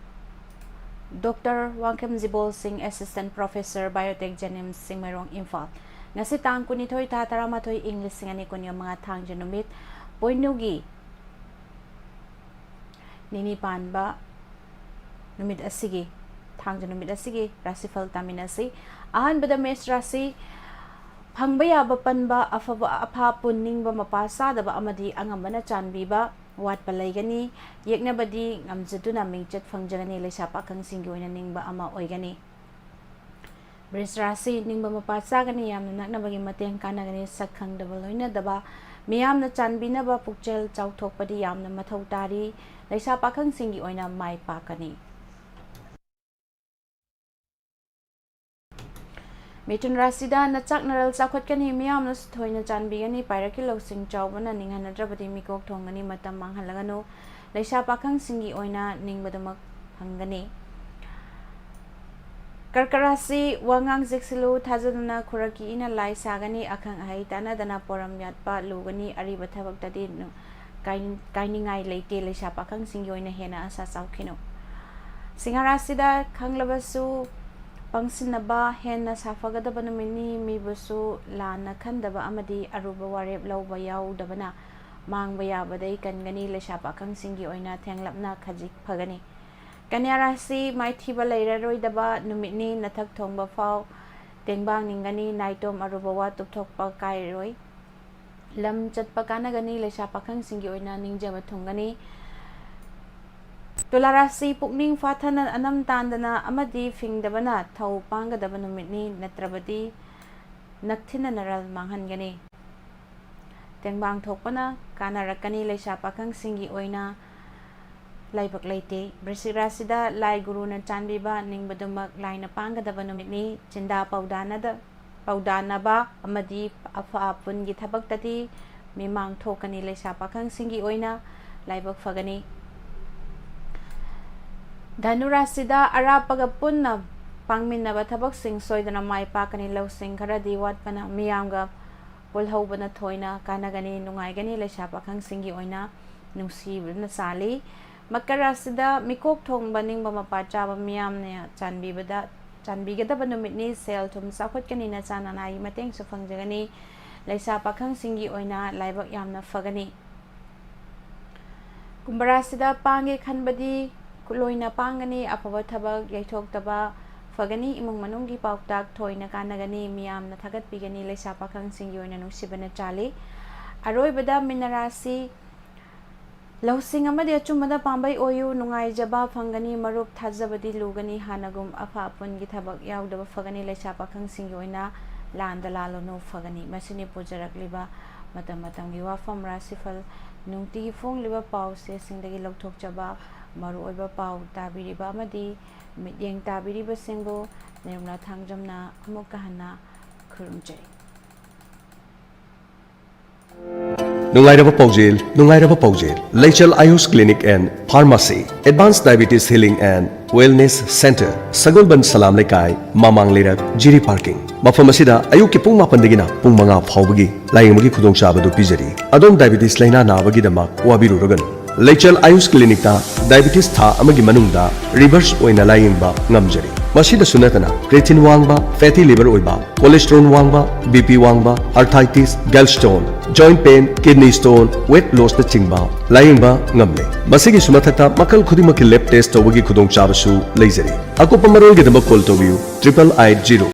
ꯗꯣꯛꯇꯔ ꯋꯥꯡꯈꯦꯝ ꯖꯤꯕꯣꯜ ꯁꯤꯡ, Assistant Professor, Biotech, JNIMS, Chingmeirong, Imphal. ꯉꯁꯤ ꯇꯥꯡ ꯀꯨꯟꯅꯤꯊꯣꯏ, ꯊꯥ ꯇꯔꯥꯃꯥꯊꯣꯏ, ꯏꯪ ꯂꯤꯁꯤꯡ ꯑꯅꯤ ꯀꯨꯟꯒ ꯃꯉꯥ, ꯊꯥꯡꯖ ꯅꯨꯃꯤꯠ, ꯄꯣꯏꯅꯨꯒꯤ ꯅꯤꯅꯤ ꯄꯥꯟꯕ ꯅꯨꯃꯤꯠ ꯑꯁꯤꯒꯤ, ꯊꯥꯡꯖ ꯅꯨꯃꯤꯠ ꯑꯁꯤꯒꯤ ꯔꯥꯁꯤꯐꯜ ꯇꯥꯃꯤꯟꯅꯁꯤ꯫ ꯑꯍꯥꯟꯕꯗ ꯃꯦꯁ ꯔꯥꯁꯤ꯫ ꯐꯪꯕ ꯌꯥꯕ ꯄꯟꯕ, ꯑꯐꯕ ꯑꯐꯥ ꯄꯨꯟꯅꯤꯡꯕ, ꯃꯄꯥ ꯆꯥꯗꯕ ꯑꯃꯗꯤ ꯑꯉꯝꯕꯅ ꯆꯥꯟꯕꯤꯕ ꯋꯥꯠꯄ ꯂꯩꯒꯅꯤ꯫ ꯌꯦꯛꯅꯕꯗꯤ ꯉꯝꯖꯗꯨꯅ ꯃꯤꯡꯆꯠ ꯐꯪꯖꯒꯅꯤ꯫ ꯂꯩꯁꯥ ꯄꯥꯈꯪꯁꯤꯡꯒꯤ ꯑꯣꯏꯅ ꯅꯤꯡꯕ ꯑꯃ ꯑꯣꯏꯒꯅꯤ꯫ ꯕ꯭ꯔꯤꯖ ꯔꯥꯁꯤ, ꯅꯤꯡꯕ ꯃꯄꯥ ꯆꯥꯒꯅꯤ, ꯌꯥꯝꯅ ꯅꯛꯅꯕꯒꯤ ꯃꯇꯦꯡ ꯀꯥꯟꯅꯒꯅꯤ, ꯁꯛ ꯈꯪꯗꯕ ꯂꯣꯏꯅꯗꯕ, ꯃꯤꯌꯥꯝꯅ ꯆꯥꯟꯕꯤꯅꯕ ꯄꯨꯛꯆꯦꯜ ꯆꯥꯎꯊꯣꯛꯄꯗꯤ ꯌꯥꯝꯅ ꯃꯊꯧ ꯇꯥꯔꯤ꯫ ꯂꯩꯁꯥ ꯄꯥꯈꯪꯁꯤꯡꯒꯤ ꯑꯣꯏꯅ ꯃꯥꯏ ꯄꯥꯛꯀꯅꯤ꯫ ꯃꯤꯊꯨꯟ ꯔꯥꯁꯤꯗ ꯅꯆꯥꯛ ꯅꯔꯜ ꯆꯥꯎꯈꯠꯀꯅꯤ, ꯃꯤꯌꯥꯝꯅꯁꯨ ꯊꯣꯏꯅ ꯆꯥꯟꯕꯤꯒꯅꯤ꯫ ꯄꯥꯏꯔꯛꯀꯤ ꯂꯧꯁꯤꯡ ꯆꯥꯎꯕꯅ ꯅꯤꯡꯍꯟꯅꯗ꯭ꯔꯕꯗꯤ ꯃꯤꯀꯣꯛ ꯊꯣꯡꯒꯅꯤ, ꯃꯇꯝ ꯃꯥꯡꯍꯜꯂꯒꯅꯨ꯫ ꯂꯩꯁꯥ ꯄꯥꯈꯪꯁꯤꯡꯒꯤ ꯑꯣꯏꯅ ꯅꯤꯡꯕꯗꯨꯃꯛ ꯐꯪꯒꯅꯤ꯫ ꯀꯔꯀ ꯔꯥꯁꯤ, ꯋꯥꯉꯥꯡ ꯆꯦꯛꯁꯤꯜꯂꯨ, ꯊꯥꯖꯗꯅ ꯈꯨꯔꯛꯀꯤ ꯏꯅ ꯂꯥꯏ ꯁꯥꯒꯅꯤ, ꯑꯈꯪ ꯑꯍꯩ ꯇꯥꯟꯅꯗꯅ ꯄꯣꯔꯝ ꯌꯥꯠꯄ ꯂꯨꯒꯅꯤ, ꯑꯔꯤꯕ ꯊꯕꯛꯇꯗꯤ ꯅꯨ-, ꯀꯥꯏ-, ꯀꯥꯏꯅꯤꯡꯉꯥꯏ ꯂꯩꯇꯦ꯫ ꯂꯩꯁꯥ ꯄꯥꯈꯪꯁꯤꯡꯒꯤ ꯑꯣꯏꯅ ꯍꯦꯟꯅ ꯑꯁꯥ ꯆꯥꯎꯈꯤꯅꯨ꯫ ꯁꯤꯡꯍ ꯔꯥꯁꯤꯗ ꯈꯪꯂꯕꯁꯨ ꯄꯪꯁꯤꯟꯅꯕ ꯍꯦꯟꯅ ꯁꯥꯐꯒꯗꯕ ꯅꯨꯃꯤꯠꯅꯤ꯫ ꯃꯤꯕꯨꯁꯨ ꯂꯥꯟꯅ ꯈꯟꯗꯕ ꯑꯃꯗꯤ ꯑꯔꯨꯕ ꯋꯥꯔꯦꯞ ꯂꯧꯕ ꯌꯥꯎꯗꯕꯅ ꯃꯥꯡꯕ ꯌꯥꯕꯗꯩ ꯀꯟꯒꯅꯤ꯫ ꯂꯩꯁꯥ ꯄꯥꯈꯪꯁꯤꯡꯒꯤ ꯑꯣꯏꯅ ꯊꯦꯡꯂꯞꯅ ꯈꯖꯤꯛ ꯐꯒꯅꯤ꯫ ꯀꯟꯌꯥ ꯔꯥꯁꯤ, ꯃꯥꯏꯊꯤꯕ ꯂꯩꯔꯔꯣꯏꯗꯕ ꯅꯨꯃꯤꯠꯅꯤ꯫ ꯅꯊꯛ ꯊꯣꯡꯕ ꯐꯥꯎ ꯇꯦꯡꯕꯥꯡ ꯅꯤꯡꯒꯅꯤ꯫ ꯅꯥꯏꯇꯣꯝ ꯑꯔꯨꯕ ꯋꯥ ꯇꯨꯞꯊꯣꯛꯄ ꯀꯥꯏꯔꯣꯏ꯫ ꯂꯝ ꯆꯠꯄ ꯀꯥꯟꯅꯒꯅꯤ꯫ ꯂꯩꯁꯥ ꯄꯥꯈꯪꯁꯤꯡꯒꯤ ꯑꯣꯏꯅ ꯅꯤꯡꯖꯕ ꯊꯨꯡꯒꯅꯤ꯫ ꯇꯨꯂꯥ ꯔꯥꯁꯤ, ꯄꯨꯛꯅꯤꯡ ꯐꯥꯊꯅ ꯑꯅꯝ ꯇꯥꯟꯗꯅ ꯑꯃꯗꯤ ꯐꯤꯡꯗꯕꯅ ꯊꯧ ꯄꯥꯡꯒꯗꯕ ꯅꯨꯃꯤꯠꯅꯤ, ꯅꯠꯇ꯭ꯔꯕꯗꯤ ꯅꯛꯊꯤꯟꯅ ꯅꯔꯜ ꯃꯥꯡꯍꯟꯒꯅꯤ꯫ ꯇꯦꯡꯕꯥꯡ ꯊꯣꯛꯄꯅ ꯀꯥꯟꯅꯔꯛꯀꯅꯤ꯫ ꯂꯩꯁꯥ ꯄꯥꯈꯪꯁꯤꯡꯒꯤ ꯑꯣꯏꯅ ꯂꯥꯏꯕꯛ ꯂꯩꯇꯦ꯫ ꯕ꯭ꯔꯤꯁꯤꯛ ꯔꯥꯁꯤꯗ ꯂꯥꯏ ꯒꯨꯔꯨꯅ ꯆꯥꯟꯕꯤꯕ ꯅꯤꯡꯕꯗꯨꯃꯛ ꯂꯥꯏꯅ ꯄꯥꯡꯒꯗꯕ ꯅꯨꯃꯤꯠꯅꯤ꯫ ꯆꯤꯟꯗꯥ ꯄꯥꯎꯗꯥꯅꯗ-, ꯄꯥꯎꯗꯥꯅꯕ ꯑꯃꯗꯤ ꯑꯐ ꯑꯄꯨꯟꯒꯤ ꯊꯕꯛꯇꯗꯤ ꯃꯤꯃꯥꯡ ꯊꯣꯛꯀꯅꯤ꯫ ꯂꯩꯁꯥ ꯄꯥꯈꯪꯁꯤꯡꯒꯤ ꯑꯣꯏꯅ ꯂꯥꯏꯕꯛ ꯐꯒꯅꯤ꯫ ꯙꯅꯨ ꯔꯥꯁꯤꯗ ꯑꯔꯥꯞꯄꯒ ꯄꯨꯟꯅ ꯄꯥꯡꯃꯤꯟꯅꯕ ꯊꯕꯛꯁꯤꯡ ꯁꯣꯏꯗꯅ ꯃꯥꯏ ꯄꯥꯛꯀꯅꯤ꯫ ꯂꯧꯁꯤꯡ ꯈꯔꯗꯤ ꯋꯥꯠꯄꯅ ꯃꯤꯌꯥꯝꯒ ꯄꯨꯜꯍꯧꯕꯅ ꯊꯣꯏꯅ ꯀꯥꯟꯅꯒꯅꯤ, ꯅꯨꯡꯉꯥꯏꯒꯅꯤ꯫ ꯂꯩꯁꯥ ꯄꯥꯈꯪꯁꯤꯡꯒꯤ ꯑꯣꯏꯅ ꯅꯨꯡꯁꯤꯕꯅ ꯆꯥꯜꯂꯤ꯫ ꯃꯀꯔ ꯔꯥꯁꯤꯗ ꯃꯤꯀꯣꯛ ꯊꯣꯡꯕ, ꯅꯤꯡꯕ ꯃꯄꯥ ꯆꯥꯕ ꯃꯤꯌꯥꯝꯅ ꯆꯥꯟꯕꯤꯕꯗ, ꯆꯥꯟꯕꯤꯒꯗꯕ ꯅꯨꯃꯤꯠꯅꯤ꯫ ꯁꯦꯜ ꯊꯨꯝ ꯆꯥꯎꯈꯠꯀꯅꯤ, ꯅꯆꯥ ꯅꯅꯥꯏꯒꯤ ꯃꯇꯦꯡꯁꯨ ꯐꯪꯖꯒꯅꯤ꯫ ꯂꯩꯁꯥ ꯄꯥꯈꯪꯁꯤꯡꯒꯤ ꯑꯣꯏꯅ ꯂꯥꯏꯕꯛ ꯌꯥꯝꯅ ꯐꯒꯅꯤ꯫ ꯀꯨꯝꯚ ꯔꯥꯁꯤꯗ ꯄꯥꯡꯒꯦ ꯈꯟꯕꯗꯤ ꯂꯣꯏꯅ ꯄꯥꯡꯒꯅꯤ꯫ ꯑꯐꯕ ꯊꯕꯛ ꯌꯩꯊꯣꯛꯇꯕ ꯐꯒꯅꯤ꯫ ꯏꯃꯨꯡ ꯃꯅꯨꯡꯒꯤ ꯄꯥꯎꯇꯥꯛ ꯊꯣꯏꯅ ꯀꯥꯟꯅꯒꯅꯤ꯫ ꯃꯤꯌꯥꯝꯅ ꯊꯥꯒꯠꯄꯤꯒꯅꯤ꯫ ꯂꯩꯁꯥ ꯄꯥꯈꯪꯁꯤꯡꯒꯤ ꯑꯣꯏꯅ ꯅꯨꯡꯁꯤꯕꯅ ꯆꯥꯜꯂꯤ꯫ ꯑꯔꯣꯏꯕꯗ ꯃꯤꯅ ꯔꯥꯁꯤ, ꯂꯧꯁꯤꯡ ꯑꯃꯗꯤ ꯑꯆꯨꯝꯕꯗ ꯄꯥꯝꯕꯩ ꯑꯣꯏꯌꯨ꯫ ꯅꯨꯡꯉꯥꯏꯖꯕ ꯐꯪꯒꯅꯤ꯫ ꯃꯔꯨꯞ ꯊꯥꯖꯕꯗꯤ ꯂꯨꯒꯅꯤ꯫ ꯍꯥꯟꯅꯒꯨꯝ ꯑꯐ ꯑꯄꯨꯟꯒꯤ ꯊꯕꯛ ꯌꯥꯎꯗꯕ ꯐꯒꯅꯤ꯫ ꯂꯩꯁꯥ ꯄꯥꯈꯪꯁꯤꯡꯒꯤ ꯑꯣꯏꯅ ꯂꯥꯟꯗ ꯂꯥꯜꯂꯨꯅꯨ ꯐꯒꯅꯤ꯫ ꯃꯁꯤꯅꯤ ꯄꯨꯖꯔꯛꯂꯤꯕ ꯃꯇꯝ ꯃꯇꯝꯒꯤ ꯋꯥꯐꯝ ꯔꯥꯁꯤꯐꯜ꯫ ꯅꯨꯡꯇꯤꯒꯤ ꯐꯣꯡꯂꯤꯕ ꯄꯥꯎ ꯆꯦꯁꯤꯡꯗꯒꯤ ꯂꯧꯊꯣꯛꯆꯕ ꯃꯔꯨꯑꯣꯏꯕ ꯄꯥꯎ ꯇꯥꯕꯤꯔꯤꯕ ꯑꯃꯗꯤ ꯃꯤꯠꯌꯦꯡ ꯇꯥꯕꯤꯔꯤꯕꯁꯤꯡꯕꯨ ꯅꯤꯔꯃꯂꯥ ꯊꯥꯡꯖꯝꯅ ꯑꯃꯨꯛꯀ ꯍꯟꯅ ꯈꯨꯔꯨꯝꯖꯔꯤ꯫ ꯅꯨꯡꯉꯥꯏꯔꯕ ꯄꯥꯎꯖꯦꯜ, ꯅꯨꯡꯉꯥꯏꯔꯕ ꯄꯥꯎꯖꯦꯜ꯫ ꯂꯩꯆꯜ ꯑꯌꯨꯁ Clinic and Pharmacy, Advanced Diabetes Healing and Wellness Center, ꯁꯒꯣꯜꯕꯟ ꯁꯂꯥꯝ ꯂꯩꯀꯥꯏ, ꯃꯃꯥꯡ ꯂꯩꯔꯛ, ꯖꯤꯔꯤ ꯄꯥꯔꯀꯤꯡ꯫ ꯃꯐꯝ ꯑꯁꯤꯗ ꯑꯌꯨꯛꯀꯤ ꯄꯨꯡ ꯃꯥꯄꯟꯗꯒꯤꯅ ꯄꯨꯡ ꯃꯉꯥ ꯐꯥꯎꯕꯒꯤ ꯂꯥꯌꯦꯡꯕꯒꯤ ꯈꯨꯗꯣꯡꯆꯥꯕꯗꯨ ꯄꯤꯖꯔꯤ꯫ ꯑꯗꯣꯝ ꯗꯥꯏꯕꯤꯇꯤꯁ ꯂꯥꯏꯅꯥ ꯅꯥꯕꯒꯤꯗꯃꯛ ꯋꯥꯕꯤꯔꯨꯔꯒꯅꯨ꯫ ꯂꯩꯆꯜ ꯑꯌꯨꯁ ꯀ꯭ꯂꯤꯅꯤꯛꯇ ꯗꯥꯏꯕꯤꯇꯤꯁ ꯊꯥ ꯑꯃꯒꯤ ꯃꯅꯨꯡꯗ ꯔꯤꯚꯔꯁ ꯑꯣꯏꯅ ꯂꯥꯌꯦꯡꯕ ꯉꯝꯖꯔꯤ꯫ ꯃꯁꯤꯗꯁꯨ ꯅꯠꯇꯅ ꯀ꯭ꯔꯦꯇꯤꯟ ꯋꯥꯡꯕ, ꯐꯦꯇꯤ ꯂꯤꯚꯔ ꯑꯣꯏꯕ, ꯀꯣꯂꯦꯁꯇ꯭ꯔꯣꯜ ꯋꯥꯡꯕ, ꯕꯤ ꯄꯤ ꯋꯥꯡꯕ, arthritis, gallstone, joint pain, kidney stone, weight ꯂꯣꯁꯅꯆꯤꯡꯕ ꯂꯥꯌꯦꯡꯕ ꯉꯝꯂꯦ꯫ ꯃꯁꯤꯒꯤꯁꯨ ꯃꯊꯛꯇ ꯃꯈꯜ ꯈꯨꯗꯤꯡꯃꯛꯀꯤ ꯂꯦꯕ ꯇꯦꯁ ꯇꯧꯕꯒꯤ ꯈꯨꯗꯣꯡꯆꯥꯕꯁꯨ ꯂꯩꯖꯔꯤ꯫ ꯑꯀꯨꯞꯄ ꯃꯔꯣꯜꯒꯤꯗꯃꯛ ꯀꯣꯜ ꯇꯧꯕꯤꯌꯨ triple eight zero